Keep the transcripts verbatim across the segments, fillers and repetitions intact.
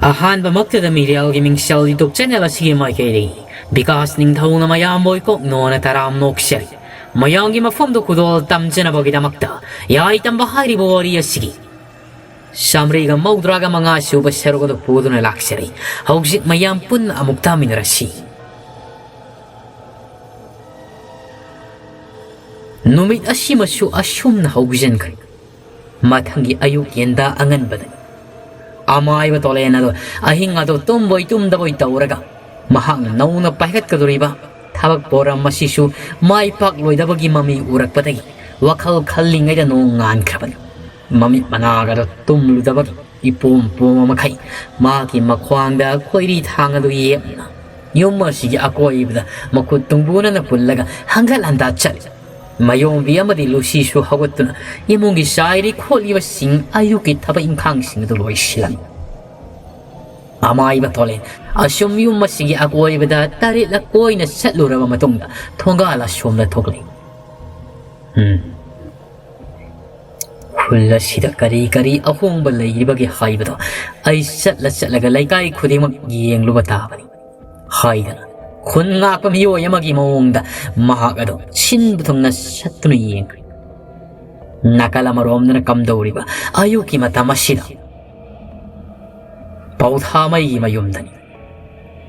ꯑꯍꯥꯟꯕꯃꯛꯇꯗ ꯃꯤꯔꯦꯜꯒꯤ ꯃꯤꯡꯁꯦꯜ YouTube channel ꯑꯁꯤꯒꯤ ꯃꯥꯏꯀꯩꯗꯒꯤ ꯕꯤꯀꯥꯁ ꯅꯤꯡꯊꯧꯅ ꯃꯌꯥꯝꯕꯨ ꯏꯀꯣꯛ ꯅꯣꯟꯅ ꯇꯔꯥꯝ ꯅꯣꯛꯆꯔꯤ꯫ ꯃꯌꯥꯝꯒꯤ ꯃꯐꯝꯗ ꯈꯨꯗꯣꯜ ꯇꯝꯖꯅꯕꯒꯤꯗꯃꯛꯇ ꯌꯥꯏ ꯇꯝꯕ ꯍꯥꯏꯔꯤꯕ ꯋꯥꯔꯤ ꯑꯁꯤꯒꯤ ꯆꯥꯃꯔꯤꯒ ꯃꯧꯗ꯭ꯔꯥꯒ ꯃꯉꯥ ꯁꯨꯕ ꯁꯔꯨꯛ ꯑꯗꯨ ꯄꯨꯗꯨꯅ ꯂꯥꯛꯆꯔꯤ꯫ ꯍꯧꯖꯤꯛ ꯃꯌꯥꯝ ꯄꯨꯟꯅ ꯑꯃꯨꯛ ꯇꯥꯃꯤꯟꯅꯔꯁꯤ꯫ ꯅꯨꯃꯤꯠ ꯑꯁꯤꯃꯁꯨ ꯑꯁꯨꯝꯅ ꯍꯧꯖꯤꯟꯈ꯭ꯔꯦ꯫ ꯃꯊꯪꯒꯤ ꯑꯌꯨꯛ ꯌꯦꯟꯗꯥ ꯑꯉꯟꯕꯗꯅꯤ꯫ ꯑꯃꯥꯏꯕ ꯇꯣꯂꯦꯟ ꯑꯗꯣ ꯑꯍꯤꯡ ꯑꯗꯣ ꯇꯨꯝꯕꯣꯏ ꯇꯨꯝꯗꯕꯣꯏ ꯇꯧꯔꯒ ꯃꯍꯥꯛꯅ ꯅꯧꯅ ꯄꯥꯏꯈꯠꯀꯗꯧꯔꯤꯕ ꯊꯕꯛ ꯄꯣꯔꯝ ꯑꯁꯤꯁꯨ ꯃꯥꯏ ꯄꯥꯛꯂꯣꯏꯗꯕꯒꯤ ꯃꯃꯤ ꯎꯔꯛꯄꯗꯒꯤ ꯋꯥꯈꯜ ꯈꯜꯂꯤꯉꯩꯗ ꯅꯣꯡ ꯉꯥꯟꯈ꯭ꯔꯕꯅꯤ꯫ ꯃꯃꯤꯠ ꯃꯅꯥꯒꯗꯣ ꯇꯨꯝꯂꯨꯗꯕꯒꯤ ꯏꯄꯣꯝ ꯄꯣꯝꯕ ꯃꯈꯩ ꯃꯍꯥꯛꯀꯤ ꯃꯈ꯭ꯋꯥꯡꯗ ꯈꯣꯏꯔꯤ ꯊꯥꯡ ꯑꯗꯨ ꯌꯦꯞꯅ ꯌꯨꯝ ꯑꯁꯤꯒꯤ ꯑꯀꯣꯏꯕꯗ ꯃꯈꯨꯠ ꯇꯨꯡꯕꯨꯅꯅ ꯄꯨꯜꯂꯒ ꯍꯪꯒꯠ ꯍꯟꯗꯥ ꯆꯠꯂꯤ꯫ ꯃꯌꯣꯝꯕꯤ ꯑꯃꯗꯤ ꯂꯨꯁꯤꯁꯨ ꯍꯧꯒꯠꯇꯨꯅ ꯏꯃꯨꯡꯒꯤ ꯆꯥꯏꯔꯤ ꯈꯣꯠꯂꯤꯕꯁꯤꯡ ꯑꯌꯨꯛꯀꯤ ꯊꯕꯛ ꯏꯪꯈꯥꯡꯁꯤꯡ ꯑꯗꯨ ꯂꯣꯏꯁꯤꯜꯂꯝꯃꯤ꯫ ꯑꯃꯥꯏꯕ ꯇꯣꯂꯦꯟ ꯑꯁꯨꯝ ꯌꯨꯝ ꯑꯁꯤꯒꯤ ꯑꯀꯣꯏꯕꯗ ꯇꯔꯦꯠꯂꯛ ꯀꯣꯏꯅ ꯆꯠꯂꯨꯔꯕ ꯃꯇꯨꯡꯗ ꯊꯣꯡꯒꯥꯜ ꯑꯁꯣꯝꯗ ꯊꯣꯛꯂꯛꯏ꯫ ꯎꯝ꯫ ꯈꯨꯜ ꯑꯁꯤꯗ ꯀꯔꯤ ꯀꯔꯤ ꯑꯍꯣꯡꯕ ꯂꯩꯔꯤꯕꯒꯦ ꯍꯥꯏꯕꯗꯣ ꯑꯩ ꯆꯠꯂ ꯆꯠꯂꯒ ꯂꯩꯀꯥꯏ ꯈꯨꯗꯤꯡꯃꯛ ꯌꯦꯡꯂꯨꯕ ꯇꯥꯕꯅꯤ ꯍꯥꯏꯗꯅ ꯈꯨꯟ ꯉꯥꯛꯄ ꯃꯤꯑꯣꯏ ꯑꯃꯒꯤ ꯃꯑꯣꯡꯗ ꯃꯍꯥꯛ ꯑꯗꯨ ꯁꯤꯟꯕ ꯊꯨꯡꯅ ꯆꯠꯇꯨꯅ ꯌꯦꯡꯈ꯭ꯔꯦ꯫ ꯅꯥꯀꯜ ꯑꯃꯔꯣꯝꯗꯅ ꯀꯝꯗꯧꯔꯤꯕ ꯑꯌꯨꯛꯀꯤ ꯃꯇꯝ ꯑꯁꯤꯗ ꯄꯧꯊꯥꯃꯩꯒꯤ ꯃꯌꯨꯝꯗꯅꯤ꯫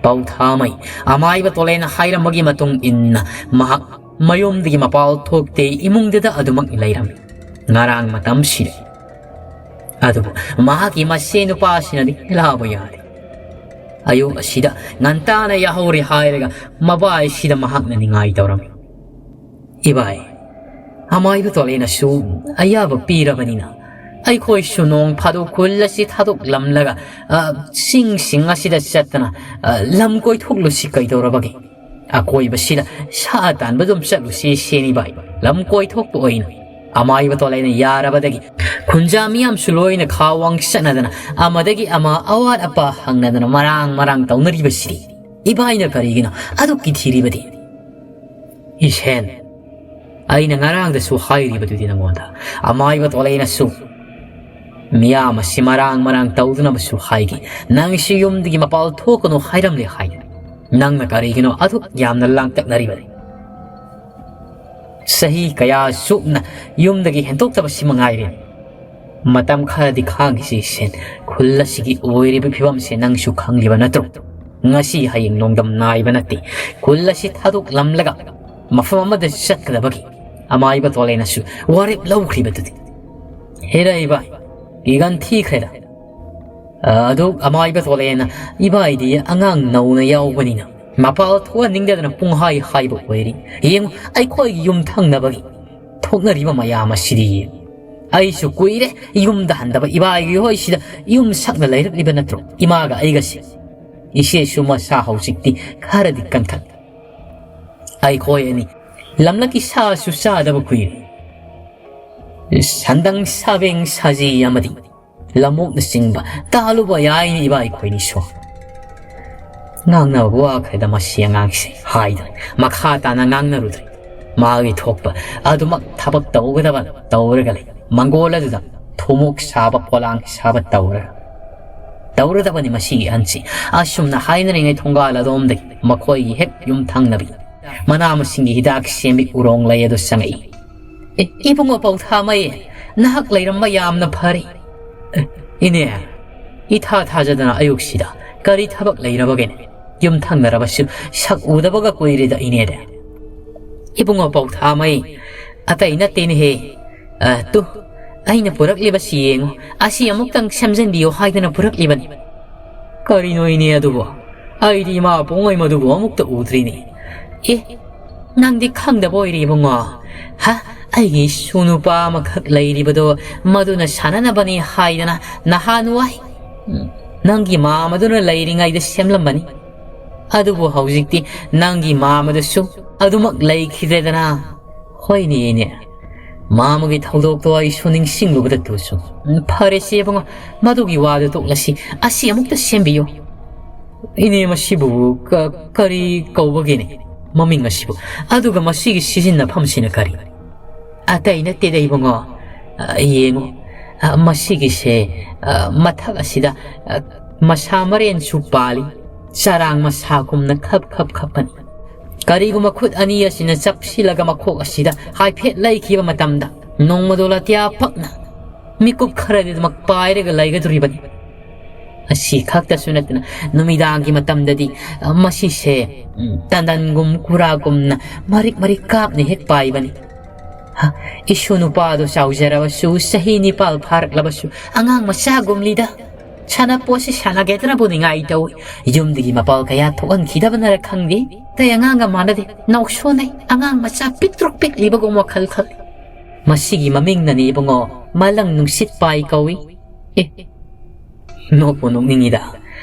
ꯄꯧꯊꯥꯃꯩ ꯑꯃꯥꯏꯕ ꯇꯣꯂꯦꯟ ꯍꯥꯏꯔꯝꯕꯒꯤ ꯃꯇꯨꯡ ꯏꯟꯅ ꯃꯍꯥꯛ ꯃꯌꯨꯝꯗꯒꯤ ꯃꯄꯥꯜ ꯊꯣꯛꯇꯦ, ꯏꯃꯨꯡꯗꯨꯗ ꯑꯗꯨꯃꯛ ꯂꯩꯔꯝꯃꯤ꯫ ꯉꯔꯥꯡ ꯃꯇꯝꯁꯤꯗ ꯑꯗꯨꯕꯨ ꯃꯍꯥꯛꯀꯤ ꯃꯁꯦꯟ ꯅꯨꯄꯥꯁꯤꯅꯗꯤ ꯂꯥꯕ ꯌꯥꯗꯦ꯫ ꯑꯌꯨꯛ ꯑꯁꯤꯗ ꯉꯟꯇꯥꯅ ꯌꯥꯍꯧꯔꯦ ꯍꯥꯏꯔꯒ ꯃꯕꯥꯏꯁꯤꯗ ꯃꯍꯥꯛꯅ ꯅꯤꯡꯉꯥꯏ ꯇꯧꯔꯝꯃꯤ꯫ ꯏꯕꯥꯏ, ꯑꯃꯥꯏꯕ ꯇꯣꯂꯦꯅꯁꯨ ꯑꯌꯥꯕ ꯄꯤꯔꯕꯅꯤꯅ ꯑꯩꯈꯣꯏꯁꯨ ꯅꯣꯡ ꯐꯥꯗꯣꯛ ꯈꯨꯜ ꯑꯁꯤ ꯊꯥꯗꯣꯛꯂꯝꯂꯒ, ꯑ, ꯆꯤꯡꯁꯤꯡ ꯑꯁꯤꯗ ꯆꯠꯇꯅ, ꯑ, ꯂꯝ ꯀꯣꯏꯊꯣꯛꯂꯨꯁꯤ ꯀꯩꯗꯧꯔꯕꯒꯦ? ꯑꯀꯣꯏꯕꯁꯤꯗ ꯁꯥ ꯇꯥꯟꯕ ꯑꯗꯨꯝ ꯆꯠꯂꯨꯁꯤ ꯁꯤꯅꯤ ꯚꯥꯏ꯫ ꯂꯝ ꯀꯣꯏꯊꯣꯛꯄ ꯑꯣꯏꯅ ꯑꯃꯥꯏꯕ ꯇꯣꯂꯦꯅ ꯌꯥꯔꯕꯗꯒꯤ ꯈꯨꯟꯖꯥ ꯃꯤꯌꯥꯝꯁꯨ ꯂꯣꯏꯅ ꯈꯥ ꯋꯥꯡ ꯆꯠꯅꯗꯅ ꯑꯃꯗꯒꯤ ꯑꯃ ꯑꯋꯥꯠ ꯑꯄꯥ ꯍꯪꯅꯗꯅ ꯃꯔꯥꯡ ꯃꯔꯥꯡ ꯇꯧꯅꯔꯤꯕꯁꯤꯗꯤ ꯏꯕꯥꯏꯅ ꯀꯔꯤꯒꯤꯅꯣ ꯑꯗꯨꯛ ꯀꯤꯊꯤꯔꯤꯕꯗꯤ? ꯏꯁꯦꯟ, ꯑꯩꯅ ꯉꯔꯥꯡꯗꯁꯨ ꯍꯥꯏꯔꯤꯕꯗꯨꯗꯤ ꯅꯉꯣꯟꯗ꯫ ꯑꯃꯥꯏꯕ ꯇꯣꯂꯦꯅꯁꯨ ꯃꯤꯌꯥꯝ ꯑꯁꯤ ꯃꯔꯥꯡ ꯃꯔꯥꯡ ꯇꯧꯗꯅꯕꯁꯨ ꯍꯥꯏꯈꯤ꯫ ꯅꯪꯁꯨ ꯌꯨꯝꯗꯒꯤ ꯃꯄꯥꯜ ꯊꯣꯛꯀꯅꯨ ꯍꯥꯏꯔꯝꯂꯦ ꯍꯥꯏꯅ꯫ ꯅꯪꯅ ꯀꯔꯤꯒꯤꯅꯣ ꯑꯗꯨꯛ ꯌꯥꯝꯅ ꯂꯥꯡꯇꯛꯅꯔꯤꯕꯅꯤ? ꯆꯍꯤ ꯀꯌꯥ ꯆꯨꯞꯅ ꯌꯨꯝꯗꯒꯤ ꯍꯦꯟꯗꯣꯛꯇꯕꯁꯤ ꯃꯉꯥꯏꯔꯦ꯫ ꯃꯇꯝ ꯈꯔꯗꯤ ꯈꯥꯡꯈꯤꯁꯤ ꯁꯦꯟ꯫ ꯈꯨꯜ ꯑꯁꯤꯒꯤ ꯑꯣꯏꯔꯤꯕ ꯐꯤꯕꯝꯁꯦ ꯅꯪꯁꯨ ꯈꯪꯂꯤꯕ ꯅꯠꯇ꯭ꯔꯣ? ꯉꯁꯤ ꯍꯌꯦꯡ ꯅꯣꯡꯗꯝ ꯅꯥꯏꯕ ꯅꯠꯇꯦ꯫ ꯈꯨꯜ ꯑꯁꯤ ꯊꯥꯗꯣꯛꯂꯝꯂꯒ ꯃꯐꯝ ꯑꯃꯗ ꯆꯠꯀꯗꯕꯒꯤ ꯑꯃꯥꯏꯕ ꯇꯣꯂꯦꯅꯁꯨ ꯋꯥꯔꯦꯞ ꯂꯧꯈ꯭ꯔꯤꯕꯗꯨꯗꯤ꯫ ꯍꯦꯔꯥ ꯏꯕꯥꯏ, ꯀꯤꯒꯟ ꯊꯤꯈ꯭ꯔꯦꯗ꯫ ꯑ, ꯑꯗꯨ ꯑꯃꯥꯏꯕ ꯇꯣꯂꯦꯅ ꯏꯕꯥꯏꯗꯤ ꯑꯉꯥꯡ ꯅꯧꯅ ꯌꯥꯎꯕꯅꯤꯅ ꯃꯄꯥꯜ ꯊꯣꯛꯍꯟꯅꯤꯡꯗꯗꯅ ꯄꯨꯡꯍꯥꯏ ꯍꯥꯏꯕ ꯑꯣꯏꯔꯤ꯫ ꯌꯦꯡꯉꯨ, ꯑꯩꯈꯣꯏꯒꯤ ꯌꯨꯝ ꯊꯪꯅꯕꯒꯤ ꯊꯣꯛꯅꯔꯤꯕ ꯃꯌꯥꯝ ꯑꯁꯤꯗꯤ꯫ ꯑꯩꯁꯨ ꯀꯨꯏꯔꯦ ꯌꯨꯝꯗ ꯍꯟꯗꯕ꯫ ꯏꯕꯥꯏꯒꯤ ꯍꯣꯏꯁꯤꯗ ꯌꯨꯝ ꯁꯛꯅ ꯂꯩꯔꯛꯂꯤꯕ ꯅꯠꯇ꯭ꯔꯣ ꯏꯃꯥꯒ ꯑꯩꯒꯁꯦ? ꯏꯆꯦꯁꯨ ꯃꯁꯥ ꯍꯧꯖꯤꯛꯇꯤ ꯈꯔꯗꯤ ꯀꯟꯈꯠꯂꯦ꯫ ꯑꯩꯈꯣꯏ ꯑꯅꯤ ꯂꯝꯂꯛꯀꯤ ꯁꯥꯁꯨ ꯆꯥꯗꯕ ꯀꯨꯏꯔꯦ꯫ ꯁꯟꯗꯪ, ꯁꯥꯕꯦꯡ, ꯁꯖꯤ ꯑꯃꯗꯤ ꯂꯝꯑꯣꯛꯅꯆꯤꯡꯕ ꯇꯥꯜꯂꯨꯕ ꯌꯥꯏꯅ ꯏꯕꯥꯏ ꯑꯩꯈꯣꯏꯅꯤꯁꯨ꯫ ꯉꯥꯡꯅꯕ ꯋꯥꯈ꯭ꯔꯦꯗ ꯃꯁꯤ ꯑꯉꯥꯡꯁꯦ ꯍꯥꯏꯗꯅ ꯃꯈꯥ ꯇꯥꯅ ꯉꯥꯡꯅꯔꯨꯗ꯭ꯔꯦ꯫ ꯃꯥꯒꯤ ꯊꯣꯛꯄ ꯑꯗꯨꯃꯛ ꯊꯕꯛ ꯇꯧꯒꯗꯕ ꯇꯧꯔꯒ ꯂꯩ꯫ ꯃꯪꯒꯣꯜ ꯑꯗꯨꯗ ꯊꯨꯝꯃꯣꯛ ꯁꯥꯕ, ꯄꯣꯂꯥꯡ ꯁꯥꯕ ꯇꯧꯔꯒ ꯇꯧꯔꯗꯕꯅꯤ ꯃꯁꯤꯒꯤ ꯑꯍꯟꯁꯤ꯫ ꯑꯁꯨꯝꯅ ꯍꯥꯏꯅꯔꯤꯉꯩ ꯊꯣꯡꯒꯥꯜ ꯑꯗꯣꯝꯗꯒꯤ ꯃꯈꯣꯏꯒꯤ ꯍꯦꯛ ꯌꯨꯝ ꯊꯪꯅꯕꯤ ꯃꯅꯥ ꯃꯁꯤꯡꯒꯤ ꯍꯤꯗꯥꯛ ꯁꯦꯝꯕꯤ ꯎꯔꯣꯡ ꯂꯩ ꯑꯗꯨ ꯆꯪꯉꯛꯏ꯫ "ꯑꯦ, ꯏꯕꯨꯡꯉꯣ ꯄꯧꯊꯥꯃꯩ, ꯅꯍꯥꯛ ꯂꯩꯔꯝꯕ ꯌꯥꯝꯅ ꯐꯔꯦ꯫" "ꯑꯦ, ꯏꯅꯦ, ꯏꯊꯥ ꯊꯥꯖꯗꯅ ꯑꯌꯨꯛꯁꯤꯗ ꯀꯔꯤ ꯊꯕꯛ ꯂꯩꯔꯕꯒꯦꯅꯦ? ꯌꯨꯝ ꯊꯪꯅꯔꯕꯁꯨ ꯁꯛ ꯎꯗꯕꯒ ꯀꯨꯏꯔꯦꯗ ꯏꯅꯦꯗꯤ꯫" "ꯏꯕꯨꯡꯉꯣ ꯄꯧꯊꯥꯃꯩ, ꯑꯇꯩ ꯅꯠꯇꯦꯅꯦꯍꯦ꯫ ꯑ, ꯇꯨ, ꯑꯩꯅ ꯄꯨꯔꯛꯂꯤꯕꯁꯤ ꯌꯦꯡꯉꯨ꯫ ꯑꯁꯤ ꯑꯃꯨꯛꯇꯪ ꯁꯦꯝꯖꯟꯕꯤꯌꯨ ꯍꯥꯏꯗꯅ ꯄꯨꯔꯛꯂꯤꯕꯅꯤ꯫" "ꯀꯔꯤꯅꯣ ꯏꯅꯦ ꯑꯗꯨꯕꯣ? ꯑꯩꯗꯤ ꯏꯃꯥ ꯄꯣꯡꯉꯩ ꯃꯗꯨꯕꯨ ꯑꯃꯨꯛꯇ ꯎꯗ꯭ꯔꯤꯅꯦ꯫" "ꯑꯦ, ꯅꯪꯗꯤ ꯈꯪꯗꯕ ꯑꯣꯏꯔꯦ ꯏꯕꯨꯡꯉꯣ꯫ ꯍꯥ, ꯑꯩꯒꯤ ꯏꯁꯨ ꯅꯨꯄꯥ ꯑꯃꯈꯛ ꯂꯩꯔꯤꯕꯗꯣ ꯃꯗꯨꯅ ꯁꯥꯟꯅꯅꯕꯅꯤ ꯍꯥꯏꯗꯅ ꯅꯍꯥꯟꯋꯥꯏ, ꯎꯝ, ꯅꯪꯒꯤ ꯃꯥꯃꯗꯨꯅ ꯂꯩꯔꯤꯉꯩꯗ ꯁꯦꯝꯂꯝꯕꯅꯤ꯫ ꯑꯗꯨꯕꯨ ꯍꯧꯖꯤꯛꯇꯤ ꯅꯪꯒꯤ ꯃꯥꯃꯗꯨꯁꯨ ꯑꯗꯨꯃꯛ ꯂꯩꯈꯤꯗ꯭ꯔꯦꯗꯅ꯫" "ꯍꯣꯏꯅꯦ, ꯏꯅꯦ꯫ ꯃꯥꯃꯒꯤ ꯊꯧꯗꯣꯛꯇꯣ ꯑꯩꯁꯨ ꯅꯤꯡꯁꯤꯡꯂꯨꯕꯗ ꯇꯨꯁꯨ꯫ ꯎꯝ, ꯐꯔꯦꯁꯦ ꯏꯕꯨꯡꯉꯣ, ꯃꯗꯨꯒꯤ ꯋꯥꯗꯨ ꯇꯣꯛꯂꯁꯤ꯫ ꯑꯁꯤ ꯑꯃꯨꯛꯇ ꯁꯦꯝꯕꯤꯌꯨ꯫" "ꯏꯅꯦ, ꯃꯁꯤꯕꯨ ꯀ-, ꯀꯔꯤ ꯀꯧꯕꯒꯦꯅꯦ, ꯃꯃꯤꯡ ꯑꯁꯤꯕꯨ? ꯑꯗꯨꯒ ꯃꯁꯤꯒꯤ ꯁꯤꯖꯤꯟꯅꯐꯝꯁꯤꯅ ꯀꯔꯤ?" "ꯑꯇꯩ ꯅꯠꯇꯦꯗ ꯏꯕꯨꯡꯉꯣ, ꯑ, ꯌꯦꯡꯉꯨ, ꯑ, ꯃꯁꯤꯒꯤꯁꯦ, ꯑ, ꯃꯊꯛ ꯑꯁꯤꯗ, ꯑ, ꯃꯁꯥ ꯃꯔꯦꯟꯁꯨ ꯄꯥꯜꯂꯤ, ꯆꯔꯥꯡ ꯃꯁꯥꯒꯨꯝꯅ ꯈꯞ ꯈꯞ ꯈꯞꯀꯅꯤ꯫ ꯀꯔꯤꯒꯨꯝꯕ ꯈꯨꯠ ꯑꯅꯤ ꯑꯁꯤꯅ ꯆꯞꯁꯤꯜꯂꯒ ꯃꯈꯣꯛ ꯑꯁꯤꯗ ꯍꯥꯏꯐꯦꯠ ꯂꯩꯈꯤꯕ ꯃꯇꯝꯗ, ꯅꯣꯡꯃꯗꯣ ꯑꯇꯤꯌꯥ ꯄꯛꯅ ꯃꯤꯀꯨꯞ ꯈꯔꯗꯤ ꯑꯗꯨꯃꯛ ꯄꯥꯏꯔꯒ ꯂꯩꯒꯗꯧꯔꯤꯕꯅꯤ꯫ ꯑꯁꯤ ꯈꯛꯇꯁꯨ ꯅꯠꯇꯅ, ꯅꯨꯃꯤꯗꯥꯡꯒꯤ ꯃꯇꯝꯗꯗꯤ, ꯑ, ꯃꯁꯤꯁꯦ, ꯎꯝ, ꯇꯟꯗꯟꯒꯨꯝ ꯀꯨꯔꯥꯒꯨꯝꯅ ꯃꯔꯤꯛ ꯃꯔꯤꯛ ꯀꯥꯞꯅ ꯍꯦꯛ ꯄꯥꯏꯕꯅꯤ꯫ ꯍ, ꯏꯁꯨ ꯅꯨꯄꯥꯗꯣ ꯆꯥꯎꯖꯔꯕꯁꯨ, ꯆꯍꯤ ꯅꯤꯄꯥꯜ ꯐꯥꯔꯛꯂꯕꯁꯨ ꯑꯉꯥꯡ ꯃꯆꯥꯒꯨꯝꯂꯤꯗ꯫ ꯁꯥꯟꯅꯄꯣꯠꯁꯤ ꯁꯥꯟꯅꯒꯦꯗꯅꯕꯨ ꯅꯤꯡꯉꯥꯏ ꯇꯧꯏ꯫ ꯌꯨꯝꯗꯒꯤ ꯃꯄꯥꯜ ꯀꯌꯥ ꯊꯣꯛꯍꯟꯈꯤꯗꯕꯅꯔ ꯈꯪꯗꯦ, ꯑꯇꯩ ꯑꯉꯥꯡꯒ ꯃꯥꯟꯅꯗꯦ, ꯅꯥꯎꯁꯣꯟꯅꯩ꯫ ꯑꯉꯥꯡ ꯃꯆꯥ ꯄꯤꯛꯇ꯭ꯔꯨꯛ ꯄꯤꯛꯂꯤꯕꯒꯨꯝ ꯋꯥꯈꯜ ꯈꯜꯂꯤ꯫ ꯃꯁꯤꯒꯤ ꯃꯃꯤꯡꯅꯅꯤ ꯏꯕꯨꯡꯉꯣ, ꯃꯂꯪ ꯅꯨꯡꯁꯤꯠ ꯄꯥꯏ ꯀꯧꯏ꯫ ꯑꯦ, ꯅꯣꯛꯄꯨ ꯅꯣꯛꯅꯤꯡꯉꯤꯗ꯫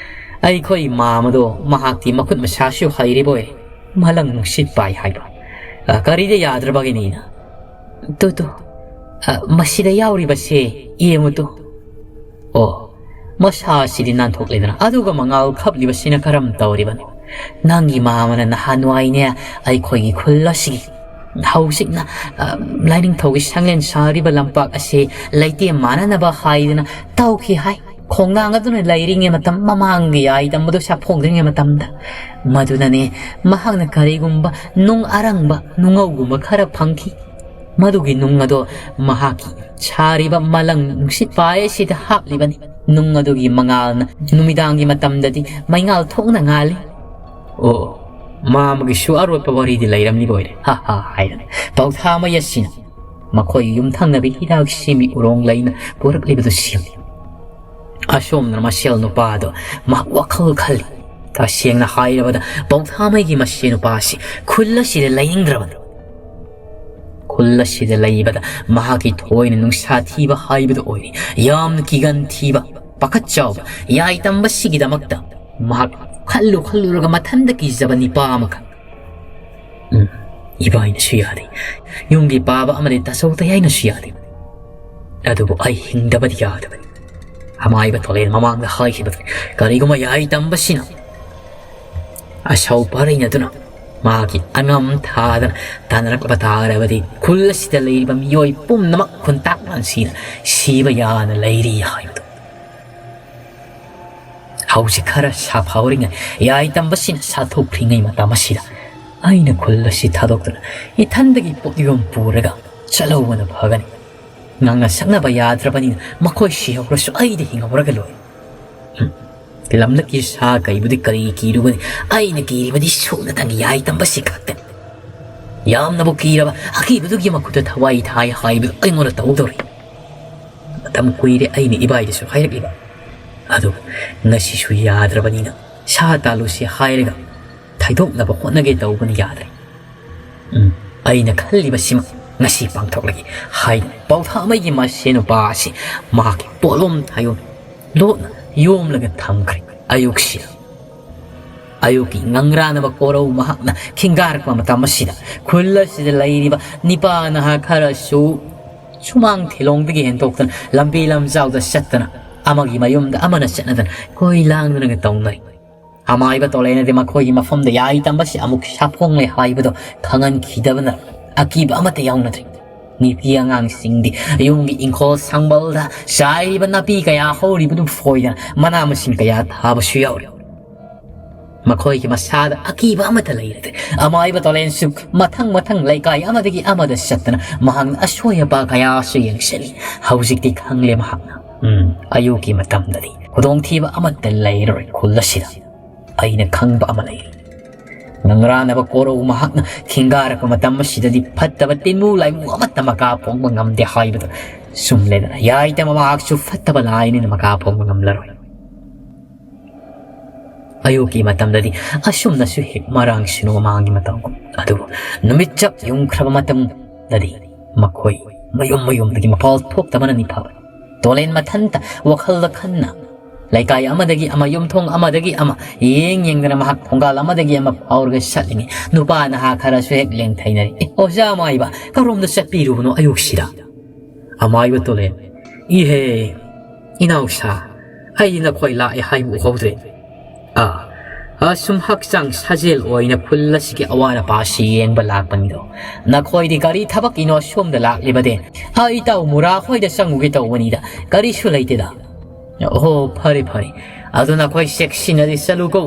ꯑꯩꯈꯣꯏ ꯃꯥꯃꯗꯣ ꯃꯍꯥꯛꯇꯤ ꯃꯈꯨꯠ ꯃꯁꯥꯁꯨ ꯍꯩꯔꯤꯕ ꯑꯣꯏꯔꯦ꯫ ꯃꯂꯪ ꯅꯨꯡꯁꯤꯠ ꯄꯥꯏ ꯍꯥꯏꯕ꯫ ꯑ, ꯀꯔꯤꯗ ꯌꯥꯗ꯭ꯔꯕꯒꯤꯅꯤꯅ? Two, two. ꯑ, ꯃꯁꯤꯗ ꯌꯥꯎꯔꯤꯕꯁꯦ ꯌꯦꯡꯉꯨ ꯇꯨ꯫ ꯑꯣ, ꯃꯁꯥꯁꯤꯗꯤ ꯅꯥꯟꯊꯣꯛꯂꯦꯗꯅ, ꯑꯗꯨꯒ ꯃꯉꯥꯜ ꯈꯞꯂꯤꯕꯁꯤꯅ ꯀꯔꯝ ꯇꯧꯔꯤꯕꯅꯣ? ꯅꯪꯒꯤ ꯃꯥꯃꯅ ꯅꯍꯥꯟꯋꯥꯏꯅꯦ, ꯑꯩꯈꯣꯏꯒꯤ ꯈꯨꯜ ꯑꯁꯤꯒꯤ ꯍꯧꯖꯤꯛꯅ, ꯑ, ꯂꯥꯏꯅꯤꯡꯊꯧꯒꯤ ꯁꯪꯂꯦꯟ ꯁꯥꯔꯤꯕ ꯂꯝꯄꯥꯛ ꯑꯁꯤ ꯂꯩꯇꯦꯝ ꯃꯥꯟꯅꯅꯕ ꯍꯥꯏꯗꯅ ꯇꯧꯈꯤ ꯍꯥꯏ꯫ ꯈꯣꯡꯅꯥꯡ ꯑꯗꯨꯅ ꯂꯩꯔꯤꯉꯩ ꯃꯇꯝ ꯃꯃꯥꯡꯒꯤ ꯌꯥꯏ ꯇꯝꯕꯗꯨ ꯁꯥꯐꯣꯡꯗ꯭ꯔꯤꯉꯩ ꯃꯇꯝꯗ꯫ ꯃꯗꯨꯅꯅꯦ, ꯃꯍꯥꯛꯅ ꯀꯔꯤꯒꯨꯝꯕ ꯅꯨꯡ ꯑꯔꯪꯕ ꯅꯨꯡꯉꯧꯒꯨꯝꯕ ꯈꯔ ꯐꯪꯈꯤ꯫ ꯃꯗꯨꯒꯤ ꯅꯨꯡ ꯑꯗꯣ ꯃꯍꯥꯛꯀꯤ ꯁꯥꯔꯤꯕ ꯃꯂꯪ ꯅꯨꯡꯁꯤꯠ ꯄꯥꯏ ꯑꯁꯤꯗ ꯍꯥꯞꯂꯤꯕꯅꯤ꯫ ꯅꯨꯡ ꯑꯗꯨꯒꯤ ꯃꯉꯥꯜꯅ ꯅꯨꯃꯤꯗꯥꯡꯒꯤ ꯃꯇꯝꯗꯗꯤ ꯃꯩꯉꯥꯜ ꯊꯣꯛꯅ ꯉꯥꯜꯂꯤ꯫ ꯑꯣ, ꯃꯥꯃꯒꯤꯁꯨ ꯑꯔꯣꯠꯄ ꯋꯥꯔꯤꯗꯤ ꯂꯩꯔꯝꯂꯤꯕ ꯑꯣꯏꯔꯦ, ꯍꯥ ꯍꯥ ꯍꯥꯏꯗꯅ ꯄꯥꯎꯊꯥꯃꯩ ꯑꯁꯤꯅ ꯃꯈꯣꯏꯒꯤ ꯌꯨꯝꯊꯪꯅꯕ ꯍꯤꯗꯥꯛ ꯁꯦꯝꯕꯤ ꯎꯔꯣꯡ ꯂꯩꯅ ꯄꯨꯔꯛꯂꯤꯕꯗꯨ ꯁꯦꯝꯂꯤ꯫ ꯑꯁꯣꯝꯅ ꯃꯁꯦꯜ ꯅꯨꯄꯥꯗꯣ ꯃꯍꯥꯛ ꯋꯥꯈꯜ ꯈꯜꯂꯤ꯫ ꯇꯁꯦꯡꯅ ꯍꯥꯏꯔꯕꯗ, ꯄꯥꯎꯊꯥꯃꯩꯒꯤ ꯃꯁꯦꯜ ꯅꯨꯄꯥ ꯑꯁꯤ ꯈꯨꯜ ꯑꯁꯤꯗ ꯂꯩꯅꯤꯡꯗ꯭ꯔꯕꯅꯤ꯫ ꯈꯨꯜ ꯑꯁꯤꯗ ꯂꯩꯕꯗ ꯃꯍꯥꯛꯀꯤ ꯊꯣꯏꯅ ꯅꯨꯡꯁꯥ ꯊꯤꯕ ꯍꯥꯏꯕꯗꯨ ꯑꯣꯏꯔꯤ꯫ ꯌꯥꯝꯅ ꯀꯤꯒꯟ ꯊꯤꯕ, ꯄꯥꯈꯠ ꯆꯥꯎꯕ, ꯌꯥꯏ ꯇꯝꯕꯁꯤꯒꯤꯗꯃꯛꯇ ꯃꯍꯥꯛ ꯈꯜꯂꯨ ꯈꯜꯂꯨꯔꯒ ꯃꯊꯟꯗ ꯀꯤꯖꯕ ꯅꯤꯄꯥ ꯑꯃꯈꯛ꯫ ꯎꯝ, ꯏꯕꯥꯏꯅꯁꯨ ꯌꯥꯗꯦ꯫ ꯌꯨꯝꯒꯤ ꯄꯥꯕ ꯑꯃꯗꯤ ꯇꯥꯆꯧ ꯇꯌꯥꯏꯅꯁꯨ ꯌꯥꯗꯦ꯫ ꯑꯗꯨꯕꯨ ꯑꯩ ꯍꯤꯡꯗꯕꯗꯤ ꯌꯥꯗꯕꯅꯤ꯫ ꯑꯃꯥꯏꯕ ꯊꯣꯂꯦꯟ ꯃꯃꯥꯡꯗ ꯍꯥꯏꯈꯤꯕꯗꯨ, ꯀꯔꯤꯒꯨꯝꯕ ꯌꯥꯏ ꯇꯝꯕꯁꯤꯅ ꯑꯁꯧ ꯄꯔꯩꯅꯗꯨꯅ ꯃꯥꯒꯤ ꯑꯉꯝ ꯊꯥꯗꯅ ꯇꯥꯟꯅꯔꯛꯄ ꯇꯥꯔꯕꯗꯤ ꯈꯨꯜ ꯑꯁꯤꯗ ꯂꯩꯔꯤꯕ ꯃꯤꯑꯣꯏ ꯄꯨꯝꯅꯃꯛ ꯈꯨꯟꯇꯥꯛ ꯂꯥꯟꯁꯤꯅ ꯁꯤꯕ ꯌꯥꯅ ꯂꯩꯔꯤ ꯍꯥꯏꯕꯗꯨ꯫ ꯍꯧꯖꯤꯛ ꯈꯔ ꯁꯥꯐꯍꯧꯔꯤꯉꯩ, ꯌꯥꯏ ꯇꯝꯕꯁꯤꯅ ꯁꯥꯊꯣꯛꯈ꯭ꯔꯤꯉꯩ ꯃꯇꯝ ꯑꯁꯤꯗ ꯑꯩꯅ ꯈꯨꯜ ꯑꯁꯤ ꯊꯥꯗꯣꯛꯇꯨꯅ ꯏꯊꯟꯗꯒꯤ ꯄꯣꯠꯌꯣꯝ ꯄꯨꯔꯒ ꯆꯠꯍꯧꯕꯅ ꯐꯒꯅꯤ꯫ ꯉꯥꯡꯅ ꯁꯛꯅꯕ ꯌꯥꯗ꯭ꯔꯕꯅꯤꯅ ꯃꯈꯣꯏ ꯁꯤꯍꯧꯔꯁꯨ ꯑꯩꯗꯤ ꯍꯤꯡꯍꯧꯔꯒ ꯂꯣꯏꯔꯦ꯫ ꯍꯨꯝ꯫ ꯂꯝꯂꯛꯀꯤ ꯁꯥ ꯀꯩꯕꯨꯗꯤ ꯀꯔꯤ ꯀꯤꯔꯨꯒꯅꯤ? ꯑꯩꯅ ꯀꯤꯔꯤꯕꯗꯤ ꯁꯨꯞꯅꯇꯪ ꯌꯥꯏ ꯇꯝꯕꯁꯤ ꯈꯛꯇꯅꯤ꯫ ꯌꯥꯝꯅꯕꯨ ꯀꯤꯔꯕ ꯑꯀꯤꯕꯗꯨꯒꯤ ꯃꯈꯨꯠꯇ ꯊꯋꯥꯏ ꯊꯥꯏ ꯍꯥꯏꯕꯗꯨ ꯑꯩꯉꯣꯟꯗ ꯇꯧꯗꯧꯔꯤ꯫ ꯃꯇꯝ ꯀꯨꯏꯔꯦ ꯑꯩꯅ ꯏꯕꯥꯏꯗꯁꯨ ꯍꯥꯏꯔꯛꯂꯤꯕ꯫ ꯑꯗꯨꯕꯨ ꯉꯁꯤꯁꯨ ꯌꯥꯗ꯭ꯔꯕꯅꯤꯅ ꯁꯥ ꯇꯥꯜꯂꯨꯁꯤ ꯍꯥꯏꯔꯒ ꯊꯩꯗꯣꯛꯅꯕ ꯍꯣꯠꯅꯒꯦ ꯇꯧꯕꯅꯤ, ꯌꯥꯗ꯭ꯔꯦ꯫ ꯎꯝ, ꯑꯩꯅ ꯈꯜꯂꯤꯕꯁꯤꯃꯛ ꯉꯁꯤ ꯄꯥꯡꯊꯣꯛꯂꯒꯦ ꯍꯥꯏꯅ ꯄꯥꯎꯊꯥꯃꯩꯒꯤ ꯃꯁꯦ ꯅꯨꯄꯥ ꯑꯁꯤ ꯃꯍꯥꯛꯀꯤ ꯄꯣꯠꯂꯣꯝ ꯊꯥꯌꯣꯝ ꯂꯣꯠꯅ ꯌꯣꯝꯂꯒ ꯊꯝꯈ꯭ꯔꯦ꯫ ꯑꯌꯨꯛꯁꯤꯗ ꯑꯌꯨꯛꯀꯤ ꯉꯪꯔꯥꯅꯕ ꯀꯣꯔꯧ ꯃꯍꯥꯛꯅ ꯈꯤꯡꯒꯥꯔꯛꯄ ꯃꯇꯝ ꯑꯁꯤꯗ ꯈꯨꯜ ꯑꯁꯤꯗ ꯂꯩꯔꯤꯕ ꯅꯤꯄꯥ ꯅꯍꯥ ꯈꯔꯁꯨ ꯁꯨꯃꯥꯡ ꯊꯤꯂꯣꯡꯗꯒꯤ ꯍꯦꯟꯗꯣꯛꯇꯅ ꯂꯝꯕꯤ ꯂꯝꯖꯥꯎꯗ ꯆꯠꯇꯅ ꯑꯃꯒꯤ ꯃꯌꯨꯝꯗ ꯑꯃꯅ ꯆꯠꯅꯗꯅ ꯀꯣꯏ ꯂꯥꯡꯗꯅꯒ ꯇꯧꯅꯔꯤ꯫ ꯑꯃꯥꯏꯕ ꯇꯣꯂꯦꯅꯗꯤ ꯃꯈꯣꯏꯒꯤ ꯃꯐꯝꯗ ꯌꯥꯏ ꯇꯝꯕꯁꯤ ꯑꯃꯨꯛ ꯁꯥꯐꯣꯡꯂꯦ ꯍꯥꯏꯕꯗꯣ ꯈꯪꯍꯟꯈꯤꯗꯕꯅ ꯑꯀꯤꯕ ꯑꯃꯠꯇ ꯌꯥꯎꯅꯗ꯭ꯔꯤ꯫ ꯅꯨꯄꯤ ꯑꯉꯥꯡꯁꯤꯡꯗꯤ ꯌꯨꯝꯒꯤ ꯏꯪꯈꯣꯜ ꯁꯪꯕꯜꯗ ꯆꯥꯏꯔꯤꯕ ꯅꯥꯄꯤ ꯀꯌꯥ ꯍꯧꯔꯤꯕꯗꯨ ꯐꯣꯏꯗꯅ ꯃꯅꯥ ꯃꯁꯤꯡ ꯀꯌꯥ ꯊꯥꯕꯁꯨ ꯌꯥꯎꯔꯤ꯫ ꯃꯈꯣꯏꯒꯤ ꯃꯁꯥꯗ ꯑꯀꯤꯕ ꯑꯃꯠꯇ ꯂꯩꯔꯗ꯭ꯔꯦ꯫ ꯑꯃꯥꯏꯕ ꯇꯣꯂꯦꯟꯁꯨ ꯃꯊꯪ ꯃꯊꯪ ꯂꯩꯀꯥꯏ ꯑꯃꯗꯒꯤ ꯑꯃꯗ ꯆꯠꯇꯅ ꯃꯍꯥꯛꯅ ꯑꯁꯣꯏ ꯑꯄꯥ ꯀꯌꯥꯁꯨ ꯌꯦꯡꯁꯤꯜꯂꯤ꯫ ꯍꯧꯖꯤꯛꯇꯤ ꯈꯪꯂꯦ ꯃꯍꯥꯛꯅ꯫ ꯎꯝ, ꯑꯌꯨꯛꯀꯤ ꯃꯇꯝꯗꯗꯤ ꯈꯨꯗꯣꯡꯊꯤꯕ ꯑꯃꯠꯇ ꯂꯩꯔꯔꯣꯏ ꯈꯨꯜ ꯑꯁꯤꯗ꯫ ꯑꯩꯅ ꯈꯪꯕ ꯑꯃ ꯂꯩꯔꯤ꯫ ꯉꯪꯔꯥꯅꯕ ꯀꯣꯔꯧ ꯃꯍꯥꯛꯅ ꯈꯤꯡꯒꯥꯔꯛꯄ ꯃꯇꯝ ꯑꯁꯤꯗꯗꯤ ꯐꯠꯇꯕ ꯇꯤꯟꯃꯨ ꯂꯥꯏꯃꯨ ꯑꯃꯠꯇ ꯃꯀꯥ ꯐꯣꯡꯕ ꯉꯝꯗꯦ ꯍꯥꯏꯕꯗꯨ ꯆꯨꯝꯂꯦꯗꯅ꯫ ꯌꯥꯏꯇ ꯃꯍꯥꯛꯁꯨ ꯐꯠꯇꯕ ꯂꯥꯏꯅꯤꯅ ꯃꯀꯥ ꯐꯣꯡꯕ ꯉꯝꯂꯔꯣꯏ꯫ ꯑꯌꯨꯛꯀꯤ ꯃꯇꯝꯗꯗꯤ ꯑꯁꯨꯝꯅꯁꯨ ꯍꯦꯛ ꯃꯔꯥꯡꯁꯤꯅꯨ ꯃꯃꯥꯡꯒꯤ ꯃꯇꯝꯒꯨꯝ꯫ ꯑꯗꯨꯕꯨ ꯅꯨꯃꯤꯠ ꯆꯞ ꯌꯨꯡꯈ꯭ꯔꯕ ꯃꯇꯝꯗꯗꯤ ꯃꯈꯣꯏ ꯃꯌꯨꯝ ꯃꯌꯨꯝꯗꯒꯤ ꯃꯄꯥꯜ ꯊꯣꯛꯇꯕꯅꯅꯤ ꯐꯕ꯫ ꯇꯣꯂꯦꯟ ꯃꯊꯟꯇ ꯋꯥꯈꯜꯗ ꯈꯟꯅ ꯂꯩꯀꯥꯏ ꯑꯃꯗꯒꯤ ꯑꯃ, ꯌꯨꯝꯊꯣꯡ ꯑꯃꯗꯒꯤ ꯑꯃ, ꯌꯦꯡ ꯌꯦꯡꯗꯅ ꯃꯍꯥꯛ ꯊꯣꯡꯒꯥꯜ ꯑꯃꯗꯒꯤ ꯑꯃ ꯐꯥꯎꯔꯒ ꯆꯠꯂꯤꯉꯩ ꯅꯨꯄꯥ ꯅꯍꯥ ꯈꯔꯁꯨ ꯍꯦꯛ ꯂꯦꯡꯊꯩꯅꯔꯤ꯫ "ꯑꯦ, ꯑꯣꯖꯥ ꯃꯥꯏꯕ, ꯀꯔꯣꯝꯗ ꯆꯠꯄꯤꯔꯨꯕꯅꯣ ꯑꯌꯨꯛꯁꯤꯗ?" ꯑꯃꯥꯏꯕ ꯇꯣꯂꯦꯟ, "ꯏꯍꯦ, ꯏꯅꯥꯎꯁꯥ, ꯑꯩꯗꯤ ꯅꯈꯣꯏ ꯂꯥꯛꯑꯦ ꯍꯥꯏꯕ ꯎꯍꯧꯗ꯭ꯔꯦ꯫ ꯑꯥ, ꯑꯁꯨꯝ ꯍꯛꯆꯥꯡ ꯁꯥꯖꯦꯜ ꯑꯣꯏꯅ ꯈꯨꯜ ꯑꯁꯤꯒꯤ ꯑꯋꯥꯠ ꯑꯄꯥꯁꯤ ꯌꯦꯡꯕ ꯂꯥꯛꯄꯅꯤꯗꯣ꯫ ꯅꯈꯣꯏꯗꯤ ꯀꯔꯤ ꯊꯕꯛꯀꯤꯅꯣ ꯑꯁꯣꯝꯗ ꯂꯥꯛꯂꯤꯕꯗꯤ? ꯑ, ꯏꯇꯥꯎ ꯃꯨꯔꯥ ꯍꯣꯏꯗ ꯆꯪꯉꯨꯒꯦ ꯇꯧꯕꯅꯤꯗ꯫ ꯀꯔꯤꯁꯨ ꯂꯩꯇꯦꯗ꯫ ꯑꯣꯍꯣ, ꯐꯔꯦ, ꯐꯔꯦ꯫ ꯑꯗꯨ ꯅꯈꯣꯏ ꯆꯦꯛꯁꯤꯟꯅꯗꯤ ꯆꯠꯂꯨꯀꯣ꯫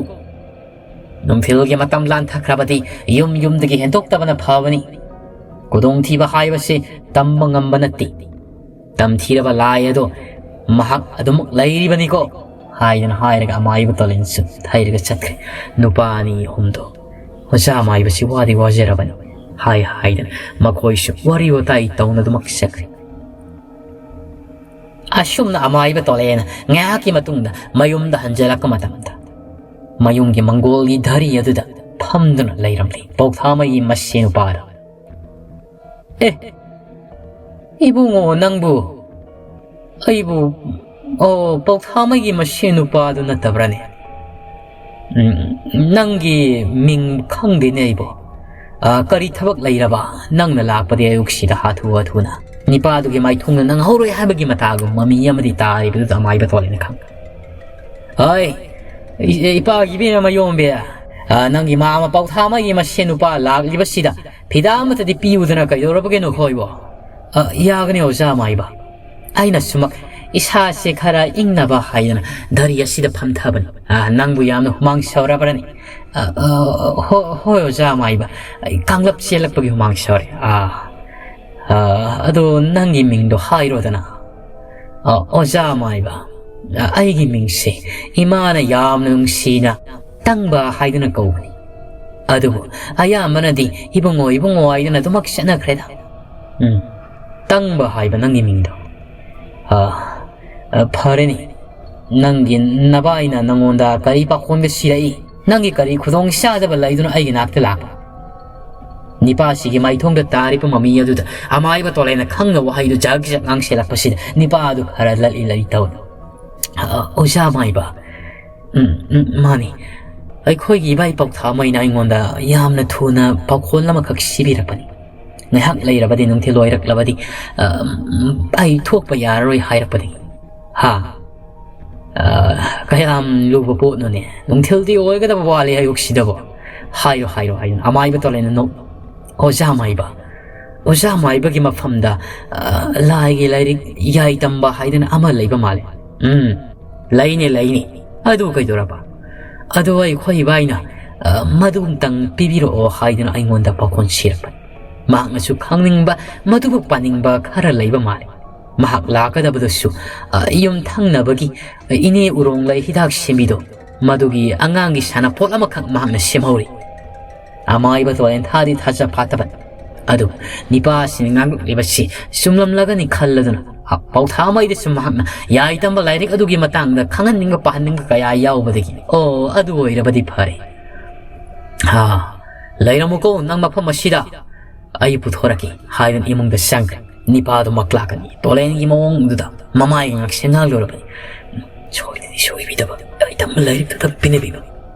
ꯅꯨꯡꯊꯤꯜꯒꯤ ꯃꯇꯝ ꯂꯥꯟꯊꯈ꯭ꯔꯕꯗꯤ ꯌꯨꯝ ꯌꯨꯝꯗꯒꯤ ꯍꯦꯟꯗꯣꯛꯇꯕꯅ ꯐꯕꯅꯤ꯫ ꯈꯨꯗꯣꯡꯊꯤꯕ ꯍꯥꯏꯕꯁꯤ ꯇꯝꯕ ꯉꯝꯕ ꯅꯠꯇꯦ꯫ ꯇꯝꯊꯤꯔꯕ ꯂꯥꯏ ꯑꯗꯣ ꯃꯍꯥꯛ ꯑꯗꯨꯃꯛ ꯂꯩꯔꯤꯕꯅꯤꯀꯣ, ꯍꯥꯏꯗꯨꯅ ꯍꯥꯏꯔꯒ ꯑꯃꯥꯏꯕ ꯇꯣꯂꯦꯟꯁꯨ ꯊꯩꯔꯒ ꯆꯠꯈ꯭ꯔꯦ꯫ ꯅꯨꯄꯥ ꯑꯅꯤ ꯑꯍꯨꯝꯗꯣ ꯑꯣꯖꯥ ꯑꯃꯥꯏꯕꯁꯤ ꯋꯥꯗꯤ ꯋꯥꯖꯔꯕꯅꯤ ꯍꯥꯏ ꯍꯥꯏꯗꯅ ꯃꯈꯣꯏꯁꯨ ꯋꯥꯔꯤ ꯋꯥꯇꯥꯏ ꯇꯧꯅꯗꯨꯃꯛ ꯆꯠꯈ꯭ꯔꯦ꯫ ꯑꯁꯨꯝꯅ ꯑꯃꯥꯏꯕ ꯇꯣꯂꯦꯅ ꯉꯥꯏꯍꯥꯛꯀꯤ ꯃꯇꯨꯡꯗ ꯃꯌꯨꯝꯗ ꯍꯟꯖꯤꯜꯂꯛꯄ ꯃꯇꯝꯗ ꯃꯌꯨꯝꯒꯤ ꯃꯪꯒꯣꯜꯒꯤ ꯙꯔꯤ ꯑꯗꯨꯗ ꯐꯝꯗꯨꯅ ꯂꯩꯔꯝꯂꯤ ꯄꯧꯊꯥꯃꯩꯒꯤ ꯃꯁꯦ ꯅꯨꯄꯥꯗꯣ꯫ "ꯑꯦ, ꯏꯕꯨꯡꯉꯣ, ꯅꯪꯕꯨ, ꯑꯩꯕꯨ, ꯑꯣ, ꯄꯧꯊꯥꯃꯩꯒꯤ ꯃꯁꯦ ꯅꯨꯄꯥꯗꯨ ꯅꯠꯇꯕ꯭ꯔꯅꯦ? ꯎꯝ, ꯅꯪꯒꯤ ꯃꯤꯡ ꯈꯪꯗꯦꯅꯦ ꯑꯩꯕꯨ꯫ ꯑ, ꯀꯔꯤ ꯊꯕꯛ ꯂꯩꯔꯕ? ꯅꯪꯅ ꯂꯥꯛꯄꯗꯤ ꯑꯌꯨꯛꯁꯤꯗ ꯍꯥꯊꯨ ꯍꯥꯊꯨꯅ꯫ ꯅꯤꯄꯥꯗꯨꯒꯤ ꯃꯥꯏꯊꯣꯡꯗ ꯅꯪꯍꯧꯔꯣꯏ ꯍꯥꯏꯕꯒꯤ ꯃꯇꯥꯒꯨꯝ ꯃꯃꯤ ꯑꯃꯗꯤ ꯇꯥꯔꯤꯕꯗꯨꯗ ꯑꯃꯥꯏꯕ ꯇꯣꯂꯦꯅ ꯈꯪ꯫ ꯍꯣꯏ, ꯏ-, ꯏꯄꯥꯒꯤ ꯏꯕꯦꯝꯃ ꯃꯌꯣꯝꯕꯤ, ꯑ, ꯅꯪꯒꯤ ꯃꯥꯃ ꯄꯧꯊꯥꯃꯩꯒꯤ ꯃꯁꯦ ꯅꯨꯄꯥ ꯂꯥꯛꯂꯤꯕꯁꯤꯗ ꯐꯤꯗꯥ ꯑꯃꯠꯇꯗꯤ ꯄꯤꯌꯨꯗꯅ ꯀꯩꯗꯧꯔꯕꯒꯦ ꯅꯈꯣꯏꯕꯣ?" "ꯑ, ꯌꯥꯒꯅꯤ ꯑꯣꯖꯥ ꯃꯥꯏꯕ꯫ ꯑꯩꯅ ꯁꯨꯃꯛ ꯏꯁꯥꯁꯦ ꯈꯔ ꯏꯪꯅꯕ ꯍꯥꯏꯗꯅ ꯙꯔꯤ ꯑꯁꯤꯗ ꯐꯝꯊꯕꯅꯤ꯫ ꯑ, ꯅꯪꯕꯨ ꯌꯥꯝꯅ ꯍꯨꯃꯥꯡ ꯁꯧꯔꯕ꯭ꯔꯅꯤ?" "ꯑ, ꯑ, ꯍꯣ-, ꯍꯣꯏ ꯑꯣꯖꯥ ꯃꯥꯏꯕ, ꯑꯩ ꯀꯥꯡꯂꯞ ꯆꯦꯜꯂꯛꯄꯒꯤ ꯍꯨꯃꯥꯡ ꯁꯧꯔꯦ꯫ ꯑ, ꯑ, ꯑꯗꯣ ꯅꯪꯒꯤ ꯃꯤꯡꯗꯣ ꯍꯥꯏꯔꯣꯗꯅ?" "ꯑ, ꯑꯣꯖꯥ ꯃꯥꯏꯕ, ꯑ, ꯑꯩꯒꯤ ꯃꯤꯡꯁꯦ ꯏꯃꯥꯅ ꯌꯥꯝꯅ ꯅꯨꯡꯁꯤꯅ ꯇꯪꯕ ꯍꯥꯏꯗꯨꯅ ꯀꯧꯕꯅꯤ꯫ ꯑꯗꯨꯕꯨ ꯑꯌꯥꯝꯕꯅꯗꯤ ꯏꯕꯨꯡꯉꯣ, ꯏꯕꯨꯡꯉꯣ ꯍꯥꯏꯗꯨꯅ ꯑꯗꯨꯃꯛ ꯆꯠꯅꯈ꯭ꯔꯦꯗ꯫" "ꯎꯝ, ꯇꯪꯕ ꯍꯥꯏꯕ ꯅꯪꯒꯤ ꯃꯤꯡꯗꯣ? ꯑ, ꯑ, ꯐꯔꯦꯅꯦ꯫ ꯅꯪꯒꯤ ꯅꯕꯥꯏꯅ ꯅꯪꯉꯣꯟꯗ ꯀꯔꯤ ꯄꯥꯈꯣꯟꯒ ꯁꯤꯔꯛꯏ? ꯅꯪꯒꯤ ꯀꯔꯤ ꯈꯨꯗꯣꯡ ꯆꯥꯗꯕ ꯂꯩꯗꯨꯅ ꯑꯩꯒꯤ ꯅꯥꯛꯇ ꯂꯥꯛꯄ?" ꯅꯤꯄꯥꯁꯤꯒꯤ ꯃꯥꯏꯊꯣꯡꯗ ꯇꯥꯔꯤꯕ ꯃꯃꯤ ꯑꯗꯨꯗ ꯑꯃꯥꯏꯕ ꯇꯣꯂꯦꯅ ꯈꯪꯅ ꯋꯥꯍꯩꯗꯨ ꯖꯛ ꯖꯛ ꯉꯥꯡꯁꯤꯜꯂꯛꯄꯁꯤꯗ ꯅꯤꯄꯥ ꯑꯗꯨ ꯈꯔ ꯂꯠꯂꯤ ꯂꯠꯂꯤ ꯇꯧꯏ꯫ "ꯑ, ꯑꯣꯖꯥ ꯃꯥꯏꯕ, ꯎꯝ, ꯎꯝ, ꯃꯥꯅꯤ꯫ ꯑꯩꯈꯣꯏꯒꯤ ꯏꯕꯥꯏ ꯄꯧꯊꯥꯃꯩꯅ ꯑꯩꯉꯣꯟꯗ ꯌꯥꯝꯅ ꯊꯨꯅ ꯄꯥꯎꯈꯣꯜ ꯑꯃꯈꯛ ꯁꯤꯕꯤꯔꯛꯄꯅꯤ꯫ ꯉꯥꯏꯍꯥꯛ ꯂꯩꯔꯕꯗꯤ, ꯅꯨꯡꯊꯤꯜ ꯑꯣꯏꯔꯛꯂꯕꯗꯤ, ꯑ, ꯎꯝ, ꯑꯩ ꯊꯣꯛꯄ ꯌꯥꯔꯔꯣꯏ ꯍꯥꯏꯔꯛꯄꯗꯒꯤ꯫" "ꯍꯥ? "ꯑ, ꯀꯌꯥꯝ ꯂꯨꯕ ꯄꯣꯠꯅꯣꯅꯦ? ꯅꯨꯡꯊꯤꯜꯗꯤ ꯑꯣꯏꯒꯗꯕ ꯋꯥꯠꯂꯤ ꯑꯌꯨꯛꯁꯤꯗꯕꯨ꯫ ꯍꯥꯏꯔꯣ, ꯍꯥꯏꯔꯣ," ꯍꯥꯏꯗꯨꯅ ꯑꯃꯥꯏꯕ ꯇꯣꯂꯦꯟꯅ ꯅꯣꯛ-, "ꯑꯣꯖꯥ ꯃꯥꯏꯕ, ꯑꯣꯖꯥ ꯃꯥꯏꯕꯒꯤ ꯃꯐꯝꯗ, ꯑ, ꯂꯥꯏꯒꯤ ꯂꯥꯏꯔꯤꯛ ꯌꯥꯏ ꯇꯝꯕ ꯍꯥꯏꯗꯅ ꯑꯃ ꯂꯩꯕ ꯃꯥꯜꯂꯦ꯫" "ꯎꯝ, ꯂꯩꯅꯦ, ꯂꯩꯅꯦ꯫ ꯑꯗꯨ ꯀꯩꯗꯧꯔꯕ?" "ꯑꯗꯨ ꯑꯩꯈꯣꯏ ꯏꯕꯥꯏꯅ, ꯑ, ꯃꯗꯨ ꯑꯝꯇꯪ ꯄꯤꯕꯤꯔꯛꯑꯣ ꯍꯥꯏꯗꯨꯅ ꯑꯩꯉꯣꯟꯗ ꯄꯥꯎꯈꯣꯟ ꯁꯤꯔꯛꯄꯅꯤ꯫ ꯃꯍꯥꯛꯅꯁꯨ ꯈꯪꯅꯤꯡꯕ, ꯃꯗꯨꯕꯨ ꯄꯥꯅꯤꯡꯕ ꯈꯔ ꯂꯩꯕ ꯃꯥꯜꯂꯦ꯫ ꯃꯍꯥꯛ ꯂꯥꯛꯀꯗꯕꯗꯨꯁꯨ, ꯑ, ꯌꯨꯝ ꯊꯪꯅꯕꯒꯤ ꯏꯅꯦ ꯎꯔꯣꯡꯂꯩ ꯍꯤꯗꯥꯛ ꯁꯦꯝꯕꯤꯗꯣ, ꯃꯗꯨꯒꯤ ꯑꯉꯥꯡꯒꯤ ꯁꯥꯟꯅꯄꯣꯠ ꯑꯃꯈꯛ ꯃꯍꯥꯛꯅ ꯁꯦꯝꯍꯧꯔꯤ꯫" ꯑꯃꯥꯏꯕ ꯇꯣꯂꯦꯟ ꯊꯥꯗꯤ ꯊꯥꯖ ꯐꯥꯠꯇꯕꯅꯤ꯫ ꯑꯗꯨ ꯅꯤꯄꯥꯁꯤꯅ ꯉꯥꯡꯂꯛꯂꯤꯕꯁꯤ ꯆꯨꯝꯂꯝꯂꯒꯅꯤ ꯈꯜꯂꯗꯨꯅ, ꯄꯥꯎꯊꯥꯃꯩꯗꯁꯨ ꯃꯍꯥꯛꯅ ꯌꯥꯏ ꯇꯝꯕ ꯂꯥꯏꯔꯤꯛ ꯑꯗꯨꯒꯤ ꯃꯇꯥꯡꯗ ꯈꯪꯍꯟꯅꯤꯡꯕ ꯄꯥꯍꯟꯅꯤꯡꯕ ꯀꯌꯥ ꯌꯥꯎꯕꯗꯒꯤ, "ꯑꯣ, ꯑꯗꯨ ꯑꯣꯏꯔꯕꯗꯤ ꯐꯔꯦ꯫ ꯑꯥ, ꯂꯩꯔꯝꯃꯨꯀꯣ ꯅꯪ ꯃꯐꯝ ꯑꯁꯤꯗ, ꯑꯩ ꯄꯨꯊꯣꯔꯛꯀꯦ" ꯍꯥꯏꯗꯨꯅ ꯏꯃꯨꯡꯗ ꯆꯪꯈ꯭ꯔꯦ꯫ ꯅꯤꯄꯥꯗꯨ ꯃꯛꯂꯥꯛꯀꯅꯤ ꯇꯣꯂꯦꯟꯒꯤ ꯃꯑꯣꯡꯗꯨꯗ ꯃꯃꯥꯏꯒ ꯉꯛꯁꯪ ꯉꯥꯡꯂꯨꯔꯕꯅꯤ꯫ "ꯁꯣꯏꯗꯗꯤ ꯁꯣꯏꯕꯤꯗꯕ, ꯌꯥꯏ ꯇꯝꯕ ꯂꯥꯏꯔꯤꯛꯇꯨꯗ ꯄꯤꯅꯕꯤꯕ꯫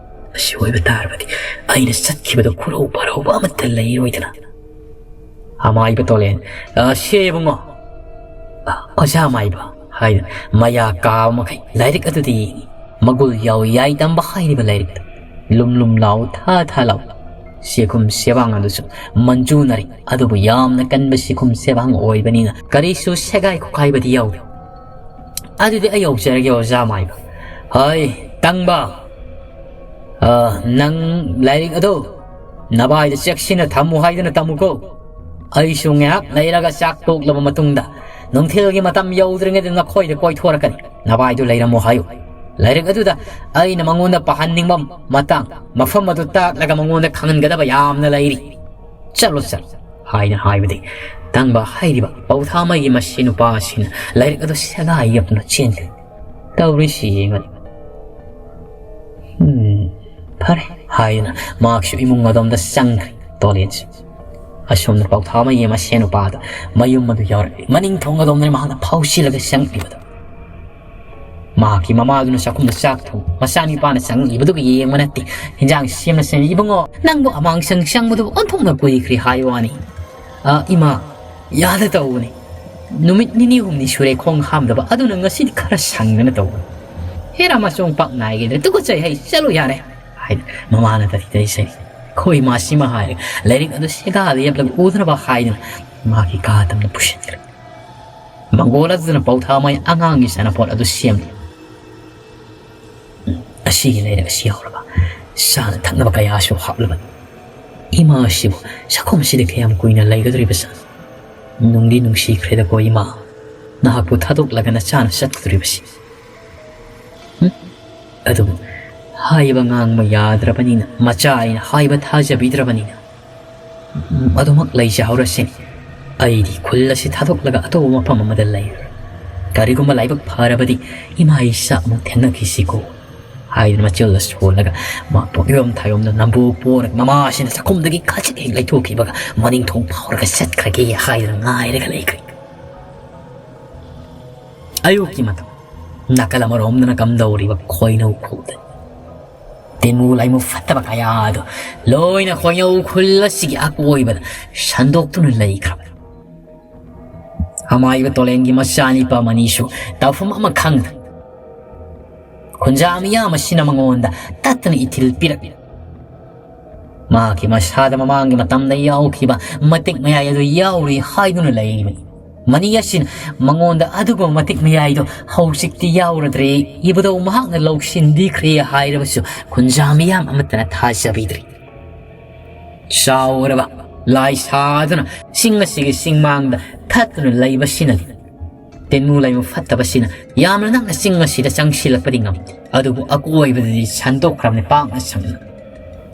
ꯑꯁꯤ ꯑꯣꯏꯕ ꯇꯥꯔꯕꯗꯤ ꯑꯩꯅ ꯆꯠꯈꯤꯕꯗ ꯈꯨꯔꯧ ꯄꯥꯔꯧꯕ ꯑꯃꯠꯇ ꯂꯩꯔꯣꯏꯗꯅ꯫" ꯑꯃꯥꯏꯕ ꯇꯣꯂꯦꯟ, "ꯑ, ꯁꯦ ꯏꯕꯨꯡꯉꯣ, ꯑ, ꯑꯣꯖꯥ ꯃꯥꯏꯕ" ꯍꯥꯏꯅ ꯃꯌꯥ ꯀꯥꯕ ꯃꯈꯩ ꯂꯥꯏꯔꯤꯛ ꯑꯗꯨꯗ ꯌꯦꯡꯉꯤ꯫ ꯃꯒꯨꯜ ꯌꯥꯎ ꯌꯥꯏ ꯇꯝꯕ ꯍꯥꯏꯔꯤꯕ ꯂꯥꯏꯔꯤꯛꯇ ꯂꯨꯝ ꯂꯨꯝ ꯂꯥꯎ, ꯊꯥ ꯊꯥ ꯂꯥꯎ ꯁꯦꯈꯨꯝ ꯁꯦꯕꯥꯡ ꯑꯗꯨꯁꯨ ꯃꯟꯖꯨꯅꯔꯤ꯫ ꯑꯗꯨꯕꯨ ꯌꯥꯝꯅ ꯀꯟꯕ ꯁꯦꯈꯨꯝ ꯁꯦꯕꯥꯡ ꯑꯣꯏꯕꯅꯤꯅ ꯀꯔꯤꯁꯨ ꯁꯦꯒꯥꯏ ꯈꯣꯀꯥꯏꯕꯗꯤ ꯌꯥꯎꯗꯦ꯫ "ꯑꯗꯨꯗꯤ ꯑꯩ ꯌꯧꯖꯔꯒꯦ, ꯑꯣꯖꯥ ꯃꯥꯏꯕ꯫" "ꯍꯣꯏ, ꯇꯪꯕ, ꯑ, ꯅꯪ ꯂꯥꯏꯔꯤꯛ ꯑꯗꯨ ꯅꯕꯥꯏꯗ ꯆꯦꯛꯁꯤꯟꯅ ꯊꯝꯃꯨ ꯍꯥꯏꯗꯨꯅ ꯇꯝꯃꯨꯀꯣ꯫ ꯑꯩꯁꯨ ꯉꯥꯏꯍꯥꯛ ꯂꯩꯔꯒ ꯆꯥꯛ ꯇꯣꯛꯂꯕ ꯃꯇꯨꯡꯗ ꯅꯨꯡꯊꯤꯜꯒꯤ ꯃꯇꯝ ꯌꯧꯗ꯭ꯔꯤꯉꯩꯗ ꯅꯈꯣꯏꯗ ꯀꯣꯏꯊꯣꯔꯛꯀꯅꯤ꯫ ꯅꯕꯥꯏꯗꯨ ꯂꯩꯔꯝꯃꯨ ꯍꯥꯏꯌꯨ꯫ ꯂꯥꯏꯔꯤꯛ ꯑꯗꯨꯗ ꯑꯩꯅ ꯃꯉꯣꯟꯗ ꯄꯥꯍꯟꯅꯤꯡꯕ ꯃꯇꯥꯡ, ꯃꯐꯝ ꯑꯗꯨ ꯇꯥꯛꯂꯒ ꯃꯉꯣꯟꯗ ꯈꯪꯍꯟꯒꯗꯕ ꯌꯥꯝꯅ ꯂꯩꯔꯤ꯫ ꯆꯠꯂꯣ, ꯆꯠꯂꯣ" ꯍꯥꯏꯅ ꯍꯥꯏꯕꯗꯒꯤ ꯇꯪꯕ ꯍꯥꯏꯔꯤꯕ ꯄꯧꯊꯥꯃꯩꯒꯤ ꯃꯁꯤ ꯅꯨꯄꯥ ꯑꯁꯤꯅ ꯂꯥꯏꯔꯤꯛ ꯑꯗꯨ ꯁꯦꯒꯥꯏ ꯌꯦꯞꯇꯨꯅ ꯆꯦꯟꯈ꯭ꯔꯦ꯫ "ꯇꯧꯔꯤꯁꯤ ꯌꯦꯡꯉꯗꯤ, ꯎꯝ, ꯐꯔꯦ" ꯍꯥꯏꯗꯨꯅ ꯃꯍꯥꯛꯁꯨ ꯏꯃꯨꯡ ꯑꯗꯣꯝꯗ ꯆꯪꯈ꯭ꯔꯦ꯫ ꯇꯣꯂꯦꯟꯁꯤ ꯑꯁꯣꯝꯗ ꯄꯧꯊꯥꯃꯩꯒꯤ ꯃꯁꯦꯟ ꯅꯨꯄꯥꯗ ꯃꯌꯨꯝ ꯑꯗꯨ ꯌꯧꯔꯛꯂꯤ꯫ ꯃꯅꯤꯡ ꯊꯣꯡ ꯑꯗꯣꯝꯗꯅ ꯃꯍꯥꯛꯅ ꯐꯥꯎꯁꯤꯜꯂꯒ ꯆꯪꯂꯤꯕꯗꯣ꯫ ꯃꯍꯥꯛꯀꯤ ꯃꯃꯥꯗꯨꯅ ꯆꯥꯛꯈꯨꯝꯗ ꯆꯥꯛ ꯊꯣꯡ, ꯃꯆꯥꯅꯤꯄꯥꯅ ꯆꯪꯂꯤꯕꯗꯨꯒ ꯌꯦꯡꯕ ꯅꯠꯇꯦ꯫ ꯍꯤꯟꯖꯥꯡ ꯁꯦꯝꯅ ꯁꯦꯝꯅ, "ꯏꯕꯨꯡꯉꯣ, ꯅꯪꯕꯨ ꯑꯃꯥꯡꯁꯪ ꯆꯪꯕꯗꯨ ꯑꯣꯟꯊꯣꯛꯅ ꯀꯨꯏꯈ꯭ꯔꯦ" ꯍꯥꯏ ꯋꯥꯅꯤ꯫ "ꯑ, ꯏꯃꯥ, ꯌꯥꯗ ꯇꯧꯕꯅꯤ꯫ ꯅꯨꯃꯤꯠ ꯅꯤꯅꯤ ꯍꯨꯝꯅꯤ ꯁꯨꯔꯦ ꯈꯣꯡ ꯍꯥꯝꯗꯕ, ꯑꯗꯨꯅ ꯉꯁꯤꯗꯤ ꯈꯔ ꯁꯪꯗꯅ ꯇꯧꯕꯅꯤ"꯫ ꯍꯦꯔꯥ, ꯃꯆꯣꯡ ꯄꯥꯛ ꯅꯥꯏꯈꯤꯗ꯭ꯔꯦ, ꯇꯨꯀꯠꯆꯩ, ꯍꯩ, ꯆꯠꯂꯨ ꯌꯥꯔꯦ ꯍꯥꯏꯅ ꯃꯃꯥꯅ ꯇꯔꯤ ꯇꯔꯤ ꯆꯩ꯫ ꯑꯩꯈꯣꯏ ꯏꯃꯥꯁꯤꯃ ꯍꯥꯏꯔꯒ ꯂꯥꯏꯔꯤꯛ ꯑꯗꯨ ꯁꯦꯒꯥꯗ ꯌꯦꯞꯂꯒ ꯎꯗꯅꯕ ꯍꯥꯏꯗꯨꯅ ꯃꯥꯒꯤ ꯀꯥ ꯇꯝꯅ ꯄꯨꯁꯤꯟꯈ꯭ꯔꯦ꯫ ꯃꯪꯒꯣꯜ ꯑꯗꯨꯅ ꯄꯧꯊꯥ ꯃꯩ ꯑꯉꯥꯡꯒꯤ ꯁꯥꯟꯅꯄꯣꯠ ꯑꯗꯨ ꯁꯦꯝꯂꯤ꯫ ꯎꯝ, ꯑꯁꯤꯒꯤ ꯂꯩꯔꯛ ꯑꯁꯤ ꯌꯧꯔꯕ ꯆꯥꯅ ꯊꯛꯅꯕ ꯀꯌꯥꯁꯨ ꯍꯥꯞꯂꯕꯅꯤ꯫ ꯏꯃꯥ ꯑꯁꯤꯕꯨ ꯆꯥꯛꯈꯨꯝ ꯑꯁꯤꯗ ꯀꯌꯥꯝ ꯀꯨꯏꯅ ꯂꯩꯒꯗꯧꯔꯤꯕꯖꯥꯠꯅꯣ? ꯅꯨꯡꯗꯤ ꯅꯨꯡꯁꯤꯈ꯭ꯔꯦꯗꯀꯣ ꯏꯃꯥ, ꯅꯍꯥꯛꯄꯨ ꯊꯥꯗꯣꯛꯂꯒ ꯅꯆꯥꯅ ꯆꯠꯀꯗꯧꯔꯤꯕꯁꯤ꯫ ꯎꯝ? ꯑꯗꯨꯕꯨ ꯍꯥꯏꯕ ꯉꯥꯡꯕ ꯌꯥꯗ꯭ꯔꯕꯅꯤꯅ, ꯃꯆꯥ ꯑꯩꯅ ꯍꯥꯏꯕ ꯊꯥꯖꯕꯤꯗ꯭ꯔꯕꯅꯤꯅ, ꯎꯝ, ꯑꯗꯨꯃꯛ ꯂꯩꯖꯍꯧꯔꯁꯤꯅꯤ꯫ ꯑꯩꯗꯤ ꯈꯨꯜ ꯑꯁꯤ ꯊꯥꯗꯣꯛꯂꯒ ꯑꯇꯣꯞꯄ ꯃꯐꯝ ꯑꯃꯗ ꯂꯩꯔꯦ꯫ ꯀꯔꯤꯒꯨꯝꯕ ꯂꯥꯏꯕꯛ ꯐꯔꯕꯗꯤ ꯏꯃꯥ ꯏꯆꯥ ꯑꯃꯨꯛ ꯊꯦꯡꯅꯈꯤꯁꯤꯀꯣ ꯍꯥꯏꯗꯨꯅ ꯃꯆꯤꯜꯗ ꯁꯣꯜꯂꯒ ꯃꯥ ꯄꯣꯠꯌꯣꯝ ꯊꯥꯌꯣꯝꯗ ꯅꯝꯕꯨ ꯄꯣꯔꯒ ꯃꯃꯥꯁꯤꯅ ꯆꯥꯛꯈꯨꯝꯗꯒꯤ ꯈꯖꯤꯛ ꯍꯦꯛ ꯂꯩꯊꯣꯛꯈꯤꯕꯒ ꯃꯅꯤꯡ ꯊꯣꯡ ꯐꯥꯎꯔꯒ ꯆꯠꯈ꯭ꯔꯒꯦ ꯍꯥꯏꯗꯨꯅ ꯉꯥꯏꯔꯒ ꯂꯩꯈ꯭ꯔꯦ꯫ ꯑꯌꯨꯛꯀꯤ ꯃꯇꯝ ꯅꯥꯀꯜ ꯑꯃꯔꯣꯝꯗꯅ ꯀꯝꯗꯧꯔꯤꯕ ꯈꯣꯏꯅꯧ ꯈꯨꯜꯗ ꯇꯤꯟꯃꯨ ꯂꯥꯏꯃꯨ ꯐꯠꯇꯕ ꯀꯌꯥ ꯑꯗꯨ ꯂꯣꯏꯅ ꯈꯣꯏꯅꯧ ꯈꯨꯜ ꯑꯁꯤꯒꯤ ꯑꯀꯣꯏꯕꯗ ꯁꯟꯗꯣꯛꯇꯨꯅ ꯂꯩꯈ꯭ꯔꯕꯅꯤ꯫ ꯑꯃꯥꯏꯕ ꯇꯣꯂꯦꯟꯒꯤ ꯃꯆꯥꯅꯤꯄꯥ ꯃꯅꯤꯁꯨ ꯇꯧꯐꯝ ꯑꯃ ꯈꯪꯗ ꯈꯨꯟꯖꯥ ꯃꯤꯌꯥꯝ ꯑꯁꯤꯅ ꯃꯉꯣꯟꯗ ꯇꯠꯇꯅ ꯏꯊꯤꯜ ꯄꯤꯔꯛꯂꯤ꯫ ꯃꯍꯥꯛꯀꯤ ꯃꯁꯥꯗ ꯃꯃꯥꯡꯒꯤ ꯃꯇꯝꯗ ꯌꯥꯎꯈꯤꯕ ꯃꯇꯤꯛ ꯃꯌꯥꯏ ꯑꯗꯨ ꯌꯥꯎꯔꯤ ꯍꯥꯏꯗꯨꯅ ꯂꯩꯔꯤꯕꯅꯤ꯫ ꯃꯅꯤ ꯑꯁꯤꯅ ꯃꯉꯣꯟꯗ ꯑꯗꯨꯒꯨꯝꯕ ꯃꯇꯤꯛ ꯃꯌꯥꯏꯗꯣ ꯍꯧꯖꯤꯛꯇꯤ ꯌꯥꯎꯔꯗ꯭ꯔꯦ꯫ ꯏꯕꯨꯙꯧ ꯃꯍꯥꯛꯅ ꯂꯧꯁꯤꯟꯕꯤꯈ꯭ꯔꯦ ꯍꯥꯏꯔꯕꯁꯨ ꯈꯨꯟꯖꯥ ꯃꯤꯌꯥꯝ ꯑꯃꯠꯇꯅ ꯊꯥꯖꯕꯤꯗ꯭ꯔꯤ꯫ ꯆꯥꯎꯔꯕ ꯂꯥꯏ ꯁꯥꯗꯨꯅ ꯆꯤꯡ ꯑꯁꯤꯒꯤ ꯆꯤꯡꯃꯥꯡꯗ ꯊꯠꯇꯨꯅ ꯂꯩꯕꯁꯤꯅꯗꯤ ꯇꯤꯟꯃꯨ ꯂꯩꯃꯨ ꯐꯠꯇꯕꯁꯤꯅ ꯌꯥꯝꯅ ꯅꯛꯅ ꯆꯤꯡ ꯑꯁꯤꯗ ꯆꯪꯁꯤꯜꯂꯛꯄꯗꯤ ꯉꯝꯗꯦ, ꯑꯗꯨꯕꯨ ꯑꯀꯣꯏꯕꯗꯗꯤ ꯁꯟꯗꯣꯛꯈ꯭ꯔꯕꯅꯤ ꯄꯥꯛꯅ ꯁꯟꯅ꯫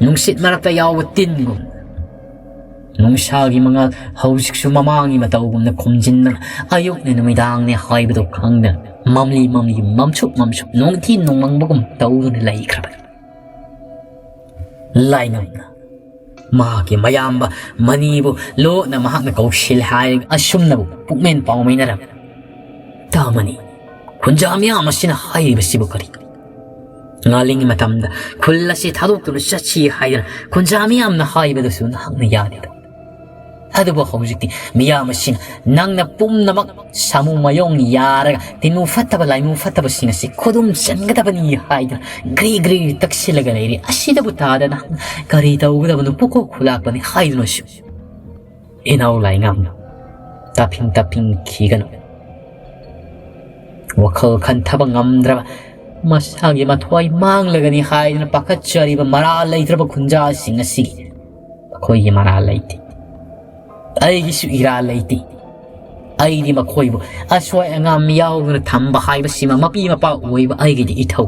ꯅꯨꯡꯁꯤꯠ ꯃꯔꯛꯇ ꯌꯥꯎꯕ ꯇꯤꯟꯒꯨꯝ ꯅꯨꯡꯁꯥꯒꯤ ꯃꯉꯥꯜ ꯍꯧꯖꯤꯛꯁꯨ ꯃꯃꯥꯡꯒꯤ ꯃꯇꯧꯒꯨꯝꯅ ꯈꯨꯝꯖꯤꯟꯗꯅ ꯑꯌꯨꯛꯅꯦ ꯅꯨꯃꯤꯗꯥꯡꯅꯦ ꯍꯥꯏꯕꯗꯨ ꯈꯪꯗꯅ ꯃꯝꯂꯤ ꯃꯝꯂꯤ, ꯃꯝꯁꯨꯛ ꯃꯝꯁꯨꯛ, ꯅꯣꯡꯊꯤ ꯅꯣꯡꯃꯪꯕꯒꯨꯝ ꯇꯧꯗꯨꯅ ꯂꯩꯈ꯭ꯔꯕꯅꯤ꯫ ꯂꯥꯏꯅꯝꯅ ꯃꯍꯥꯛꯀꯤ ꯃꯌꯥꯝꯕ ꯃꯅꯤꯕꯨ ꯂꯣꯠꯅ ꯃꯍꯥꯛꯅ ꯀꯧꯁꯤꯜꯂꯦ ꯍꯥꯏꯔꯒ ꯑꯁꯨꯝꯅꯕꯨ ꯄꯨꯛꯃꯦꯟ ꯄꯥꯎꯃꯤꯟꯅꯔꯝꯃꯤ꯫ ꯇꯥꯃꯅꯤ, ꯈꯨꯟꯖꯥ ꯃꯤꯌꯥꯝ ꯑꯁꯤꯅ ꯍꯥꯏꯔꯤꯕꯁꯤꯕꯨ ꯀꯔꯤ? ꯉꯥꯂꯤꯡꯒꯤ ꯃꯇꯝꯗ ꯈꯨꯜ ꯑꯁꯤ ꯊꯥꯗꯣꯛꯇꯨꯅ ꯆꯠꯁꯤ ꯍꯥꯏꯗꯅ ꯈꯨꯟꯖꯥ ꯃꯤꯌꯥꯝꯅ ꯍꯥꯏꯕꯗꯁꯨ ꯅꯍꯥꯛꯅ ꯌꯥꯗꯦꯗ꯫ ꯑꯗꯨꯕꯨ ꯍꯧꯖꯤꯛꯇꯤ ꯃꯤꯌꯥꯝ ꯑꯁꯤꯅ ꯅꯪꯅ ꯄꯨꯝꯅꯃꯛ ꯁꯥꯃꯨ ꯃꯌꯣꯡ ꯌꯥꯔꯒ ꯇꯤꯟꯃꯨ ꯐꯠꯇꯕ ꯂꯥꯏꯃꯨ ꯐꯠꯇꯕꯁꯤꯡ ꯑꯁꯤ ꯈꯨꯗꯨꯝ ꯆꯟꯒꯗꯕꯅꯤ ꯍꯥꯏꯗꯨꯅ ꯒ꯭ꯔꯤ ꯒ꯭ꯔꯤ ꯇꯛꯁꯤꯜꯂꯒ ꯂꯩꯔꯤ꯫ ꯑꯁꯤꯗꯕꯨ ꯇꯥꯗꯅ ꯀꯔꯤ ꯇꯧꯒꯗꯕꯅꯣ? ꯄꯨꯀꯣꯛ ꯈꯨꯂꯥꯛꯄꯅꯤ ꯍꯥꯏꯗꯨꯅꯁꯨ ꯏꯅꯥꯎ ꯂꯥꯏꯉꯝ ꯇꯥꯐꯤꯡ ꯇꯥꯐꯤꯡ ꯈꯤꯒꯅꯨ꯫ ꯋꯥꯈꯜ ꯈꯟꯊꯕ ꯉꯝꯗ꯭ꯔꯕ, ꯃꯁꯥꯒꯤ ꯃꯊ꯭ꯋꯥꯏ ꯃꯥꯡꯂꯒꯅꯤ ꯍꯥꯏꯗꯨꯅ ꯄꯥꯈꯠꯆꯔꯤꯕ ꯃꯔꯥꯜ ꯂꯩꯇ꯭ꯔꯕ ꯈꯨꯟꯖꯥꯁꯤꯡ ꯑꯁꯤꯒꯤ ꯃꯈꯣꯏꯒꯤ ꯃꯔꯥꯜ ꯂꯩꯇꯦ꯫ ꯑꯩꯒꯤꯁꯨ ꯏꯔꯥꯜ ꯂꯩꯇꯦ꯫ ꯑꯩꯗꯤ ꯃꯈꯣꯏꯕꯨ ꯑꯁꯣꯏ ꯑꯉꯥꯝ ꯌꯥꯎꯗꯅ ꯊꯝꯕ ꯍꯥꯏꯕꯁꯤꯃ ꯃꯄꯤ ꯃꯄꯥ ꯑꯣꯏꯕ ꯑꯩꯒꯤꯗꯤ ꯏꯊꯧ꯫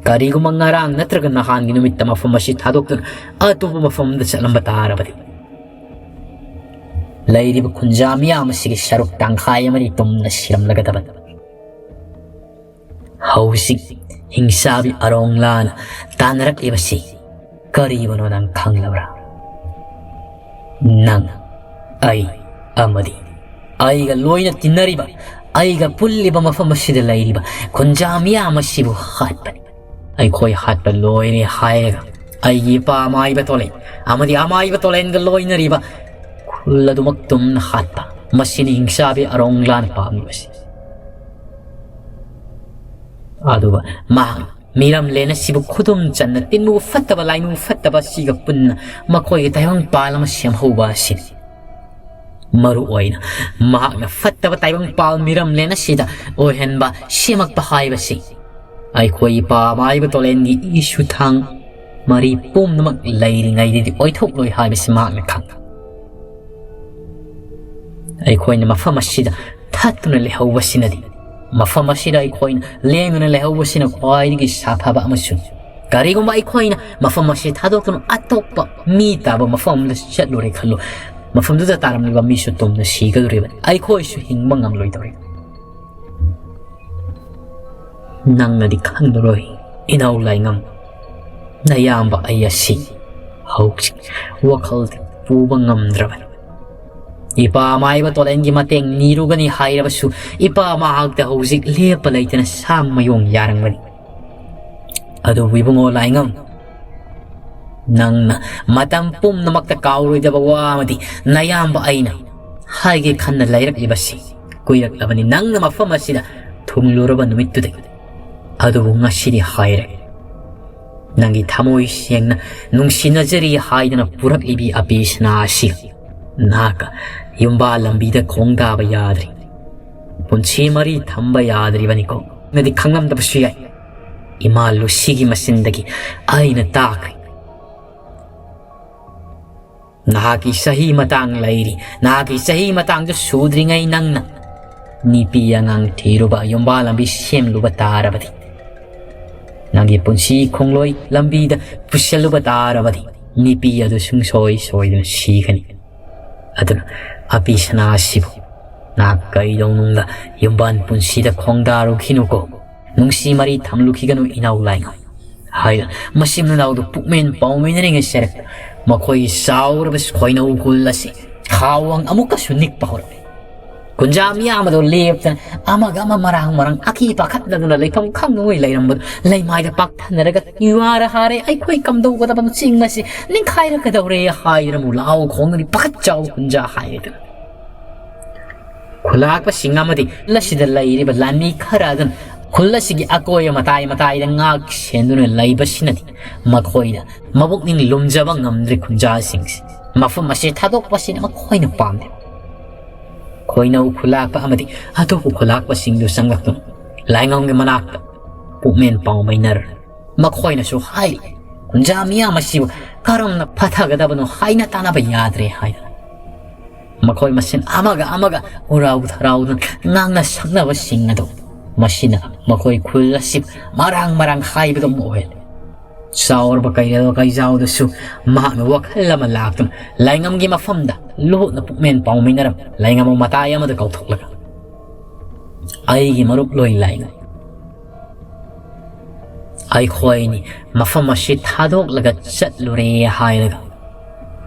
ꯀꯔꯤꯒꯨꯝꯕ ꯉꯔꯥꯡ ꯅꯠꯇ꯭ꯔꯒ ꯅꯍꯥꯟꯒꯤ ꯅꯨꯃꯤꯠꯇ ꯃꯐꯝ ꯑꯁꯤ ꯊꯥꯗꯣꯛꯇꯨꯅ ꯑꯇꯣꯞꯄ ꯃꯐꯝꯗ ꯆꯠꯂꯝꯕ ꯇꯥꯔꯕꯗꯤ, ꯂꯩꯔꯤꯕ ꯈꯨꯟꯖꯥ ꯃꯤꯌꯥꯝ ꯑꯁꯤꯒꯤ ꯁꯔꯨꯛ ꯇꯪꯈꯥꯏ ꯑꯃꯗꯤ ꯇꯨꯝꯅ ꯁꯤꯔꯝꯂꯒꯗꯕꯅꯤ꯫ ꯍꯧꯖꯤꯛ ꯍꯤꯡꯁꯥꯕꯤ ꯑꯔꯣꯡꯂꯥꯅ ꯇꯥꯟꯅꯔꯛꯂꯤꯕꯁꯤ ꯀꯔꯤꯕꯨꯅꯣ ꯅꯪ ꯈꯪꯂꯕ꯭ꯔꯥ? ꯅꯪ, ꯑꯩ, ꯑꯃꯗꯤ ꯑꯩꯒ ꯂꯣꯏꯅ ꯇꯤꯟꯅꯔꯤꯕ, ꯑꯩꯒ ꯄꯨꯜꯂꯤꯕ ꯃꯐꯝ ꯑꯁꯤꯗ ꯂꯩꯔꯤꯕ ꯈꯨꯟꯖꯥ ꯃꯤꯌꯥꯝ ꯑꯁꯤꯕꯨ ꯍꯥꯠꯄꯅꯤ꯫ ꯑꯩꯈꯣꯏ ꯍꯥꯠꯄ ꯂꯣꯏꯔꯦ ꯍꯥꯏꯔꯒ ꯑꯩꯒꯤ ꯏꯄꯥ ꯑꯃꯥꯏꯕ ꯇꯣꯂꯦꯟ ꯑꯃꯗꯤ ꯑꯃꯥꯏꯕ ꯇꯣꯂꯦꯟꯒ ꯂꯣꯏꯅꯔꯤꯕ ꯈꯨꯜ ꯑꯗꯨꯃꯛ ꯇꯨꯝꯅ ꯍꯥꯠꯄ, ꯃꯁꯤꯅꯤ ꯍꯤꯡꯁꯥꯕꯤ ꯑꯔꯣꯡꯂꯥꯅ ꯄꯥꯝꯂꯤꯕꯁꯤ꯫ ꯑꯗꯨꯒ ꯃꯍꯥꯛꯅ ꯃꯤꯔꯝꯂꯦꯟ ꯑꯁꯤꯕꯨ ꯈꯨꯗꯨꯝ ꯆꯟꯅ ꯇꯤꯟꯃꯨ ꯐꯠꯇꯕ ꯂꯥꯏꯃꯨ ꯐꯠꯇꯕ ꯑꯁꯤꯒ ꯄꯨꯟꯅ ꯃꯈꯣꯏꯒꯤ ꯇꯥꯏꯕꯪꯄꯥꯜ ꯑꯃ ꯁꯦꯝꯍꯧꯕ ꯑꯁꯤꯅꯤ꯫ ꯃꯔꯨ ꯑꯣꯏꯅ ꯃꯍꯥꯛꯅ ꯐꯠꯇꯕ ꯇꯥꯏꯕꯪꯄꯥꯜ ꯃꯤꯔꯝꯂꯦꯟ ꯑꯁꯤꯗ ꯑꯣꯏꯍꯟꯕ ꯁꯦꯝꯃꯛꯄ ꯍꯥꯏꯕꯁꯤ ꯑꯩꯈꯣꯏ ꯏꯄꯥ ꯃꯥꯏꯕ ꯇꯣꯂꯦꯟꯒꯤ ꯏꯁꯨ ꯊꯥꯡ ꯃꯔꯤ ꯄꯨꯝꯅꯃꯛ ꯂꯩꯔꯤꯉꯩꯗꯗꯤ ꯑꯣꯏꯊꯣꯛꯂꯣꯏ ꯍꯥꯏꯕꯁꯤ ꯃꯍꯥꯛꯅ ꯈꯪꯏ꯫ ꯑꯩꯈꯣꯏꯅ ꯃꯐꯝ ꯑꯁꯤꯗ ꯊꯠꯇꯨꯅ ꯂꯩꯍꯧꯕꯁꯤꯅꯗꯤ, ꯃꯐꯝ ꯑꯁꯤꯗ ꯑꯩꯈꯣꯏꯅ ꯂꯦꯡꯗꯅ ꯂꯩꯍꯧꯕꯁꯤꯅ ꯈ꯭ꯋꯥꯏꯗꯒꯤ ꯁꯥꯐꯕ ꯑꯃꯁꯨ, ꯀꯔꯤꯒꯨꯝꯕ ꯑꯩꯈꯣꯏꯅ ꯃꯐꯝ ꯑꯁꯤ ꯊꯥꯗꯣꯛꯇꯨꯅ ꯑꯇꯣꯞꯄ ꯃꯤ ꯇꯥꯕ ꯃꯐꯝ ꯑꯃꯗ ꯆꯠꯂꯨꯔꯦ ꯈꯜꯂꯨ, ꯃꯐꯝꯗꯨꯗ ꯇꯥꯔꯝꯂꯤꯕ ꯃꯤꯁꯨ ꯇꯨꯝꯅ ꯁꯤꯒꯗꯧꯔꯤꯕꯅꯤ, ꯑꯩꯈꯣꯏꯁꯨ ꯍꯤꯡꯕ ꯉꯝꯂꯣꯏꯗꯧꯔꯤ꯫ ꯅꯪꯅꯗꯤ ꯈꯪꯂꯔꯣꯏ, ꯏꯅꯥꯎ ꯂꯥꯏꯉꯝ, ꯅꯌꯥꯝꯕ ꯑꯩ ꯑꯁꯤ ꯍꯧꯖꯤꯛ ꯋꯥꯈꯜꯗꯤ ꯄꯨꯕ ꯉꯝꯗ꯭ꯔꯕꯅꯤ꯫ ꯏꯄꯥ ꯃꯥꯏꯕ ꯇꯣꯂꯦꯟꯒꯤ ꯃꯇꯦꯡ ꯅꯤꯔꯨꯒꯅꯤ ꯍꯥꯏꯔꯕꯁꯨ, ꯏꯄꯥ ꯃꯍꯥꯛꯇ ꯍꯧꯖꯤꯛ ꯂꯦꯞꯄ ꯂꯩꯇꯅ ꯁꯥ ꯃꯌꯣꯡ ꯌꯥꯔꯝꯒꯅꯤ꯫ ꯑꯗꯨꯕꯨ ꯏꯕꯨꯡꯉꯣ ꯂꯥꯏꯉꯝ, ꯅꯪꯅ ꯃꯇꯝ ꯄꯨꯝꯅꯃꯛꯇ ꯀꯥꯎꯔꯣꯏꯗꯕ ꯋꯥ ꯑꯃꯗꯤ ꯅꯌꯥꯝꯕ ꯑꯩꯅ ꯍꯥꯏꯒꯦ ꯈꯟꯅ ꯂꯩꯔꯛꯂꯤꯕꯁꯤ ꯀꯨꯏꯔꯛꯂꯕꯅꯤ꯫ ꯅꯪꯅ ꯃꯐꯝ ꯑꯁꯤꯗ ꯊꯨꯡꯂꯨꯔꯕ ꯅꯨꯃꯤꯠꯇꯨꯗꯒꯤ꯫ ꯑꯗꯨꯕꯨ ꯉꯁꯤꯗꯤ ꯍꯥꯏꯔꯦ, ꯅꯪꯒꯤ ꯊꯃꯣꯏ ꯁꯦꯡꯅ ꯅꯨꯡꯁꯤꯅꯖꯔꯤ ꯍꯥꯏꯗꯅ ꯄꯨꯔꯛꯂꯤꯕꯤ ꯑꯕꯦꯁꯅꯥ ꯑꯁꯤ ꯅꯍꯥꯛꯀ ꯌꯨꯝꯕꯥ ꯂꯝꯕꯤꯗ ꯈꯣꯡꯗꯥꯕ ꯌꯥꯗ꯭ꯔꯤ꯫ ꯄꯨꯟꯁꯤ ꯃꯔꯤ ꯊꯝꯕ ꯌꯥꯗ꯭ꯔꯤꯕꯅꯤꯀꯣ꯫ ꯅꯗꯤ ꯈꯪꯂꯝꯗꯕꯁꯨ ꯌꯥꯏ꯫ ꯏꯃꯥ ꯂꯨꯁꯤꯒꯤ ꯃꯆꯤꯟꯗꯒꯤ ꯑꯩꯅ ꯇꯥꯈ꯭ꯔꯦ꯫ ꯅꯍꯥꯛꯀꯤ ꯆꯍꯤ ꯃꯇꯥꯡ ꯂꯩꯔꯤ꯫ ꯅꯍꯥꯛꯀꯤ ꯆꯍꯤ ꯃꯇꯥꯡꯗꯨ ꯁꯨꯗ꯭ꯔꯤꯉꯩ ꯅꯪꯅ ꯅꯨꯄꯤ ꯑꯉꯥꯡ ꯊꯤꯔꯨꯕ, ꯌꯨꯝꯕꯥ ꯂꯝꯕꯤ ꯁꯦꯝꯂꯨꯕ ꯇꯥꯔꯕꯗꯤ, ꯅꯪꯒꯤ ꯄꯨꯟꯁꯤ ꯈꯣꯡꯂꯣꯏ ꯂꯝꯕꯤꯗ ꯄꯨꯁꯜꯂꯨꯕ ꯇꯥꯔꯕꯗꯤ, ꯅꯨꯄꯤ ꯑꯗꯨ ꯁꯨꯡꯁꯣꯏ ꯁꯣꯏꯗꯅ ꯁꯤꯒꯅꯤ꯫ ꯑꯗꯨꯅ ꯑꯕꯦꯁꯅꯥ ꯑꯁꯤꯕꯨ ꯅꯍꯥꯛ ꯀꯩꯗꯧꯅꯨꯡꯗ ꯌꯨꯝꯕꯥꯟ ꯄꯨꯟꯁꯤꯗ ꯈꯣꯡꯗꯥꯔꯨꯈꯤꯅꯨꯀꯣ꯫ ꯅꯨꯡꯁꯤ ꯃꯔꯤ ꯊꯝꯂꯨꯈꯤꯒꯅꯨ ꯏꯅꯥꯎ ꯂꯥꯏꯉꯝ ꯍꯥꯏꯅ ꯃꯆꯤꯟ ꯃꯅꯥꯎꯗꯨ ꯄꯨꯛꯃꯦꯟ ꯄꯥꯎꯃꯤꯟꯅꯔꯤꯉꯩ ꯁꯦꯔꯛꯇ ꯃꯈꯣꯏꯒꯤ ꯆꯥꯎꯔꯕ ꯈꯣꯏꯅꯧ ꯈꯨꯜ ꯑꯁꯤ ꯈꯥꯋꯪ ꯑꯃꯨꯛꯀꯁꯨ ꯅꯤꯛꯄ ꯍꯧꯔꯛꯏ꯫ ꯀꯨꯟꯖꯥ ꯃꯤꯌꯥꯝ ꯑꯗꯨ ꯂꯦꯞꯇꯅ ꯑꯃꯒ ꯑꯃ ꯃꯔꯥꯡ ꯃꯔꯥꯡ ꯑꯀꯤ ꯄꯥꯈꯠꯅꯗꯨꯅ ꯂꯩꯐꯝ ꯈꯪꯗꯉꯩ ꯂꯩꯔꯝꯕꯗꯨ ꯂꯩꯃꯥꯏꯗ ꯄꯥꯛꯊꯅꯔꯒ "ꯌꯨꯍꯥꯔ ꯍꯥꯔꯦ, ꯑꯩꯈꯣꯏ ꯀꯝꯗꯧꯒꯗꯕꯅꯣ, ꯆꯤꯡ ꯑꯁꯤ ꯅꯤꯡꯈꯥꯏꯔꯛꯀꯗꯧꯔꯦ" ꯍꯥꯏꯗꯨꯅ ꯑꯃꯨꯛ ꯂꯥꯎ ꯈꯣꯡꯗꯨꯅ ꯄꯥꯈꯠ ꯆꯥꯎ ꯀꯨꯟꯖꯥ ꯍꯥꯏꯔꯦꯗꯅ꯫ ꯈꯨꯂꯥꯛꯄꯁꯤꯡ ꯑꯃꯗꯤ ꯈꯨꯜ ꯑꯁꯤꯗ ꯂꯩꯔꯤꯕ ꯂꯥꯟꯃꯤ ꯈꯔ ꯑꯗꯨꯅ ꯈꯨꯜ ꯑꯁꯤꯒꯤ ꯑꯀꯣꯏꯕ ꯃꯇꯥꯏ ꯃꯇꯥꯏꯗ ꯉꯥꯛ ꯁꯦꯟꯗꯨꯅ ꯂꯩꯕꯁꯤꯅꯗꯤ ꯃꯈꯣꯏꯗ ꯃꯕꯨꯛꯅꯤꯡ ꯂꯨꯝꯖꯕ ꯉꯝꯗ꯭ꯔꯦ꯫ ꯈꯨꯟꯖꯥꯁꯤꯡꯁꯤ ꯃꯐꯝ ꯑꯁꯤ ꯊꯥꯗꯣꯛꯄꯁꯤꯅ ꯃꯈꯣꯏꯅ ꯄꯥꯝꯗꯦ꯫ ꯈꯣꯏꯅꯧ ꯈꯨꯂꯥꯛꯄ ꯑꯃꯗꯤ ꯑꯇꯣꯞꯄ ꯈꯨꯂꯥꯛꯄꯁꯤꯡꯗꯨ ꯆꯪꯂꯛꯇꯨꯅ ꯂꯥꯏꯉꯝꯒꯤ ꯃꯅꯥꯛꯇ ꯄꯨꯛꯃꯦꯟ ꯄꯥꯎꯃꯩꯅꯔ ꯃꯈꯣꯏꯅꯁꯨ ꯍꯥꯏꯔꯤ, "ꯀꯨꯟꯖꯥ ꯃꯤꯌꯥꯝ ꯑꯁꯤꯕꯨ ꯀꯔꯝꯅ ꯐꯊꯒꯗꯕꯅꯣ ꯍꯥꯏꯅ ꯇꯥꯟꯅꯕ ꯌꯥꯗ꯭ꯔꯦ" ꯍꯥꯏꯅ꯫ ꯃꯈꯣꯏ ꯃꯁꯦꯟ ꯑꯃꯒ ꯑꯃꯒ ꯎꯔꯥꯎ ꯊꯔꯥꯎꯗꯨꯅ ꯉꯥꯡꯅ ꯁꯛꯅꯕꯁꯤꯡ ꯑꯗꯨ ꯃꯁꯤꯅ ꯃꯈꯣꯏ ꯈꯨꯜ ꯑꯁꯤ ꯃꯔꯥꯡ ꯃꯔꯥꯡ ꯍꯥꯏꯕꯗꯨ ꯑꯃ ꯑꯣꯏꯍꯜꯂꯤ꯫ ꯆꯥꯎꯔꯕ ꯀꯩꯔꯦꯜ ꯀꯩꯖꯥꯎꯗꯁꯨ ꯃꯍꯥꯛꯅ ꯋꯥꯈꯜ ꯑꯃ ꯂꯥꯛꯇꯨꯅ ꯂꯥꯏꯉꯝꯒꯤ ꯃꯐꯝꯗ ꯂꯣꯠꯅ ꯄꯨꯛꯃꯦꯟ ꯄꯥꯎꯃꯤꯟꯅꯔꯝ ꯂꯥꯏꯉꯝ ꯑꯃ ꯃꯇꯥꯏ ꯑꯃꯗ ꯀꯧꯊꯣꯛꯂꯒ, "ꯑꯩꯒꯤ ꯃꯔꯨꯞ ꯂꯣꯏ ꯂꯥꯏꯉꯝ, ꯑꯩꯈꯣꯏꯅꯤ ꯃꯐꯝ ꯑꯁꯤ ꯊꯥꯗꯣꯛꯂꯒ ꯆꯠꯂꯨꯔꯦ ꯍꯥꯏꯔꯒ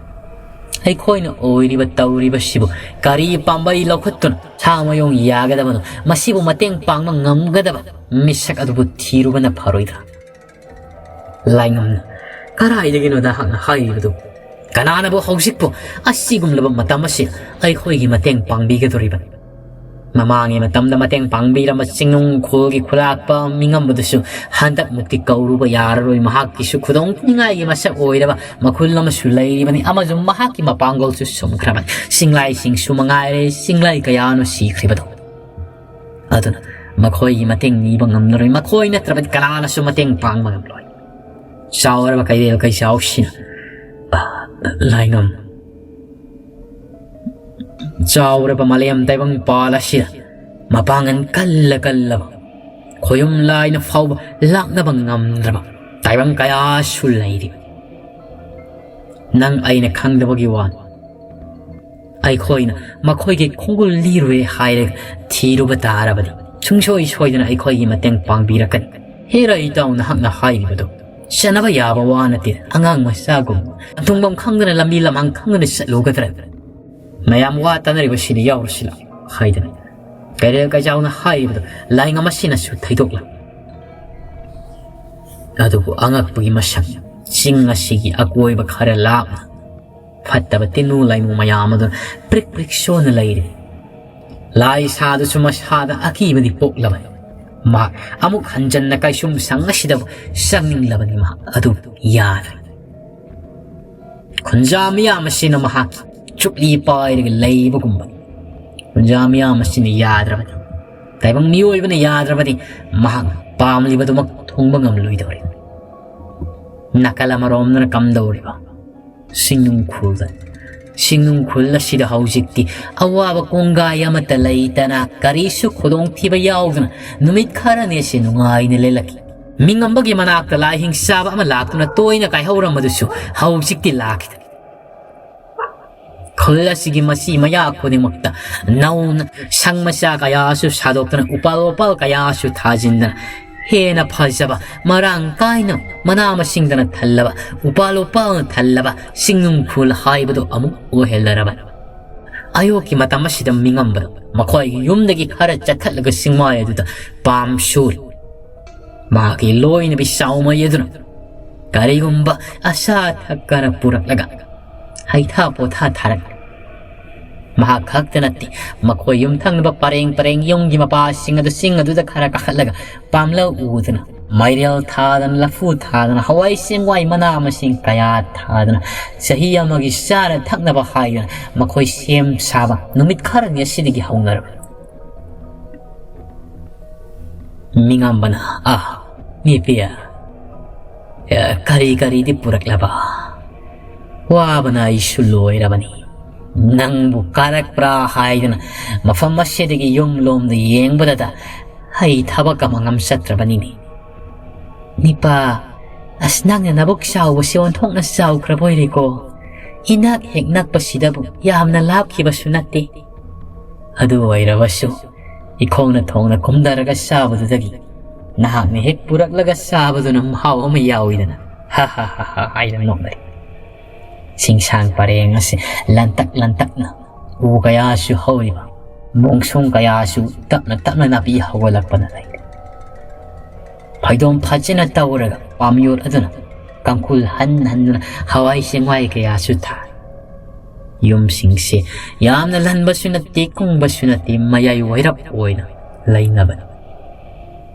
ꯑꯩꯈꯣꯏꯅ ꯑꯣꯏꯔꯤꯕ ꯇꯧꯔꯤꯕꯁꯤꯕꯨ ꯀꯔꯤ ꯄꯥꯝꯕꯩ ꯂꯧꯈꯠꯇꯨꯅ ꯁꯥ ꯃꯌꯣꯡ ꯌꯥꯒꯗꯕꯅꯣ? ꯃꯁꯤꯕꯨ ꯃꯇꯦꯡ ꯄꯥꯡꯕ ꯉꯝꯒꯗꯕ ꯃꯤꯁꯛ ꯑꯗꯨꯕꯨ ꯊꯤꯔꯨꯕꯅ ꯐꯔꯣꯏꯗ꯭ꯔꯥ?" ꯂꯥꯏꯉꯝꯅ ꯀꯗꯥꯏꯗꯒꯤꯅꯣꯗ ꯍꯥꯏꯔꯤꯕꯗꯨ? ꯀꯅꯥꯅꯕꯨ ꯍꯧꯖꯤꯛꯄꯨ ꯑꯁꯤꯒꯨꯝꯂꯕ ꯃꯇꯝ ꯑꯁꯤ ꯑꯩꯈꯣꯏꯒꯤ ꯃꯇꯦꯡ ꯄꯥꯡꯕꯤꯒꯗꯧꯔꯤꯕꯅꯤ? ꯃꯃꯥꯡꯒꯤ ꯃꯇꯝꯗ ꯃꯇꯦꯡ ꯄꯥꯡꯕꯤꯔꯝꯕ ꯆꯤꯡꯅꯨꯡ ꯈꯨꯜꯒꯤ ꯈꯨꯂꯥꯛꯄ ꯃꯤꯉꯝꯕꯗꯨꯁꯨ ꯍꯟꯗꯛꯃꯨꯛꯇꯤ ꯀꯧꯔꯨꯕ ꯌꯥꯔꯔꯣꯏ꯫ ꯃꯍꯥꯛꯀꯤꯁꯨ ꯈꯨꯗꯣꯡ ꯊꯤꯅꯤꯡꯉꯥꯏꯒꯤ ꯃꯁꯛ ꯑꯣꯏꯔꯕ ꯃꯈꯨꯜ ꯑꯃꯁꯨ ꯂꯩꯔꯤꯕꯅꯤ, ꯑꯃꯁꯨꯡ ꯃꯍꯥꯛꯀꯤ ꯃꯄꯥꯡꯒꯜꯁꯨ ꯁꯨꯝꯈ꯭ꯔꯕꯅꯤ꯫ ꯆꯤꯡꯂꯥꯏꯁꯤꯡꯁꯨ ꯃꯉꯥꯏꯔꯦ, ꯆꯤꯡꯂꯥꯏ ꯀꯌꯥꯅꯣ ꯁꯤꯈ꯭ꯔꯤꯕꯗꯣ꯫ ꯑꯗꯨꯅ ꯃꯈꯣꯏꯒꯤ ꯃꯇꯦꯡ ꯅꯤꯕ ꯉꯝꯂꯔꯣꯏ꯫ ꯃꯈꯣꯏ ꯅꯠꯇ꯭ꯔꯕꯗꯤ ꯀꯅꯥꯅꯁꯨ ꯃꯇꯦꯡ ꯄꯥꯡꯕ ꯉꯝꯂꯣꯏ꯫ ꯆꯥꯎꯔꯕ ꯀꯩꯔꯦꯜ ꯀꯩꯆꯥꯎꯁꯤꯅ, ꯑ, ꯂꯥꯏꯉꯝ, ꯆꯥꯎꯔꯕ ꯃꯥꯂꯦꯝ ꯇꯥꯏꯕꯪ ꯄꯥꯜ ꯑꯁꯤꯗ ꯃꯄꯥꯡꯒꯜ ꯀꯜꯂ ꯀꯜꯂꯕ ꯈꯣꯌꯨꯝ ꯂꯥꯏꯅ ꯐꯥꯎꯕ ꯂꯥꯛꯅꯕ ꯉꯝꯗ꯭ꯔꯕ ꯇꯥꯏꯕꯪ ꯀꯌꯥꯁꯨ ꯂꯩꯔꯤ꯫ ꯅꯪ ꯑꯩꯅ ꯈꯪꯗꯕꯒꯤ ꯋꯥꯅꯤ꯫ ꯑꯩꯈꯣꯏꯅ ꯃꯈꯣꯏꯒꯤ ꯈꯣꯡꯒꯨꯜ ꯂꯤꯔꯨꯔꯦ ꯍꯥꯏꯔꯒ ꯊꯤꯔꯨꯕ ꯇꯥꯔꯕꯗꯤ ꯁꯨꯡꯁꯣꯏ ꯁꯣꯏꯗꯅ ꯑꯩꯈꯣꯏꯒꯤ ꯃꯇꯦꯡ ꯄꯥꯡꯕꯤꯔꯛꯀꯅꯤ꯫ ꯍꯦꯔꯥ ꯏꯇꯥꯎ, ꯅꯍꯥꯛꯅ ꯍꯥꯏꯔꯤꯕꯗꯨ ꯆꯠꯅꯕ ꯌꯥꯕ ꯋꯥ ꯅꯠꯇꯦ꯫ ꯑꯉꯥꯡ ꯃꯆꯥꯒꯨꯝ ꯊꯨꯡꯐꯝ ꯈꯪꯗꯅ ꯂꯝꯕꯤ ꯂꯝꯍꯥꯡ ꯈꯪꯗꯅ ꯆꯠꯂꯨꯒꯗ꯭ꯔꯥ? ꯃꯌꯥꯝ ꯋꯥ ꯇꯥꯅꯔꯤꯕꯁꯤꯗ ꯌꯥꯎꯔꯨꯁꯤꯂꯥ ꯍꯥꯏꯗꯅ ꯀꯩꯔꯦꯜ ꯀꯩꯆꯥꯎꯅ ꯍꯥꯏꯔꯤꯕꯗꯨ ꯂꯥꯏꯉꯝ ꯑꯁꯤꯅꯁꯨ ꯊꯩꯗꯣꯛꯂꯝꯃꯤ꯫ ꯑꯗꯨꯕꯨ ꯑꯉꯛꯄꯒꯤ ꯃꯁꯛ, ꯆꯤꯡ ꯑꯁꯤꯒꯤ ꯑꯀꯣꯏꯕ ꯈꯔ ꯂꯥꯞꯅ ꯐꯠꯇꯕ ꯇꯤꯟꯅꯨ ꯂꯥꯏꯃꯨ ꯃꯌꯥꯝ ꯑꯗꯨꯅ ꯄ꯭ꯔꯤꯛ ꯄ꯭ꯔꯤꯛ ꯁꯣꯟꯅ ꯂꯩꯔꯤ꯫ ꯂꯥꯏ ꯁꯥꯗꯨꯁꯨ ꯃꯁꯥꯗ ꯑꯀꯤꯕꯗꯤ ꯄꯣꯛꯂꯕꯅꯤ꯫ ꯃꯍꯥꯛ ꯑꯃꯨꯛ ꯍꯟꯖꯟꯅ ꯀꯩꯁꯨꯝ ꯁꯪ ꯑꯁꯤꯗꯕꯨ ꯆꯪꯅꯤꯡꯂꯕꯅꯤ꯫ ꯃꯍꯥꯛ ꯑꯗꯨ ꯌꯥꯗ꯭ꯔꯦ꯫ ꯈꯨꯟꯖꯥ ꯃꯤꯌꯥꯝ ꯑꯁꯤꯅ ꯃꯍꯥꯛꯀꯤ ꯆꯨꯞꯂꯤ ꯄꯥꯏꯔꯒ ꯂꯩꯕꯒꯨꯝꯕꯅꯤ꯫ ꯈꯨꯟꯖꯥ ꯃꯤꯌꯥꯝ ꯑꯁꯤꯅ ꯌꯥꯗ꯭ꯔꯕꯗꯤ, ꯇꯥꯏꯕꯪ ꯃꯤꯑꯣꯏꯕꯅ ꯌꯥꯗ꯭ꯔꯕꯗꯤ, ꯃꯍꯥꯛꯅ ꯄꯥꯝꯂꯤꯕꯗꯨꯃꯛ ꯊꯨꯡꯕ ꯉꯝꯂꯣꯏꯗꯧꯔꯤ꯫ ꯅꯥꯀꯜ ꯑꯃꯔꯣꯝꯗꯅ ꯀꯝꯗꯧꯔꯤꯕ? ꯁꯤꯡꯅꯨꯡ ꯈꯨꯜꯗ, ꯁꯤꯡꯅꯨꯡ ꯈꯨꯜ ꯑꯁꯤꯗ ꯍꯧꯖꯤꯛꯇꯤ ꯑꯋꯥꯕ ꯀꯣꯡꯒꯥꯏ ꯑꯃꯠꯇ ꯂꯩꯇꯅ, ꯀꯔꯤꯁꯨ ꯈꯨꯗꯣꯡꯊꯤꯕ ꯌꯥꯎꯗꯅ ꯅꯨꯃꯤꯠ ꯈꯔꯅꯤ ꯑꯁꯤ ꯅꯨꯡꯉꯥꯏꯅ ꯂꯦꯜꯂꯛꯈꯤ꯫ ꯃꯤꯉꯝꯕꯒꯤ ꯃꯅꯥꯛꯇ ꯂꯥꯏꯍꯤꯡ ꯆꯥꯕ ꯑꯃ ꯂꯥꯛꯇꯨꯅ ꯇꯣꯏꯅ ꯀꯥꯏꯍꯧꯔꯝꯕꯗꯨꯁꯨ ꯍꯧꯖꯤꯛꯇꯤ ꯂꯥꯛꯈꯤꯗ꯭ꯔꯦ꯫ ꯈꯨꯜ ꯑꯁꯤꯒꯤ ꯃꯆꯤ ꯃꯌꯥ ꯈꯨꯗꯤꯡꯃꯛꯇ ꯅꯧꯅ ꯁꯪ ꯃꯆꯥ ꯀꯌꯥꯁꯨ ꯁꯥꯗꯣꯛꯇꯨꯅ, ꯎꯄꯥꯜ ꯋꯥꯄꯥꯜ ꯀꯌꯥꯁꯨ ꯊꯥꯖꯤꯟꯗꯅ, ꯍꯦꯟꯅ ꯐꯖꯕ, ꯃꯔꯥꯡ ꯀꯥꯏꯅ ꯃꯅꯥ ꯃꯁꯤꯡꯗꯅ ꯊꯜꯂꯕ, ꯎꯄꯥꯜ ꯋꯥꯄꯥꯜꯅ ꯊꯜꯂꯕ ꯁꯤꯡꯅꯨꯡ ꯈꯨꯜ ꯍꯥꯏꯕꯗꯨ ꯑꯃꯨꯛ ꯑꯣꯏꯍꯜꯂꯔꯕꯅꯤ꯫ ꯑꯌꯨꯛꯀꯤ ꯃꯇꯝ ꯑꯁꯤꯗ ꯃꯤꯉꯝꯕꯗ ꯃꯈꯣꯏꯒꯤ ꯌꯨꯝꯗꯒꯤ ꯈꯔ ꯆꯠꯊꯠꯂꯒ ꯆꯤꯡꯃꯥꯏ ꯑꯗꯨꯗ ꯄꯥꯝ ꯁꯨꯔꯤ꯫ ꯃꯍꯥꯛꯀꯤ ꯂꯣꯏꯅꯕꯤ ꯆꯥꯎꯃꯩ ꯑꯗꯨꯅ ꯀꯔꯤꯒꯨꯝꯕ ꯑꯆꯥ ꯑꯊꯛ ꯈꯔ ꯄꯨꯔꯛꯂꯒ ꯍꯩꯊꯥ ꯄꯣꯊꯥ ꯊꯥꯔꯛꯂꯦ꯫ ꯃꯍꯥꯛ ꯈꯛꯇ ꯅꯠꯇꯦ, ꯃꯈꯣꯏ ꯌꯨꯝꯊꯪꯅꯕ ꯄꯔꯦꯡ ꯄꯔꯦꯡ ꯌꯨꯝꯒꯤ ꯃꯄꯥꯁꯤꯡ ꯑꯗꯨ ꯆꯤꯡ ꯑꯗꯨꯗ ꯈꯔ ꯀꯥꯈꯠꯂꯒ ꯄꯥꯝꯂꯧ ꯎꯗꯨꯅ, ꯃꯥꯏꯔꯦꯜ ꯊꯥꯗꯅ, ꯂꯐꯨ ꯊꯥꯗꯅ, ꯍꯋꯥꯏ ꯆꯦꯡꯋꯥꯏ ꯃꯅꯥ ꯃꯁꯤꯡ ꯀꯌꯥ ꯊꯥꯗꯅ, ꯆꯍꯤ ꯑꯃꯒꯤ ꯆꯥꯅ ꯊꯛꯅꯕ ꯍꯥꯏꯗꯨꯅ ꯃꯈꯣꯏ ꯁꯦꯝ ꯁꯥꯕ ꯅꯨꯃꯤꯠ ꯈꯔꯅꯤ ꯑꯁꯤꯗꯒꯤ ꯍꯧꯅꯔꯕꯅꯤ꯫ ꯃꯤꯉꯝꯕꯅ, "ꯑꯥ, ꯅꯤꯄꯤꯌꯥ, ꯑꯦ, ꯀꯔꯤ ꯀꯔꯤꯗꯤ ꯄꯨꯔꯛꯂꯕ? ꯋꯥꯕꯅ ꯑꯩꯁꯨ ꯂꯣꯏꯔꯕꯅꯤ꯫ ꯅꯪꯕꯨ ꯀꯥꯔꯛꯄ꯭ꯔꯥ ꯍꯥꯏꯗꯨꯅ ꯃꯐꯝ ꯑꯁꯤꯗꯒꯤ ꯌꯨꯝ ꯂꯣꯝꯗ ꯌꯦꯡꯕꯗꯗ ꯑꯩ ꯊꯕꯛ ꯑꯃ ꯉꯝꯆꯠꯇ꯭ꯔꯕꯅꯤꯅꯦ꯫ ꯅꯤꯄꯥ, ꯑꯁ, ꯅꯪꯅ ꯅꯕꯨꯛ ꯆꯥꯎꯕꯁꯦ ꯑꯣꯟꯊꯣꯛꯅ ꯆꯥꯎꯈ꯭ꯔꯕ ꯑꯣꯏꯔꯦꯀꯣ꯫ ꯏꯅꯥꯛ ꯍꯦꯛ ꯅꯛꯄꯁꯤꯗꯕꯨ ꯌꯥꯝꯅ ꯂꯥꯞꯈꯤꯕꯁꯨ ꯅꯠꯇꯦ꯫ ꯑꯗꯨ ꯑꯣꯏꯔꯕꯁꯨ ꯏꯈꯣꯡꯅ ꯊꯣꯡꯅ ꯀꯨꯝꯊꯔꯒ ꯆꯥꯕꯗꯨꯗꯒꯤ ꯅꯍꯥꯛꯅ ꯍꯦꯛ ꯄꯨꯔꯛꯂꯒ ꯆꯥꯕꯗꯨꯅ ꯃꯍꯥꯎ ꯑꯃ ꯌꯥꯎꯏꯗꯅ", ꯍꯥ ꯍꯥ ꯍꯥ ꯍꯥ ꯍꯥꯏꯅ ꯅꯣꯛꯅꯔꯤ꯫ ꯆꯤꯡꯁꯥꯡ ꯄꯔꯦꯡ ꯑꯁꯤ ꯂꯟꯇꯛ ꯂꯟꯇꯛꯅ ꯎ ꯀꯌꯥꯁꯨ ꯍꯧꯔꯤꯕ, ꯃꯣꯡꯁꯣꯡ ꯀꯌꯥꯁꯨ ꯇꯞꯅ ꯇꯞꯅ ꯅꯥꯄꯤ ꯍꯧꯒꯠꯂꯛꯄꯅ ꯂꯩꯔꯦ꯫ ꯐꯩꯗꯣꯝ ꯐꯖꯅ ꯇꯧꯔꯒ ꯄꯥꯝꯌꯣꯠ ꯑꯗꯨꯅ ꯀꯥꯡꯈꯨꯜ ꯍꯟ ꯍꯟꯗꯨꯅ ꯍꯋꯥꯏ ꯆꯦꯡꯋꯥꯏ ꯀꯌꯥꯁꯨ ꯊꯥꯏ꯫ ꯌꯨꯝꯁꯤꯡꯁꯦ ꯌꯥꯝꯅ ꯂꯟꯕꯁꯨ ꯅꯠꯇꯦ, ꯀꯨꯡꯕꯁꯨ ꯅꯠꯇꯦ, ꯃꯌꯥꯏ ꯋꯥꯏꯔꯞ ꯑꯣꯏꯅ ꯂꯩꯅꯕꯅꯤ꯫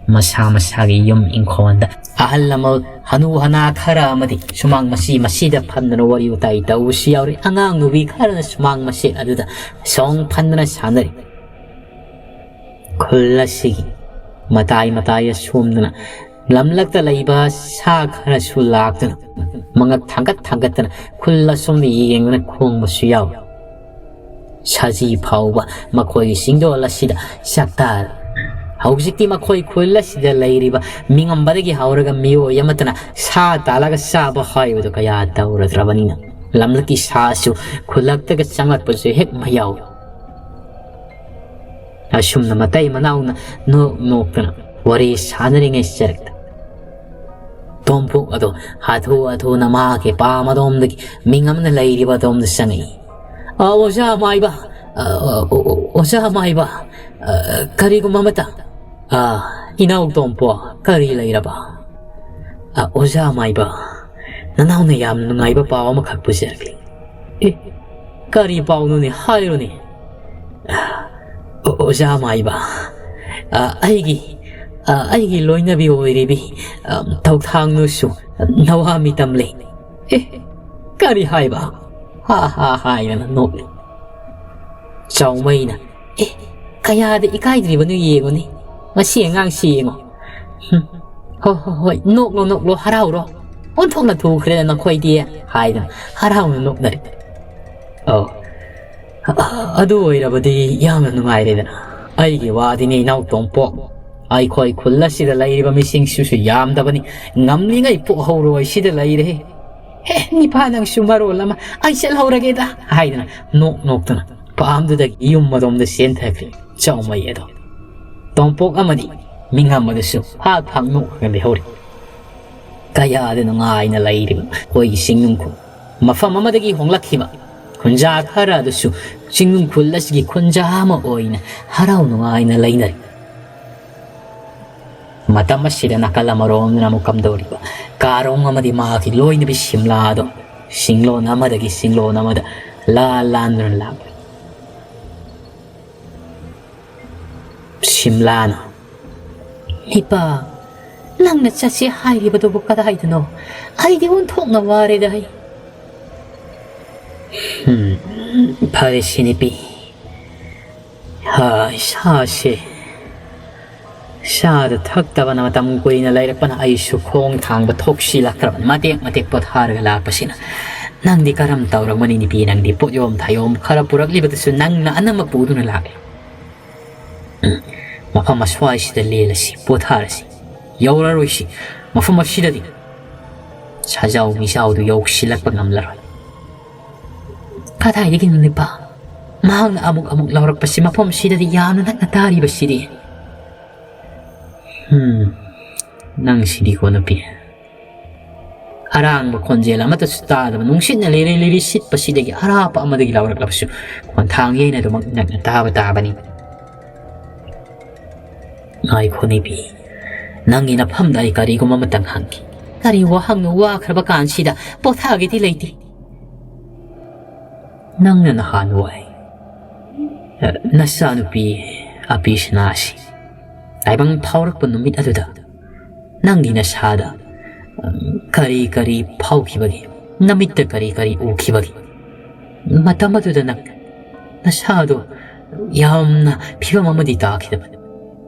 ꯃꯁꯥ ꯃꯁꯥꯒꯤ ꯌꯨꯝ ꯏꯪꯈꯣꯜꯗ ꯑꯍꯜ ꯂꯃꯟ ꯍꯅꯨ ꯍꯅꯥ ꯈꯔ ꯑꯃꯗꯤ ꯁꯨꯃꯥꯡ ꯃꯆꯤ ꯃꯆꯤꯗ ꯐꯝꯗꯨꯅ ꯋꯥꯔꯤ ꯋꯥꯇꯥꯏ ꯇꯧꯕꯁꯨ ꯌꯥꯎꯔꯤ꯫ ꯑꯉꯥꯡ ꯅꯨꯕꯤ ꯈꯔꯅ ꯁꯨꯃꯥꯡ ꯃꯆꯦꯠ ꯑꯗꯨꯗ ꯁꯣꯡ ꯐꯟꯗꯨꯅ ꯁꯥꯟꯅꯔꯤ꯫ ꯈꯨꯜ ꯑꯁꯤꯒꯤ ꯃꯇꯥꯏ ꯃꯇꯥꯏꯗ ꯁꯣꯝꯗꯅ ꯂꯝꯂꯛꯇ ꯂꯩꯕ ꯁꯥ ꯈꯔꯁꯨ ꯂꯥꯛꯇꯨꯅ ꯃꯉꯛ ꯊꯥꯡꯒꯠ ꯊꯥꯡꯒꯠꯇꯅ ꯈꯨꯜ ꯑꯁꯣꯝꯗ ꯌꯦꯡꯗꯨꯅ ꯈꯣꯡꯕꯁꯨ ꯌꯥꯎꯏ꯫ ꯁꯖꯤ ꯐꯥꯎꯕ ꯃꯈꯣꯏꯒꯤ ꯆꯤꯡꯗꯣꯜ ꯑꯁꯤꯗ ꯆꯥꯛꯇꯥꯔꯦ꯫ ꯍꯧꯖꯤꯛꯇꯤ ꯃꯈꯣꯏ ꯈꯨꯜ ꯑꯁꯤꯗ ꯂꯩꯔꯤꯕ ꯃꯤꯉꯝꯕꯗꯒꯤ ꯍꯧꯔꯒ ꯃꯤꯑꯣꯏ ꯑꯃꯠꯇꯅ ꯁꯥ ꯇꯥꯜꯂꯒ ꯆꯥꯕ ꯍꯥꯏꯕꯗꯨ ꯀꯌꯥ ꯇꯧꯔꯗ꯭ꯔꯕꯅꯤꯅ ꯂꯝꯂꯛꯀꯤ ꯁꯥꯁꯨ ꯈꯨꯜꯂꯛꯇꯒ ꯆꯪꯂꯛꯄꯁꯨ ꯍꯦꯛ ꯃꯌꯥꯎꯏ꯫ ꯑꯁꯨꯝꯅ ꯃꯇꯩ ꯃꯅꯥꯎꯅ ꯅꯣꯛ ꯅꯣꯛꯇꯅ ꯋꯥꯔꯤ ꯁꯥꯟꯅꯔꯤꯉꯩ ꯆꯔꯛꯇ ꯇꯣꯝꯄꯣꯛ ꯑꯗꯣ ꯍꯥꯊꯨ ꯍꯥꯊꯨꯅ ꯃꯍꯥꯛꯀꯤ ꯄꯥꯝ ꯑꯗꯣꯝꯗꯒꯤ ꯃꯤꯡ ꯑꯃꯅ ꯂꯩꯔꯤꯕ ꯑꯗꯣꯝꯗ ꯆꯪꯉꯛꯏ꯫ "ꯑ, ꯑꯣꯖꯥ ꯃꯥꯏꯕ, ꯑ, ꯑ, ꯑ, ꯑꯣꯖꯥ ꯃꯥꯏꯕ, ꯑ, ꯀꯔꯤꯒꯨꯝꯕ ꯑꯃꯇ, ꯑ, ꯏꯅꯥꯎ ꯇꯣꯝꯄꯣ, ꯀꯔꯤ ꯂꯩꯔꯕ?" ꯑ, ꯑꯣꯖꯥ ꯃꯥꯏꯕ, ꯅꯅꯥꯎꯅ ꯌꯥꯝꯅ ꯅꯨꯡꯉꯥꯏꯕ ꯄꯥꯎ ꯑꯃꯈꯛ ꯄꯨꯖꯔꯛꯂꯤ꯫ ꯑꯦ, ꯀꯔꯤ ꯄꯥꯎꯅꯣꯅꯦ? ꯍꯥꯏꯔꯣꯅꯦ꯫ ꯑ, ꯑꯣ-, ꯑꯣꯖꯥ ꯃꯥꯏꯕ, ꯑ, ꯑꯩꯒꯤ, ꯑ, ꯑꯩꯒꯤ ꯂꯣꯏꯅꯕꯤ ꯑꯣꯏꯔꯤꯕꯤ, ꯑ, ꯊꯧꯊꯥꯡꯅꯨꯁꯨ ꯅꯋꯥ ꯃꯤꯇꯝ ꯂꯩ꯫ ꯑꯦ, ꯀꯔꯤ ꯍꯥꯏꯕ? ꯍꯥ ꯍꯥ ꯍꯥꯏꯗꯅ ꯅꯣꯛꯂꯤ꯫ ꯆꯥꯎꯃꯩꯅ, "ꯑꯦ, ꯀꯌꯥꯗ ꯏꯀꯥꯏꯗ꯭ꯔꯤꯕꯅꯣ ꯌꯦꯡꯉꯨꯅꯦ, ꯃꯁꯤ ꯑꯉꯥꯡꯁꯤ ꯌꯦꯡꯉꯣ꯫ ꯍꯨꯝ, ꯍꯣ ꯍꯣ ꯍꯣꯏ, ꯅꯣꯛꯂꯣ ꯅꯣꯛꯂꯣ, ꯍꯔꯥꯎꯔꯣ, ꯑꯣꯟꯊꯣꯛꯅ ꯊꯨꯈ꯭ꯔꯦꯗ ꯅꯈꯣꯏꯗꯤ" ꯍꯥꯏꯗꯅ ꯍꯔꯥꯎꯅ ꯅꯣꯛꯅꯔꯤ꯫ ꯑꯧ, ꯑ-, ꯑꯗꯨ ꯑꯣꯏꯔꯕꯗꯤ ꯌꯥꯝꯅ ꯅꯨꯡꯉꯥꯏꯔꯦꯗꯅ꯫ ꯑꯩꯒꯤ ꯋꯥꯗꯤꯅꯦ ꯏꯅꯥꯎ ꯇꯣꯝꯄꯣꯛ, ꯑꯩꯈꯣꯏ ꯈꯨꯜ ꯑꯁꯤꯗ ꯂꯩꯔꯤꯕ ꯃꯤꯁꯤꯡꯁꯤꯁꯨ ꯌꯥꯝꯗꯕꯅꯤ, ꯉꯝꯂꯤꯉꯩ ꯄꯣꯛꯍꯧꯔꯣꯏ ꯁꯤꯗ ꯂꯩꯔꯦ꯫ ꯑꯦ, ꯅꯤꯄꯥ ꯅꯪꯁꯨ ꯃꯔꯣꯜ ꯑꯃ, "ꯑꯩ ꯆꯠꯍꯧꯔꯒꯦꯗ" ꯍꯥꯏꯗꯅ ꯅꯣꯛ ꯅꯣꯛꯇꯨꯅ ꯄꯥꯝꯗꯨꯗꯒꯤ ꯌꯨꯝ ꯑꯗꯣꯝꯗ ꯆꯦꯟꯊꯈ꯭ꯔꯦ ꯆꯥꯎꯃꯩ ꯑꯗꯣ꯫ ꯇꯣꯝꯄꯣꯛ ꯑꯃꯗꯤ ꯃꯤꯉꯝ ꯑꯗꯨꯁꯨ ꯐꯥꯛ ꯐꯥꯛ ꯅꯣꯛꯂꯒ ꯂꯩꯍꯧꯔꯤ꯫ ꯀꯌꯥꯗ ꯅꯨꯡꯉꯥꯏꯅ ꯂꯩꯔꯤꯕ ꯑꯩꯈꯣꯏꯒꯤ ꯆꯤꯡꯅꯨꯡꯈꯣꯜ꯫ ꯃꯐꯝ ꯑꯃꯗꯒꯤ ꯍꯣꯡꯂꯛꯈꯤꯕ ꯈꯨꯟꯖꯥ ꯈꯔ ꯑꯗꯨꯁꯨ ꯆꯤꯡꯅꯨꯡꯈꯣꯜ ꯑꯁꯤꯒꯤ ꯈꯨꯟꯖꯥ ꯑꯃ ꯑꯣꯏꯅ ꯍꯔꯥꯎ ꯅꯨꯡꯉꯥꯏꯅ ꯂꯩꯅꯔꯤ꯫ ꯃꯇꯝ ꯑꯁꯤꯗ ꯅꯥꯀꯜ ꯑꯃꯔꯣꯝꯗꯅ ꯑꯃꯨꯛ ꯀꯝꯗꯧꯔꯤꯕ ꯀꯥꯔꯣꯡ ꯑꯃꯗꯤ ꯃꯍꯥꯛꯀꯤ ꯂꯣꯏꯅꯕꯤ ꯁꯤꯝꯂꯥꯗꯣ ꯁꯤꯡꯂꯣꯟ ꯑꯃꯗꯒꯤ ꯁꯤꯡꯂꯣꯟ ꯑꯃꯗ ꯂꯥꯟ ꯂꯥꯟꯗꯨꯅ ꯂꯥꯛꯂꯤ꯫ ꯁꯤꯝꯂꯥꯅ, "ꯅꯤꯄꯥ, ꯅꯪꯅ ꯆꯠꯁꯦ ꯍꯥꯏꯔꯤꯕꯗꯨꯕꯨ ꯀꯗꯥꯏꯗꯅꯣ? ꯑꯩꯗꯤ ꯑꯣꯟꯊꯣꯛꯅ ꯋꯥꯔꯦꯗ ꯑꯩ꯫" "ꯍꯨꯝ, ꯐꯔꯦ ꯁꯤꯅꯤꯄꯤ꯫ ꯍꯥ, ꯏꯁꯥꯁꯦ, ꯆꯥꯗ ꯊꯛꯇꯕꯅ ꯃꯇꯝ ꯀꯨꯏꯅ ꯂꯩꯔꯛꯄꯅ ꯑꯩꯁꯨ ꯈꯣꯡ ꯊꯥꯡꯕ ꯊꯣꯛꯁꯤꯜꯂꯛꯇ꯭ꯔꯕꯅꯤ꯫ ꯃꯇꯦꯛ ꯃꯇꯦꯛ ꯄꯣꯊꯥꯔꯒ ꯂꯥꯛꯄꯁꯤꯅ꯫ ꯅꯪꯗꯤ ꯀꯔꯝ ꯇꯧꯔꯝꯒꯅꯤ ꯅꯨꯄꯤ? ꯅꯪꯗꯤ ꯄꯣꯠꯌꯣꯝ ꯊꯥꯌꯣꯝ ꯈꯔ ꯄꯨꯔꯛꯂꯤꯕꯗꯨꯁꯨ ꯅꯪꯅ ꯑꯅꯝꯕ ꯄꯨꯗꯨꯅ ꯂꯥꯛꯂꯦ꯫ ꯎꯝ, ꯃꯐꯝ ꯑꯁ꯭ꯋꯥꯏꯁꯤꯗ ꯂꯦꯜꯂꯁꯤ, ꯄꯣꯊꯥꯔꯁꯤ꯫ ꯌꯧꯔꯔꯣꯏꯁꯤ꯫ ꯃꯐꯝ ꯑꯁꯤꯗꯗꯤ ꯁꯥꯖꯥꯎ ꯃꯤꯖꯥꯎꯗꯨ ꯌꯧꯁꯤꯜꯂꯛꯄ ꯉꯝꯂꯔꯣꯏ꯫" "ꯀꯗꯥꯏꯗꯒꯤꯅꯣ ꯅꯤꯄꯥ? ꯃꯍꯥꯛꯅ ꯑꯃꯨꯛ ꯑꯃꯨꯛ ꯂꯥꯎꯔꯛꯄꯁꯤ ꯃꯐꯝꯁꯤꯗꯗꯤ ꯌꯥꯝꯅ ꯅꯛꯅ ꯇꯥꯔꯤꯕꯁꯤꯗꯤ꯫" "ꯍꯨꯝ, ꯅꯪꯁꯤꯗꯤꯀꯣ ꯅꯨꯄꯤ꯫ ꯑꯔꯥꯡꯕ ꯈꯣꯟꯖꯦꯜ ꯑꯃꯠꯇꯁꯨ ꯇꯥꯗꯕ, ꯅꯨꯡꯁꯤꯠꯅ ꯂꯤꯔꯤ ꯂꯤꯔꯤ ꯁꯤꯠꯄꯁꯤꯗꯒꯤ ꯑꯔꯥꯞꯄ ꯑꯃꯗꯒꯤ ꯂꯥꯎꯔꯛꯂꯕꯁꯨ ꯈꯣꯟꯊꯥꯡ ꯌꯩꯅ ꯑꯗꯨꯃꯛ ꯅꯛꯅ ꯇꯥꯕ ꯇꯥꯕꯅꯤ꯫" "ꯉꯥꯏꯈꯣ ꯅꯨꯄꯤ, ꯅꯪꯒꯤ ꯅꯐꯝꯗ ꯑꯩ ꯀꯔꯤꯒꯨꯝꯕ ꯑꯃꯇꯪ ꯍꯪꯒꯦ꯫ ꯀꯔꯤ ꯋꯥꯍꯪꯅꯣ ꯋꯥꯈ꯭ꯔꯕ ꯀꯥꯟꯁꯤꯗ? ꯄꯣꯊꯥꯒꯦꯗꯤ ꯂꯩꯇꯦ꯫ ꯅꯪꯅ ꯅꯍꯥꯟꯋꯥꯏ, ꯑ, ꯅꯆꯥꯅꯨꯄꯤ ꯑꯕꯤꯁꯅꯥꯁꯤ ꯇꯥꯏꯕꯪ ꯐꯥꯎꯔꯛꯄ ꯅꯨꯃꯤꯠ ꯑꯗꯨꯗ ꯅꯪꯒꯤ ꯅꯁꯥꯗ, ꯎꯝ, ꯀꯔꯤ ꯀꯔꯤ ꯐꯥꯎꯈꯤꯕꯒꯦ? ꯅꯃꯤꯠꯇ ꯀꯔꯤ ꯀꯔꯤ ꯎꯈꯤꯕꯒꯦ? ꯃꯇꯝ ꯑꯗꯨꯗ ꯅꯪ ꯅꯁꯥꯗꯣ ꯌꯥꯝꯅ ꯐꯤꯕꯝ ꯑꯃꯗꯤ ꯇꯥꯈꯤꯗꯕꯅꯤ꯫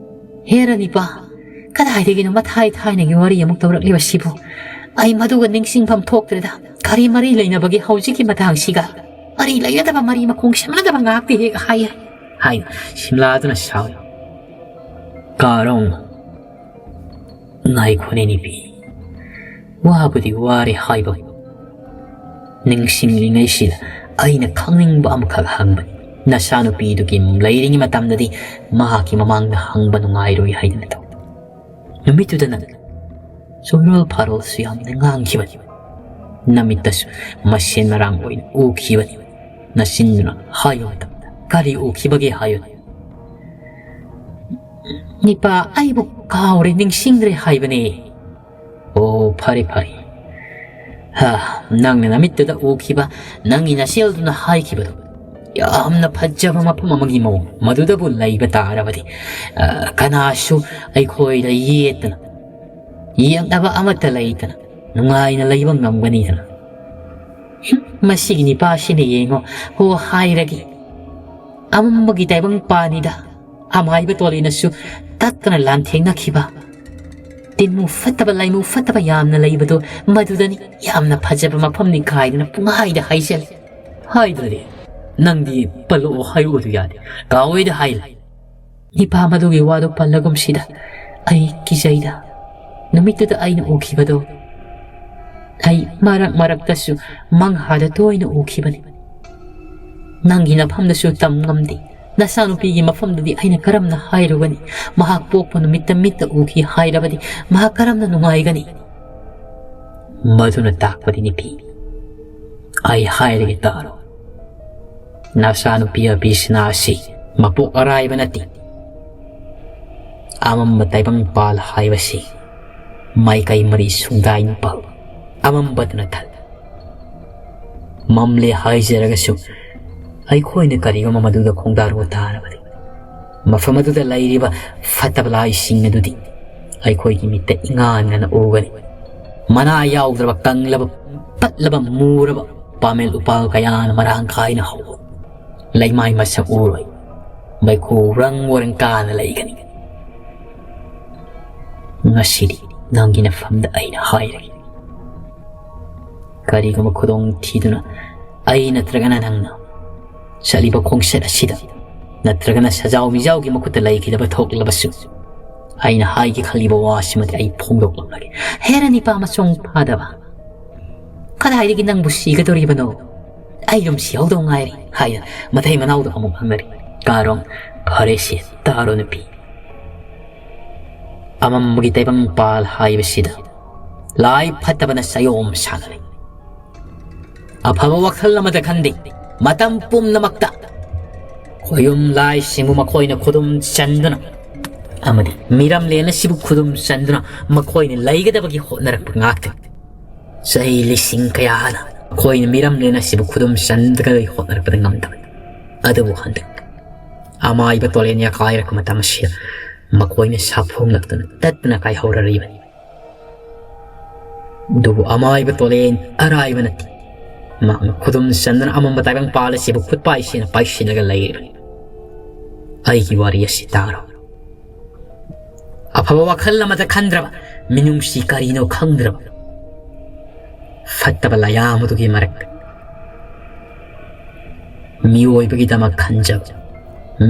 ꯍꯦꯔꯥ ꯅꯤꯄꯥ, ꯀꯗꯥꯏꯗꯒꯤꯅꯣ ꯃꯊꯥꯏ ꯊꯥꯏꯅꯒꯤ ꯋꯥꯔꯤ ꯑꯃꯨꯛ ꯇꯧꯔꯛꯂꯤꯕꯁꯤꯕꯨ? ꯑꯩ ꯃꯗꯨꯒ ꯅꯤꯡꯁꯤꯡꯐꯝ ꯊꯣꯛꯇ꯭ꯔꯦꯗ꯫ ꯀꯔꯤ ꯃꯔꯤ ꯂꯩꯅꯕꯒꯦ ꯍꯧꯖꯤꯛꯀꯤ ꯃꯇꯥꯡꯁꯤꯒ? ꯃꯔꯤ ꯂꯩꯅꯗꯕ, ꯃꯔꯤ ꯃꯈꯣꯡ ꯁꯝꯅꯗꯕ ꯉꯥꯛꯇ ꯍꯦꯛ ꯍꯥꯏꯌꯦ, ꯍꯥꯏꯅ ꯁꯤꯝꯂꯥꯗꯨꯅ ꯁꯥꯎꯏ꯫ ꯀꯥꯔꯣꯡ, ꯉꯥꯏꯈꯣꯅꯦ ꯅꯤꯄꯤ, ꯋꯥꯕꯨꯗꯤ ꯋꯥꯔꯦ ꯍꯥꯏꯕ, ꯅꯤꯡꯁꯤꯡꯂꯤꯉꯩꯁꯤꯗ ꯑꯩꯅ ꯈꯪꯅꯤꯡꯕ ꯑꯃꯈꯛ ꯍꯪꯕꯅꯤ꯫ ꯅꯆꯥꯅꯨꯄꯤꯗꯨꯒꯤ ꯂꯩꯔꯤꯉꯩ ꯃꯇꯝꯗꯗꯤ ꯃꯍꯥꯛꯀꯤ ꯃꯃꯥꯡꯗ ꯍꯪꯕ ꯅꯨꯡꯉꯥꯏꯔꯣꯏ ꯍꯥꯏꯗꯅ ꯇꯧꯕ꯫ ꯅꯨꯃꯤꯠꯇꯨꯗ ꯅꯪ ꯆꯨꯔꯣꯜ ꯐꯥꯔꯣꯜꯁꯨ ꯌꯥꯝꯅ ꯉꯥꯡꯈꯤꯕꯅꯤ꯫ ꯅꯃꯤꯠꯇꯁꯨ ꯃꯁꯦꯟ ꯃꯔꯥꯡ ꯑꯣꯏꯅ ꯎꯈꯤꯕꯅꯤ꯫ ꯅꯆꯤꯟꯗꯨꯅ ꯍꯥꯏꯕ ꯃꯇꯝꯗ ꯀꯔꯤ ꯎꯈꯤꯕꯒꯦ ꯍꯥꯏꯌꯨꯅꯦ? ꯅꯤꯄꯥ, ꯑꯩꯕꯨ ꯀꯥꯎꯔꯦ, ꯅꯤꯡꯁꯤꯡꯗ꯭ꯔꯦ ꯍꯥꯏꯕꯅꯦ꯫ ꯑꯣ, ꯐꯔꯦ, ꯐꯔꯦ꯫ ꯍꯥ, ꯅꯪꯅ ꯅꯃꯤꯠꯇꯨꯗ ꯎꯈꯤꯕ, ꯅꯪꯒꯤ ꯅꯁꯦꯜꯗꯨꯅ ꯍꯥꯏꯈꯤꯕꯗꯣ, ꯌꯥꯝꯅ ꯐꯖꯕ ꯃꯐꯝ ꯑꯃꯒꯤ ꯃꯑꯣꯡ, ꯃꯗꯨꯗꯕꯨ ꯂꯩꯕ ꯇꯥꯔꯕꯗꯤ, ꯑ, ꯀꯅꯥꯁꯨ ꯑꯩꯈꯣꯏꯗ ꯌꯦꯠꯇꯅ, ꯌꯦꯛꯅꯕ ꯑꯃꯠꯇ ꯂꯩꯇꯅ ꯅꯨꯡꯉꯥꯏꯅ ꯂꯩꯕ ꯉꯝꯒꯅꯤꯗꯅ꯫ ꯍꯨꯝ, ꯃꯁꯤꯒꯤ ꯅꯤꯄꯥꯁꯤꯅ ꯌꯦꯡꯉꯣ, ꯍꯣ ꯍꯥꯏꯔꯒꯦ꯫ ꯑꯃꯝꯕꯒꯤ ꯇꯥꯏꯕꯪ ꯄꯥꯅꯤꯗ꯫ ꯑꯃꯥꯏꯕ ꯇꯣꯂꯤꯅꯁꯨ ꯇꯠꯇꯅ ꯂꯥꯟꯊꯦꯡꯅꯈꯤꯕ꯫ ꯇꯤꯟꯃꯨ ꯐꯠꯇꯕ, ꯂꯥꯏꯃꯨ ꯐꯠꯇꯕ ꯌꯥꯝꯅ ꯂꯩꯕꯗꯣ ꯃꯗꯨꯗꯅꯤ꯫ ꯌꯥꯝꯅ ꯐꯖꯕ ꯃꯐꯝꯅꯤ ꯀꯥꯏꯗꯅ ꯄꯨꯡꯍꯥꯏꯗ ꯍꯥꯏꯖꯜꯂꯦ꯫ ꯍꯥꯏꯗ꯭ꯔꯗꯤ ꯅꯪꯗꯤ ꯄꯜꯂꯛꯑꯣ ꯍꯥꯏꯔꯛꯑꯣꯗꯨ ꯌꯥꯗꯦ꯫ ꯀꯥꯎꯋꯦꯗ ꯍꯥꯏꯂꯦ꯫ ꯅꯤꯄꯥ ꯃꯗꯨꯒꯤ ꯋꯥꯗꯨ ꯄꯜꯂꯒꯨꯝꯁꯤꯗ꯫ ꯑꯩ ꯀꯤꯖꯩꯗ꯫ ꯅꯨꯃꯤꯠꯇꯨꯗ ꯑꯩꯅ ꯎꯈꯤꯕꯗꯣ, ꯑꯩ ꯃꯔꯛ ꯃꯔꯛꯇꯁꯨ ꯃꯪꯍꯥꯗ ꯇꯣꯏꯅ ꯎꯈꯤꯕꯅꯤ꯫ ꯅꯪꯒꯤ ꯅꯐꯝꯗꯁꯨ ꯇꯝ ꯉꯝꯗꯦ꯫ ꯅꯆꯥꯅꯨꯄꯤꯒꯤ ꯃꯐꯝꯗꯗꯤ ꯑꯩꯅ ꯀꯔꯝꯅ ꯍꯥꯏꯔꯨꯒꯅꯤ? ꯃꯍꯥꯛ ꯄꯣꯛꯄ ꯅꯨꯃꯤꯠꯇ ꯃꯤꯠꯇ ꯎꯈꯤ ꯍꯥꯏꯔꯕꯗꯤ ꯃꯍꯥꯛ ꯀꯔꯝꯅ ꯅꯨꯡꯉꯥꯏꯒꯅꯤ? ꯃꯗꯨꯅ ꯇꯥꯛꯄꯗꯤ ꯅꯤꯄꯤ, ꯑꯩ ꯍꯥꯏꯔꯒꯦ ꯇꯥꯔꯣ꯫ ꯅꯆꯥꯅꯨꯄꯤ ꯑꯕꯤꯁꯅꯥ ꯑꯁꯤ ꯃꯄꯣꯛ ꯑꯔꯥꯏꯕ ꯅꯠꯇꯦ꯫ ꯑꯃꯝꯕ ꯇꯥꯏꯕꯪꯄꯥꯜ ꯍꯥꯏꯕꯁꯤ ꯃꯥꯏꯀꯩ ꯃꯔꯤ ꯁꯨꯡꯗꯥꯏ ꯅꯨꯄꯥ ꯑꯃꯝꯕꯗꯨꯅ ꯊꯜꯂꯤ꯫ ꯃꯝꯂꯦ ꯍꯥꯏꯖꯔꯒꯁꯨ ꯑꯩꯈꯣꯏꯅ ꯀꯔꯤꯒꯨꯝꯕ ꯃꯗꯨꯗ ꯈꯣꯡꯗꯥꯔꯨꯕ ꯇꯥꯔꯕꯗꯤ, ꯃꯐꯝ ꯑꯗꯨꯗ ꯂꯩꯔꯤꯕ ꯐꯠꯇꯕ ꯂꯥꯏꯁꯤꯡ ꯑꯗꯨꯗꯤ ꯑꯩꯈꯣꯏꯒꯤ ꯃꯤꯠꯇ ꯏꯉꯥꯟ ꯉꯥꯟꯅ ꯎꯒꯅꯤ꯫ ꯃꯅꯥ ꯌꯥꯎꯗ꯭ꯔꯕ, ꯀꯪꯂꯕ, ꯄꯠꯂꯕ, ꯃꯨꯔꯕ ꯄꯥꯃꯦꯜ ꯎꯄꯥꯜ ꯀꯌꯥꯅ ꯃꯔꯥꯡ ꯀꯥꯏꯅ ꯍꯧꯕ ꯂꯩꯃꯥꯏ ꯃꯁꯛ ꯎꯔꯣꯏ꯫ ꯃꯩꯈꯨ ꯔꯪ ꯋꯥꯔꯪ ꯀꯥꯅ ꯂꯩꯒꯅꯤ꯫ ꯉꯁꯤꯗꯤ ꯅꯪꯒꯤ ꯅꯐꯝꯗ ꯑꯩꯅ ꯍꯥꯏꯔꯒꯦ꯫ ꯀꯔꯤꯒꯨꯝꯕ ꯈꯨꯗꯣꯡ ꯊꯤꯗꯨꯅ ꯑꯩ ꯅꯠꯇ꯭ꯔꯒꯅ ꯅꯪꯅ ꯆꯠꯂꯤꯕ ꯈꯣꯡꯆꯠ ꯑꯁꯤꯗ ꯅꯠꯇ꯭ꯔꯒꯅ ꯁꯖꯥꯎ ꯃꯤꯖꯥꯎꯒꯤ ꯃꯈꯨꯠꯇ ꯂꯩꯈꯤꯗꯕ ꯊꯣꯛꯂꯕꯁꯨ, ꯑꯩꯅ ꯍꯥꯏꯒꯦ ꯈꯜꯂꯤꯕ ꯋꯥꯁꯤꯃꯗꯤ ꯑꯩ ꯐꯣꯡꯗꯣꯛꯂꯝꯂꯒꯦ꯫ ꯍꯦꯔꯥ ꯅꯤꯄꯥ ꯃꯆꯣꯡ ꯐꯥꯗꯕ! ꯀꯗꯥꯏꯗꯒꯤ ꯅꯪꯕꯨ ꯁꯤꯒꯗꯧꯔꯤꯕꯅꯣ? ꯑꯩ ꯑꯗꯨꯝ ꯁꯤꯍꯧꯗꯧ ꯉꯥꯏꯔꯦ ꯍꯥꯏꯗꯅ ꯃꯊꯩ ꯃꯅꯥꯎꯗ ꯑꯃꯨꯛ ꯍꯪꯅꯔꯤ꯫ ꯀꯥꯔꯣꯡ, ꯐꯔꯦꯁꯦ, ꯇꯥꯔꯣ ꯅꯨꯄꯤ꯫ ꯑꯃꯝꯕꯒꯤ ꯇꯥꯏꯕꯪ ꯄꯥꯜ ꯍꯥꯏꯕꯁꯤꯗ ꯂꯥꯏ ꯐꯠꯇꯕꯅ ꯆꯌꯣꯝ ꯁꯥꯟꯅꯔꯤ꯫ ꯑꯐꯕ ꯋꯥꯈꯜ ꯑꯃꯗ ꯈꯟꯗꯦ꯫ ꯃꯇꯝ ꯄꯨꯝꯅꯃꯛꯇ ꯈꯣꯌꯨꯝ ꯂꯥꯏꯁꯤꯡꯕꯨ ꯃꯈꯣꯏꯅ ꯈꯨꯗꯨꯝ ꯆꯟꯗꯨꯅ ꯑꯃꯗꯤ ꯃꯤꯔꯝꯂꯦꯟ ꯑꯁꯤꯕꯨ ꯈꯨꯗꯨꯝ ꯆꯟꯗꯨꯅ ꯃꯈꯣꯏꯅ ꯂꯩꯒꯗꯕꯒꯤ ꯍꯣꯠꯅꯔꯛꯄ ꯉꯥꯛꯇꯅꯤ꯫ ꯆꯍꯤ ꯂꯤꯁꯤꯡ ꯀꯌꯥꯅ ꯑꯩꯈꯣꯏꯅ ꯃꯤꯔꯝꯂꯦꯟ ꯑꯁꯤꯕꯨ ꯈꯨꯗꯨꯝ ꯆꯟꯗꯒꯗꯤ ꯍꯣꯠꯅꯔꯛꯄꯗ ꯉꯝꯗꯕꯅꯤ꯫ ꯑꯗꯨꯕꯨ ꯍꯟꯗꯛ ꯑꯃꯥꯏꯕ ꯇꯣꯂꯦꯟ ꯌꯥꯀꯥꯏꯔꯛꯄ ꯃꯇꯝ ꯑꯁꯤꯗ ꯃꯈꯣꯏꯅ ꯁꯥꯐꯣꯡꯂꯛꯇꯨꯅ ꯇꯠꯇꯅ ꯀꯥꯏꯍꯧꯔꯔꯤꯕꯅꯤ꯫ ꯑꯗꯨꯕꯨ ꯑꯃꯥꯏꯕ ꯇꯣꯂꯦꯟ ꯑꯔꯥꯏꯕ ꯅꯠꯇꯦ꯫ ꯃꯍꯥꯛꯅ ꯈꯨꯗꯨꯝ ꯆꯟꯗꯨꯅ ꯑꯃꯝꯕ ꯇꯥꯏꯕꯪ ꯄꯥꯜ ꯑꯁꯤꯕꯨ ꯈꯨꯠꯄꯥꯏꯁꯤꯅ ꯄꯥꯏꯁꯤꯜꯂꯒ ꯂꯩꯔꯤꯕꯅꯤ꯫ ꯑꯩꯒꯤ ꯋꯥꯔꯤ ꯑꯁꯤ ꯇꯥꯔꯣ꯫ ꯑꯐꯕ ꯋꯥꯈꯜ ꯑꯃꯇ ꯈꯟꯗ꯭ꯔꯕ, ꯃꯤꯅꯨꯡꯁꯤ ꯀꯔꯤꯅꯣ ꯈꯪꯗ꯭ꯔꯕ, ꯐꯠꯇꯕ ꯂꯥꯏꯌꯥꯝ ꯑꯗꯨꯒꯤ ꯃꯔꯛꯇ ꯃꯤꯑꯣꯏꯕꯒꯤꯗꯃꯛ ꯈꯟꯖꯕ,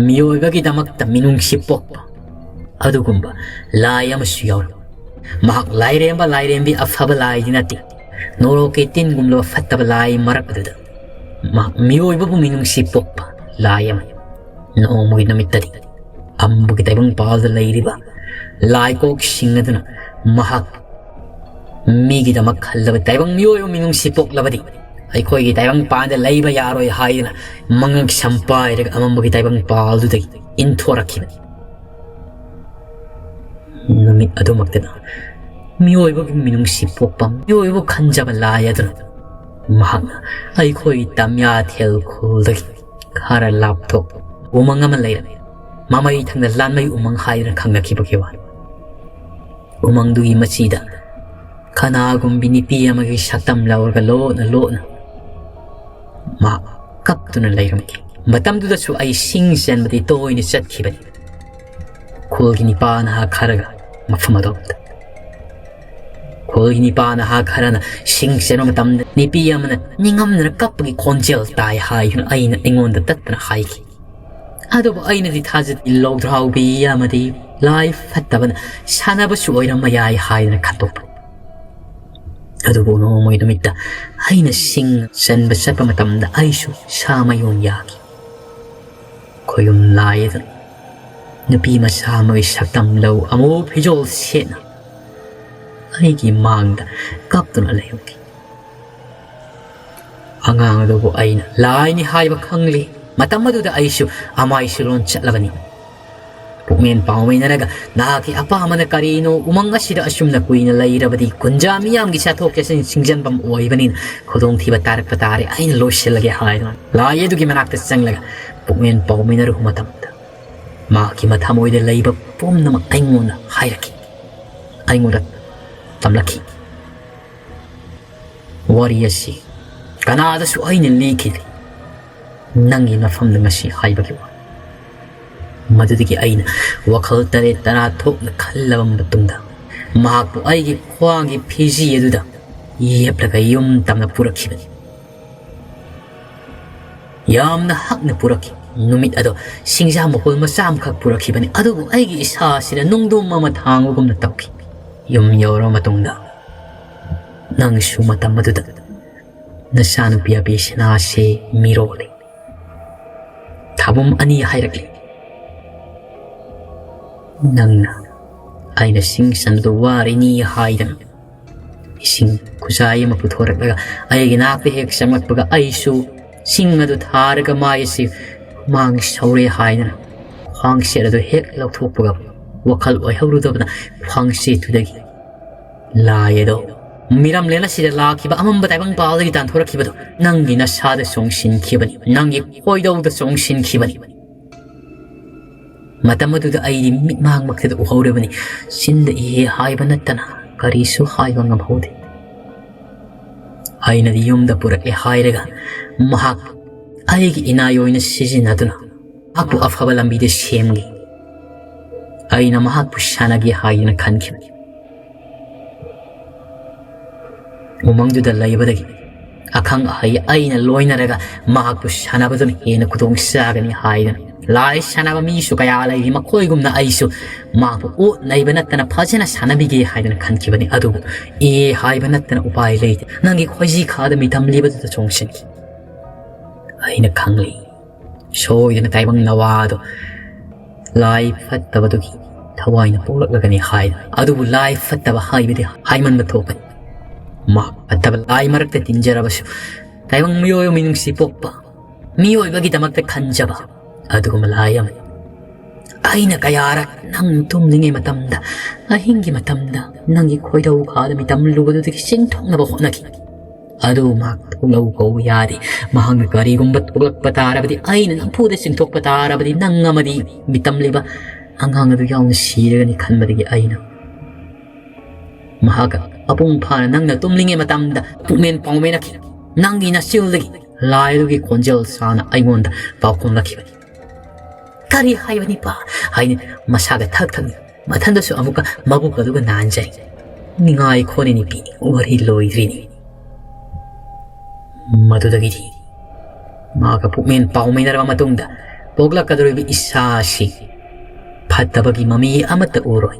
ꯃꯤꯑꯣꯏꯕꯒꯤꯗꯃꯛꯇ ꯃꯤꯅꯨꯡꯁꯤ ꯄꯣꯛꯄ ꯑꯗꯨꯒꯨꯝꯕ ꯂꯥꯏ ꯑꯃꯁꯨ ꯌꯥꯎꯔꯝꯃꯤ꯫ ꯃꯍꯥꯛ ꯂꯥꯏꯔꯦꯝꯕ ꯂꯥꯏꯔꯦꯝꯕꯤ ꯑꯐꯕ ꯂꯥꯏꯗꯤ ꯅꯠꯇꯦ꯫ ꯅꯣꯔꯣꯛꯀꯤ ꯇꯤꯟꯒꯨꯝꯂꯕ ꯐꯠꯇꯕ ꯂꯥꯏ ꯃꯔꯛ ꯑꯗꯨꯗ ꯃꯍꯥꯛ ꯃꯤꯑꯣꯏꯕꯕꯨ ꯃꯤꯅꯨꯡꯁꯤ ꯄꯣꯛꯄ ꯂꯥꯏ ꯑꯃꯅꯤ꯫ ꯅꯣꯡꯃꯒꯤ ꯅꯨꯃꯤꯠꯇꯗꯤ ꯑꯝꯕꯒꯤ ꯇꯥꯏꯕꯪ ꯄꯥꯜꯗ ꯂꯩꯔꯤꯕ ꯂꯥꯏꯀꯣꯛꯁꯤꯡ ꯑꯗꯨꯅ ꯃꯍꯥꯛ ꯃꯤꯒꯤꯗꯃꯛ ꯈꯜꯂꯕ ꯇꯥꯏꯕꯪ ꯃꯤꯑꯣꯏꯕ ꯃꯤꯅꯨꯡꯁꯤ ꯄꯣꯛꯂꯕꯗꯤ ꯑꯩꯈꯣꯏꯒꯤ ꯇꯥꯏꯕꯪ ꯄꯥꯟꯗ ꯂꯩꯕ ꯌꯥꯔꯣꯏ ꯍꯥꯏꯗꯨꯅ ꯃꯉꯛ ꯁꯝ ꯄꯥꯏꯔꯒ ꯑꯃꯝꯕꯒꯤ ꯇꯥꯏꯕꯪ ꯄꯥꯜꯗꯨꯗꯒꯤ ꯏꯟꯊꯣꯔꯛꯈꯤꯕꯅꯤ꯫ ꯅꯨꯃꯤꯠ ꯑꯗꯨꯃꯛꯇꯗ ꯃꯤꯑꯣꯏꯕꯒꯤ ꯃꯤꯅꯨꯡꯁꯤ ꯄꯣꯛꯄ, ꯃꯤꯑꯣꯏꯕꯕꯨ ꯈꯟꯖꯕ ꯂꯥꯏ ꯑꯗꯨꯅ ꯃꯍꯥꯛꯅ ꯑꯩꯈꯣꯏ ꯇꯝꯌꯥꯊꯦꯜ ꯈꯨꯜꯗꯒꯤ ꯈꯔ ꯂꯥꯞꯊꯣꯛ ꯎꯃꯪ ꯑꯃ ꯂꯩꯔꯝꯃꯤ꯫ ꯃꯃꯩ ꯊꯪꯅ ꯂꯥꯟꯃꯩ ꯎꯃꯪ ꯍꯥꯏꯗꯨꯅ ꯈꯪꯅꯈꯤꯕꯒꯤ ꯋꯥꯅꯤ꯫ ꯎꯃꯪꯗꯨꯒꯤ ꯃꯆꯤꯗ ꯀꯅꯥꯒꯨꯝꯕꯤ ꯅꯨꯄꯤ ꯑꯃꯒꯤ ꯁꯛꯇꯝ ꯂꯧꯔꯒ ꯂꯣꯠꯅ ꯂꯣꯠꯅ ꯃꯍꯥꯛ ꯀꯞꯇꯨꯅ ꯂꯩꯔꯝꯈꯤ꯫ ꯃꯇꯝꯗꯨꯗꯁꯨ ꯑꯩ ꯁꯤꯡ ꯆꯦꯟꯕꯗꯤ ꯇꯣꯏꯅ ꯆꯠꯈꯤꯕꯅꯤ꯫ ꯈꯨꯜꯒꯤ ꯅꯤꯄꯥ ꯅꯍꯥ ꯈꯔꯒ ꯃꯐꯝ ꯑꯗꯨꯗ꯫ ꯈꯨꯜꯒꯤ ꯅꯤꯄꯥ ꯅꯍꯥ ꯈꯔꯅ ꯁꯤꯡ ꯆꯦꯟꯕ ꯃꯇꯝꯗ ꯅꯨꯄꯤ ꯑꯃꯅ ꯅꯤꯡꯉꯝꯗꯅ ꯀꯞꯄꯒꯤ ꯈꯣꯟꯖꯦꯜ ꯇꯥꯏ ꯍꯥꯏꯗꯨꯅ ꯑꯩꯅ ꯑꯩꯉꯣꯟꯗ ꯇꯠꯇꯅ ꯍꯥꯏꯈꯤ꯫ ꯑꯗꯨꯕꯨ ꯑꯩꯅꯗꯤ ꯊꯥꯖꯗꯦ, ꯂꯧꯗ꯭ꯔꯥꯎꯕꯤ ꯑꯃꯗꯤ ꯂꯥꯏ ꯐꯠꯇꯕꯅ ꯁꯥꯟꯅꯕꯁꯨ ꯑꯣꯏꯔꯝꯕ ꯌꯥꯏ ꯍꯥꯏꯗꯅ ꯈꯟꯗꯣꯛꯄ꯫ ꯑꯗꯨꯕꯨ ꯅꯣꯡꯃꯒꯤ ꯅꯨꯃꯤꯠꯇ ꯑꯩꯅ ꯁꯤꯡ ꯆꯟꯕ ꯆꯠꯄ ꯃꯇꯝꯗ ꯑꯩꯁꯨ ꯁꯥ ꯃꯌꯣꯟ ꯌꯥꯈꯤ꯫ ꯈꯣꯏꯌꯨꯝ ꯂꯥꯏ ꯑꯗꯨꯅ ꯅꯨꯄꯤ ꯃꯆꯥ ꯑꯃꯒꯤ ꯁꯛꯇꯝ ꯂꯧ ꯑꯃꯨꯛ ꯐꯤꯖꯣꯜ ꯁꯦꯠꯅ ꯑꯩꯒꯤ ꯃꯥꯡꯗ ꯀꯞꯇꯨꯅ ꯂꯩꯍꯧꯈꯤ꯫ ꯑꯉꯥꯡ ꯑꯗꯨꯕꯨ ꯑꯩꯅ ꯂꯥꯏꯅꯤ ꯍꯥꯏꯕ ꯈꯪꯂꯤ꯫ ꯃꯇꯝ ꯑꯗꯨꯗ ꯑꯩꯁꯨ ꯑꯃꯥꯏ ꯁꯤꯂꯣꯟ ꯆꯠꯂꯕꯅꯤ꯫ ꯄꯨꯛꯃꯦꯟ ꯄꯥꯎꯃꯤꯟꯅꯔꯒ ꯅꯍꯥꯛꯀꯤ ꯑꯄꯥꯝꯕꯅ ꯀꯔꯤꯅꯣ? ꯎꯃꯪ ꯑꯁꯤꯗ ꯑꯁꯨꯝꯅ ꯀꯨꯏꯅ ꯂꯩꯔꯕꯗꯤ ꯀꯨꯟꯖꯥ ꯃꯤꯌꯥꯝꯒꯤ ꯆꯠꯊꯣꯛ ꯆꯠꯁꯤꯟ ꯁꯤꯡꯖꯟꯐꯝ ꯑꯣꯏꯕꯅꯤꯅ ꯈꯨꯗꯣꯡꯊꯤꯕ ꯇꯥꯔꯛꯄ ꯇꯥꯔꯦ, ꯑꯩꯅ ꯂꯣꯏꯁꯤꯜꯂꯒꯦ ꯍꯥꯏꯗꯨꯅ ꯂꯥꯏ ꯑꯗꯨꯒꯤ ꯃꯅꯥꯛꯇ ꯆꯪꯂꯒ ꯄꯨꯛꯃꯦꯟ ꯄꯥꯎꯃꯤꯟꯅꯔꯨꯕ ꯃꯇꯝꯗ ꯃꯍꯥꯛꯀꯤ ꯃꯊꯃꯣꯏꯗ ꯂꯩꯕ ꯄꯨꯝꯅꯃꯛ ꯑꯩꯉꯣꯟꯗ ꯍꯥꯏꯔꯛꯈꯤ, ꯑꯩꯉꯣꯟꯗ ꯇꯝꯂꯛꯈꯤ꯫ ꯋꯥꯔꯤ ꯑꯁꯤ ꯀꯅꯥꯗꯁꯨ ꯑꯩꯅ ꯂꯤꯈꯤꯗꯦ꯫ ꯅꯪꯒꯤ ꯅꯐꯝꯗ ꯉꯁꯤ ꯍꯥꯏꯕꯒꯤ ꯋꯥ꯫ ꯃꯗꯨꯗꯒꯤ ꯑꯩꯅ ꯋꯥꯈꯜ ꯇꯔꯦꯠ ꯇꯔꯥ ꯊꯣꯛꯅ ꯈꯜꯂꯕ ꯃꯇꯨꯡꯗ ꯃꯍꯥꯛꯄꯨ ꯑꯩꯒꯤ ꯈ꯭ꯋꯥꯡꯒꯤ ꯐꯤꯖꯤ ꯑꯗꯨꯗ ꯌꯦꯞꯂꯒ ꯌꯨꯝ ꯇꯝꯅ ꯄꯨꯔꯛꯈꯤꯕꯅꯤ꯫ ꯌꯥꯝꯅ ꯍꯛꯅ ꯄꯨꯔꯛꯈꯤ꯫ ꯅꯨꯃꯤꯠ ꯑꯗꯣ ꯁꯤꯡꯖꯥ ꯃꯈꯣꯜ ꯃꯆꯥ ꯑꯃꯈꯛ ꯄꯨꯔꯛꯈꯤꯕꯅꯤ, ꯑꯗꯨꯕꯨ ꯑꯩꯒꯤ ꯏꯁꯥꯁꯤꯗ ꯅꯨꯡꯗꯣꯝ ꯑꯃ ꯊꯥꯡꯕꯒꯨꯝꯅ ꯇꯧꯈꯤ꯫ ꯌꯨꯝ ꯌꯧꯔꯕ ꯃꯇꯨꯡꯗ ꯅꯪꯁꯨ ꯃꯇꯝ ꯑꯗꯨꯗ ꯅꯆꯥꯅꯨꯄꯤ ꯑꯕꯦꯁꯤꯅꯥꯁꯦ ꯃꯤꯔꯣꯜꯂꯤ꯫ ꯊꯥꯕꯨꯝ ꯑꯅꯤ ꯍꯥꯏꯔꯛꯂꯤ꯫ ꯅꯪꯅ ꯑꯩꯅ ꯁꯤꯡ ꯆꯟꯕꯗ ꯋꯥꯔꯤꯅꯤ ꯍꯥꯏꯗꯅ ꯏꯁꯤꯡ ꯈꯨꯖꯥꯏ ꯑꯃ ꯄꯨꯊꯣꯔꯛꯂꯒ ꯑꯩꯒꯤ ꯅꯥꯛꯇ ꯍꯦꯛ ꯆꯪꯂꯛꯄꯒ ꯑꯩꯁꯨ ꯁꯤꯡ ꯑꯗꯨ ꯊꯥꯔꯒ ꯃꯥꯏ ꯑꯁꯤ ꯍꯨꯃꯥꯡ ꯁꯧꯔꯦ ꯍꯥꯏꯗꯅ ꯈ꯭ꯋꯥꯡꯁꯦꯠ ꯑꯗꯨ ꯍꯦꯛ ꯂꯧꯊꯣꯛꯄꯒ ꯋꯥꯈꯜ ꯑꯣꯏꯍꯧꯔꯨꯗꯕꯅ ꯈ꯭ꯋꯥꯡꯁꯦꯠꯇꯨꯗꯒꯤ ꯂꯥꯏ ꯑꯗꯣ ꯃꯤꯔꯝꯂꯦꯟ ꯑꯁꯤꯗ ꯂꯥꯛꯈꯤꯕ ꯑꯃꯝꯕ ꯇꯥꯏꯕꯪ ꯄꯥꯜꯗꯒꯤ ꯇꯥꯟꯊꯣꯔꯛꯈꯤꯕꯗꯣ ꯅꯪꯒꯤ ꯅꯁꯥꯗ ꯆꯣꯡꯁꯤꯟꯈꯤꯕꯅꯤ, ꯅꯪꯒꯤ ꯈꯣꯏꯗꯧꯗ ꯆꯣꯡꯁꯤꯟꯈꯤꯕꯅꯤ꯫ ꯃꯇꯝ ꯑꯗꯨꯗ ꯑꯩꯗꯤ ꯃꯤꯠꯃꯥꯡꯃꯛꯇꯗ ꯎꯍꯧꯔꯕꯅꯤ꯫ ꯆꯤꯟꯗ "ꯏꯍꯦ" ꯍꯥꯏꯕ ꯅꯠꯇꯅ ꯀꯔꯤꯁꯨ ꯍꯥꯏꯕ ꯉꯝꯍꯧꯗꯦ꯫ ꯑꯩꯅꯗꯤ ꯌꯨꯝꯗ ꯄꯨꯔꯛꯑꯦ ꯍꯥꯏꯔꯒ ꯃꯍꯥꯛ ꯑꯩꯒꯤ ꯏꯅꯥꯏ ꯑꯣꯏꯅ ꯁꯤꯖꯤꯟꯅꯗꯨꯅ ꯃꯍꯥꯛꯄꯨ ꯑꯐꯕ ꯂꯝꯕꯤꯗ ꯁꯦꯝꯒꯦ꯫ ꯑꯩꯅ ꯃꯍꯥꯛꯄꯨ ꯁꯥꯟꯅꯒꯦ ꯍꯥꯏꯗꯨꯅ ꯈꯟꯈꯤꯕꯅꯤ꯫ ꯎꯃꯪꯗꯨꯗ ꯂꯩꯕꯗꯒꯤ ꯑꯈꯪ ꯑꯍꯩ ꯑꯩꯅ ꯂꯣꯏꯅꯔꯒ ꯃꯍꯥꯛꯄꯨ ꯁꯥꯟꯅꯕꯗꯨꯅ ꯍꯦꯟꯅ ꯈꯨꯗꯣꯡ ꯆꯥꯒꯅꯤ ꯍꯥꯏꯗꯨꯅ, ꯂꯥꯏ ꯁꯥꯟꯅꯕ ꯃꯤꯁꯨ ꯀꯌꯥ ꯂꯩꯔꯤ, ꯃꯈꯣꯏꯒꯨꯝꯅ ꯑꯩꯁꯨ ꯃꯍꯥꯛꯄꯨ ꯑꯣꯠ ꯅꯩꯕ ꯅꯠꯇꯅ ꯐꯖꯅ ꯁꯥꯟꯅꯕꯤꯒꯦ ꯍꯥꯏꯗꯨꯅ ꯈꯟꯈꯤꯕꯅꯤ꯫ ꯑꯗꯨꯕꯨ "ꯑꯦ" ꯍꯥꯏꯕ ꯅꯠꯇꯅ ꯎꯄꯥꯏ ꯂꯩꯇꯦ꯫ ꯅꯪꯒꯤ ꯈꯣꯏꯖꯤ ꯈꯥꯗ ꯃꯤꯇꯝꯂꯤꯕꯗꯨꯗ ꯆꯣꯡꯁꯤꯟꯈꯤ꯫ ꯑꯩꯅ ꯈꯪꯂꯤ, ꯁꯣꯏꯗꯅ ꯇꯥꯏꯕꯪ ꯅꯋꯥꯗꯣ ꯂꯥꯏ ꯐꯠꯇꯕꯗꯨꯒꯤ ꯊꯋꯥꯏꯅ ꯄꯣꯛꯂꯛꯂꯒꯅꯤ ꯍꯥꯏꯅ꯫ ꯑꯗꯨꯕꯨ ꯂꯥꯏ ꯐꯠꯇꯕ ꯍꯥꯏꯕꯗꯤ ꯍꯥꯏꯃꯟꯕ ꯊꯣꯛꯀꯅꯤ꯫ ꯃꯍꯥꯛ ꯐꯠꯇꯕ ꯂꯥꯏ ꯃꯔꯛꯇ ꯇꯤꯟꯖꯔꯕꯁꯨ, ꯇꯥꯏꯕꯪ ꯃꯤꯑꯣꯏꯕ ꯃꯤꯅꯨꯡꯁꯤ ꯄꯣꯛꯄ, ꯃꯤꯑꯣꯏꯕꯒꯤꯗꯃꯛꯇ ꯈꯟꯖꯕ ꯑꯗꯨꯒꯨꯝꯕ ꯂꯥꯏ ꯑꯃꯅꯤ꯫ ꯑꯩꯅ ꯀꯌꯥꯔꯛ ꯅꯪ ꯇꯨꯝꯂꯤꯉꯩ ꯃꯇꯝꯗ, ꯑꯍꯤꯡꯒꯤ ꯃꯇꯝꯗ ꯅꯪꯒꯤ ꯈꯣꯏꯗꯧ ꯈꯥꯗ ꯃꯤꯇꯝ ꯂꯨꯕꯗꯨꯗꯒꯤ ꯆꯤꯡꯊꯣꯛꯅꯕ ꯍꯣꯠꯅꯈꯤ꯫ ꯑꯗꯨ ꯃꯍꯥꯛ ꯊꯣꯛꯂꯛꯎ ꯀꯧꯕ ꯌꯥꯗꯦ꯫ ꯃꯍꯥꯛꯅ ꯀꯔꯤꯒꯨꯝꯕ ꯊꯣꯛꯂꯛꯄ ꯇꯥꯔꯕꯗꯤ, ꯑꯩꯅ ꯅꯝꯐꯨꯗ ꯆꯤꯡꯊꯣꯛꯄ ꯇꯥꯔꯕꯗꯤ, ꯅꯪ ꯑꯃꯗꯤ ꯃꯤꯇꯝꯂꯤꯕ ꯑꯉꯥꯡ ꯑꯗꯨ ꯌꯥꯎꯅ ꯁꯤꯔꯒꯅꯤ ꯈꯟꯕꯗꯒꯤ ꯑꯩꯅ ꯃꯍꯥꯛꯀ ꯃꯄꯨꯡ ꯐꯥꯅ ꯅꯪꯅ ꯇꯨꯝꯂꯤꯉꯩ ꯃꯇꯝꯗ ꯄꯨꯛꯃꯦꯟ ꯄꯥꯎꯃꯦꯟꯅꯈꯤ꯫ ꯅꯪꯒꯤ ꯅꯆꯤꯜꯗꯒꯤ ꯂꯥꯏ ꯑꯗꯨꯒꯤ ꯈꯣꯟꯖꯦꯜ ꯁꯥꯅ ꯑꯩꯉꯣꯟꯗ ꯄꯥꯎꯈꯨꯝꯂꯛꯈꯤꯕꯅꯤ꯫ "ꯀꯔꯤ ꯍꯥꯏꯕꯅꯤꯄꯥ?" ꯍꯥꯏꯅ ꯃꯁꯥꯒ ꯊꯛ ꯊꯛꯅ ꯃꯊꯟꯗꯁꯨ ꯑꯃꯨꯛꯀ ꯃꯕꯨꯛ ꯑꯗꯨꯒ ꯅꯥꯟꯖꯩ꯫ "ꯅꯤꯡꯉꯥꯏ ꯈꯣꯅꯤꯅꯤ ꯄꯤ, ꯋꯥꯔꯤ ꯂꯣꯏꯗ꯭ꯔꯤꯅꯤ"꯫ ꯃꯗꯨꯗꯒꯤꯗꯤ ꯃꯍꯥꯛꯀ ꯄꯨꯛꯃꯦꯟ ꯄꯥꯎꯃꯤꯟꯅꯔꯕ ꯃꯇꯨꯡꯗ ꯄꯣꯛꯂꯛꯀꯗꯧꯔꯤꯕ ꯏꯁꯥ ꯑꯁꯤ ꯐꯠꯇꯕꯒꯤ ꯃꯃꯤ ꯑꯃꯠꯇ ꯎꯔꯣꯏ꯫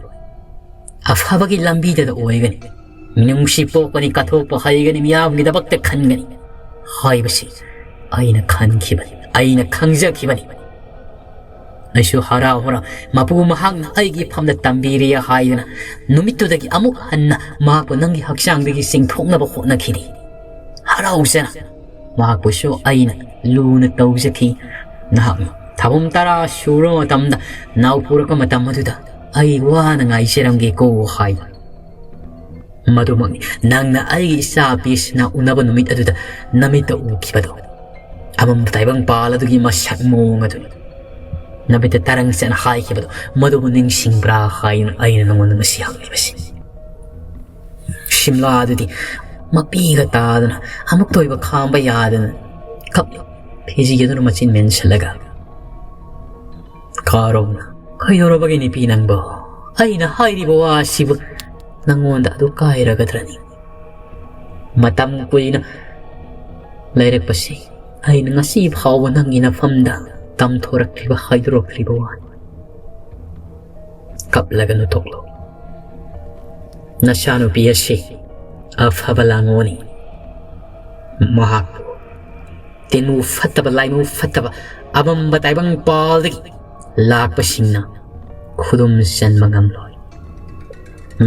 ꯑꯐꯕꯒꯤ ꯂꯝꯕꯤꯗ ꯑꯣꯏꯒꯅꯤ꯫ ꯃꯤꯅꯨꯡꯁꯤ ꯄꯣꯛꯀꯅꯤ, ꯀꯠꯊꯣꯛꯄ ꯍꯩꯒꯅꯤ, ꯃꯤꯌꯥꯝꯒꯤꯗꯃꯛꯇ ꯈꯟꯒꯅꯤ ꯍꯥꯏꯕꯁꯤ ꯑꯩꯅ ꯈꯟꯈꯤꯕꯅꯤ, ꯑꯩꯅ ꯈꯪꯖꯈꯤꯕꯅꯤ꯫ ꯑꯩꯁꯨ ꯍꯔꯥꯎ ꯍꯔꯥꯎ ꯃꯄꯨ ꯃꯍꯥꯛꯅ ꯑꯩꯒꯤ ꯏꯐꯝꯗ ꯇꯝꯕꯤꯔꯦ ꯍꯥꯏꯗꯨꯅ ꯅꯨꯃꯤꯠꯇꯨꯗꯒꯤ ꯑꯃꯨꯛ ꯍꯟꯅ ꯃꯍꯥꯛꯄꯨ ꯅꯪꯒꯤ ꯍꯛꯆꯥꯡꯗꯒꯤ ꯆꯤꯡꯊꯣꯛꯅꯕ ꯍꯣꯠꯅꯈꯤꯅꯤ꯫ ꯍꯔꯥꯎꯖꯅ ꯃꯍꯥꯛꯄꯨꯁꯨ ꯑꯩꯅ ꯂꯨꯅ ꯇꯧꯖꯈꯤ꯫ ꯅꯍꯥꯛꯅ ꯊꯥꯕꯨꯝ ꯇꯔꯥ ꯁꯨꯔꯕ ꯃꯇꯝꯗ ꯅꯥꯎ ꯄꯨꯔꯛꯄ ꯃꯇꯝ ꯑꯗꯨꯗ ꯑꯩ ꯋꯥꯅ ꯉꯥꯏꯖꯔꯝꯒꯦꯀꯣ ꯍꯥꯏꯕ꯫ "ꯃꯗꯨꯃꯛꯅꯤ, ꯅꯪꯅ ꯑꯩꯒꯤ ꯏꯆꯥ ꯄꯤꯁꯤꯅ ꯎꯅꯕ ꯅꯨꯃꯤꯠ ꯑꯗꯨꯗ ꯅꯃꯤꯠꯇ ꯎꯈꯤꯕꯗꯣ, ꯑꯃꯝꯕ ꯇꯥꯏꯕꯪ ꯄꯥꯜ ꯑꯗꯨꯒꯤ ꯃꯁꯛ ꯃꯑꯣꯡ ꯑꯗꯨꯅꯤ꯫ ꯅꯃꯤꯠꯇ ꯇꯔꯪ ꯆꯠꯅ ꯍꯥꯏꯈꯤꯕꯗꯣ, ꯃꯗꯨꯕꯨ ꯅꯤꯡꯁꯤꯡꯕ꯭ꯔꯥ ꯍꯥꯏꯅ ꯑꯩꯅ ꯅꯉꯣꯟꯗ ꯉꯁꯤ ꯍꯪꯂꯤꯕꯁꯤ꯫" ꯁꯤꯝꯂꯥ ꯑꯗꯨꯗꯤ ꯃꯄꯤꯒ ꯇꯥꯗꯅ, ꯑꯃꯨꯛꯇ ꯑꯣꯏꯕ ꯈꯥꯝꯕ ꯌꯥꯗꯅ ꯀꯞꯂꯤ꯫ ꯐꯤꯖꯤ ꯑꯗꯨꯅ ꯃꯆꯤꯟ ꯃꯦꯟꯁꯤꯜꯂꯒ, "ꯀꯥꯔꯣꯡꯅ, ꯀꯩꯗꯧꯔꯕꯒꯦ ꯅꯨꯄꯤ ꯅꯪꯕꯣ? ꯑꯩꯅ ꯍꯥꯏꯔꯤꯕ ꯋꯥꯁꯤꯕꯨ ꯅꯪꯉꯣꯟꯗ ꯑꯗꯨ ꯀꯥꯏꯔꯒꯗ꯭ꯔꯅꯤ? ꯃꯇꯝ ꯀꯨꯏꯅ ꯂꯩꯔꯛꯄꯁꯤ ꯑꯩꯅ ꯉꯁꯤ ꯐꯥꯎꯕ ꯅꯪꯒꯤ ꯅꯐꯝꯗ ꯇꯝꯊꯣꯔꯛꯂꯤꯕ, ꯍꯥꯏꯗꯣꯔꯛꯂꯤꯕ ꯋꯥꯅꯤ꯫" ꯀꯞꯂꯒ ꯅꯨꯊꯣꯛꯂꯣ꯫ ꯅꯆꯥꯅꯨꯄꯤ ꯑꯁꯤ ꯑꯐꯕ ꯂꯥꯡꯉꯣꯅꯤ꯫ ꯃꯍꯥꯛꯄꯨ ꯇꯤꯟꯃꯨ ꯐꯠꯇꯕ, ꯂꯥꯏꯃꯨ ꯐꯠꯇꯕ, ꯑꯃꯝꯕ ꯇꯥꯏꯕꯪ ꯄꯥꯜꯗꯒꯤ ꯂꯥꯛꯄꯁꯤꯡꯅ ꯈꯨꯗꯨꯝ ꯆꯟꯕ ꯉꯝꯂꯣꯏ꯫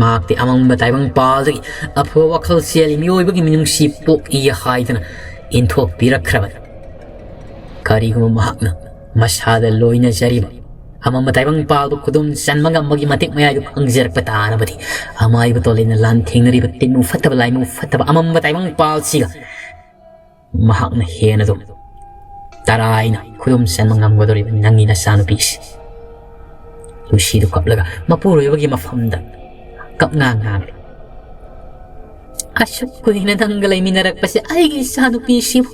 ꯃꯍꯥꯛꯇꯤ ꯑꯃꯝꯕ ꯇꯥꯏꯕꯪ ꯄꯥꯜꯗꯒꯤ ꯑꯐꯕ ꯋꯥꯈꯜ ꯆꯦꯜꯂꯤ ꯃꯤꯑꯣꯏꯕꯒꯤ ꯃꯤꯅꯨꯡꯁꯤ ꯄꯣꯛꯏ ꯍꯥꯏꯗꯨꯅ ꯏꯟꯊꯣꯛꯄꯤꯔꯛꯈ꯭ꯔꯕꯅꯤ꯫ ꯀꯔꯤꯒꯨꯝꯕ ꯃꯍꯥꯛꯅ ꯃꯁꯥꯗ ꯂꯣꯏꯅꯖꯔꯤꯕ ꯑꯃꯝꯕ ꯇꯥꯏꯕꯪ ꯄꯥꯜꯕ ꯈꯨꯗꯨꯝ ꯆꯟꯕ ꯉꯝꯕꯒꯤ ꯃꯇꯤꯛ ꯃꯌꯥꯏꯗꯨ ꯈꯪꯖꯔꯛꯄ ꯇꯥꯔꯕꯗꯤ, ꯑꯃꯥꯏꯕ ꯇꯣꯂꯦꯟꯅ ꯂꯥꯟꯊꯦꯡꯅꯔꯤꯕ ꯇꯤꯟꯃꯨ ꯐꯠꯇꯕ, ꯂꯥꯏꯃꯨ ꯐꯠꯇꯕ, ꯑꯃꯝꯕ ꯇꯥꯏꯕꯪ ꯄꯥꯜꯁꯤꯒ ꯃꯍꯥꯛꯅ ꯍꯦꯟꯅ ꯑꯗꯨꯝ ꯇꯔꯥꯏꯅ ꯈꯨꯗꯨꯝ ꯆꯟꯕ ꯉꯝꯒꯗꯧꯔꯤꯕ ꯅꯪꯒꯤ ꯅꯆꯥꯅꯨꯄꯤꯁꯤ꯫ ꯂꯨꯁꯤꯗꯨ ꯀꯞꯂꯒ ꯃꯄꯨꯔꯣꯏꯕꯒꯤ ꯃꯐꯝꯗ ꯀꯞꯉꯥꯡ ꯉꯥꯡꯂꯤ꯫ "ꯑꯁꯨꯛ ꯀꯨꯏꯅ ꯅꯪꯒ ꯂꯩꯃꯤꯟꯅꯔꯛꯄꯁꯦ, ꯑꯩꯒꯤ ꯏꯆꯥꯅꯨꯄꯤꯁꯤꯕꯨ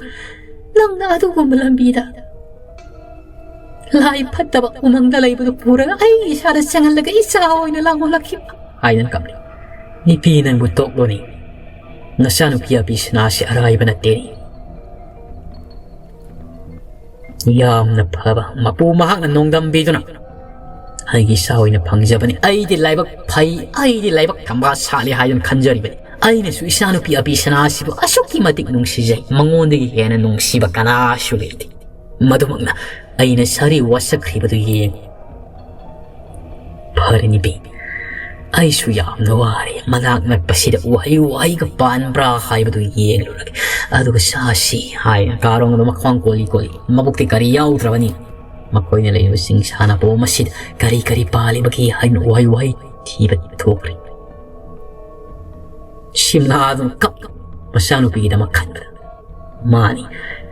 ꯅꯪꯅ ꯑꯗꯨꯒꯨꯝꯕ ꯂꯝꯕꯤꯗ, ꯂꯥꯏ ꯐꯠꯇꯕ ꯎꯃꯪꯗ ꯂꯩꯕꯗꯨ ꯄꯨꯔꯒ ꯑꯩꯒꯤ ꯏꯁꯥꯗ ꯆꯪꯍꯜꯂꯒ ꯏꯆꯥ ꯑꯣꯏꯅ ꯂꯥꯡꯑꯣꯜꯂꯛꯈꯤꯕ?" ꯍꯥꯏꯗꯅ ꯀꯞꯂꯤ꯫ "ꯅꯨꯄꯤ ꯅꯪꯕꯨ ꯇꯣꯛꯂꯣꯅꯤ, ꯅꯆꯥꯅꯨꯄꯤ ꯑꯄꯤꯁꯅꯥꯁꯤ ꯑꯔꯥꯏꯕ ꯅꯠꯇꯦꯅꯤ꯫" ꯌꯥꯝꯅ ꯐꯕ ꯃꯄꯨ ꯃꯍꯥꯛꯅ ꯅꯣꯡꯗꯝꯕꯤꯗꯨꯅ, "ꯑꯩꯒꯤ ꯏꯆꯥ ꯑꯣꯏꯅ ꯐꯪꯖꯕꯅꯤ, ꯑꯩꯗꯤ ꯂꯥꯏꯕꯛ ꯐꯩ, ꯑꯩꯗꯤ ꯂꯥꯏꯕꯛ ꯊꯝꯕꯥꯜ ꯁꯥꯠꯂꯤ" ꯍꯥꯏꯗꯨꯅ ꯈꯟꯖꯔꯤꯕꯅꯤ꯫ ꯑꯩꯅꯁꯨ ꯏꯆꯥꯅꯨꯄꯤ ꯑꯄꯤꯁꯅꯥ ꯑꯁꯤꯕꯨ ꯑꯁꯨꯛꯀꯤ ꯃꯇꯤꯛ ꯅꯨꯡꯁꯤꯖꯩ, ꯃꯉꯣꯟꯗꯒꯤ ꯍꯦꯟꯅ ꯅꯨꯡꯁꯤꯕ ꯀꯅꯥꯁꯨ ꯂꯩꯇꯦ꯫ ꯃꯗꯨꯃꯛꯅ ꯑꯩꯅ ꯁꯥꯔꯤ ꯋꯥꯁꯛꯈ꯭ꯔꯤꯕꯗꯨ ꯌꯦꯡꯉꯨ꯫ "ꯐꯔꯦ ꯅꯨꯄꯤ, ꯑꯩꯁꯨ ꯌꯥꯝꯅ ꯋꯥꯔꯦ, ꯃꯅꯥꯛ ꯅꯛꯄꯁꯤꯗ ꯎꯍꯩ ꯋꯥꯍꯩꯒ ꯄꯥꯟꯕ꯭ꯔꯥ ꯍꯥꯏꯕꯗꯨ ꯌꯦꯡꯂꯨꯔꯒꯦ, ꯑꯗꯨꯒ ꯆꯥꯁꯤ" ꯍꯥꯏꯅ ꯀꯥꯔꯣꯡ ꯑꯗꯨ ꯃꯈ꯭ꯋꯥꯡ ꯀꯣꯜꯂꯤ ꯀꯣꯜꯂꯤ, ꯃꯕꯨꯛꯇꯤ ꯀꯔꯤ ꯌꯥꯎꯗ꯭ꯔꯕꯅꯤ꯫ ꯃꯈꯣꯏꯅ ꯂꯩꯔꯤꯕ ꯆꯤꯡꯁꯥꯅ ꯄꯣꯝ ꯑꯁꯤꯗ ꯀꯔꯤ ꯀꯔꯤ ꯄꯥꯜꯂꯤꯕꯒꯦ ꯍꯥꯏꯅ ꯎꯍꯩ ꯋꯥꯍꯩ ꯊꯤꯕ ꯊꯣꯛꯈ꯭ꯔꯦ꯫ ꯁꯤꯝꯂꯥꯗꯨꯅ ꯀꯞ ꯃꯆꯥꯅꯨꯄꯤꯒꯤꯗꯃꯛ ꯈꯟꯕꯗ꯫ ꯃꯥꯅꯤ,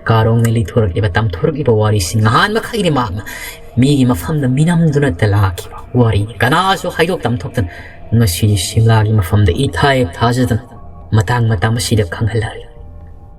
ꯀꯥꯔꯣꯡꯅ ꯂꯤꯊꯣꯔꯛꯂꯤꯕ, ꯇꯝꯊꯣꯔꯛꯂꯤꯕ ꯋꯥꯔꯤꯁꯤꯡ ꯑꯍꯥꯟꯕ ꯃꯈꯩꯗꯤ ꯃꯍꯥꯛꯅ ꯃꯤꯒꯤ ꯃꯐꯝꯗ ꯃꯤꯅꯝꯗꯨꯅ ꯂꯥꯛꯈꯤꯕ ꯋꯥꯔꯤꯅꯤ꯫ ꯀꯅꯥꯁꯨ ꯍꯥꯏꯗꯣꯛ ꯇꯝꯊꯣꯛꯇꯅ ꯉꯁꯤ ꯁꯤꯝꯂꯥꯒꯤ ꯃꯐꯝꯗ ꯏꯊꯥ ꯍꯦꯛ ꯊꯥꯖꯗꯅ ꯃꯇꯥꯡ ꯃꯇꯝ ꯑꯁꯤꯗ ꯈꯪꯍꯜꯂꯔꯤ꯫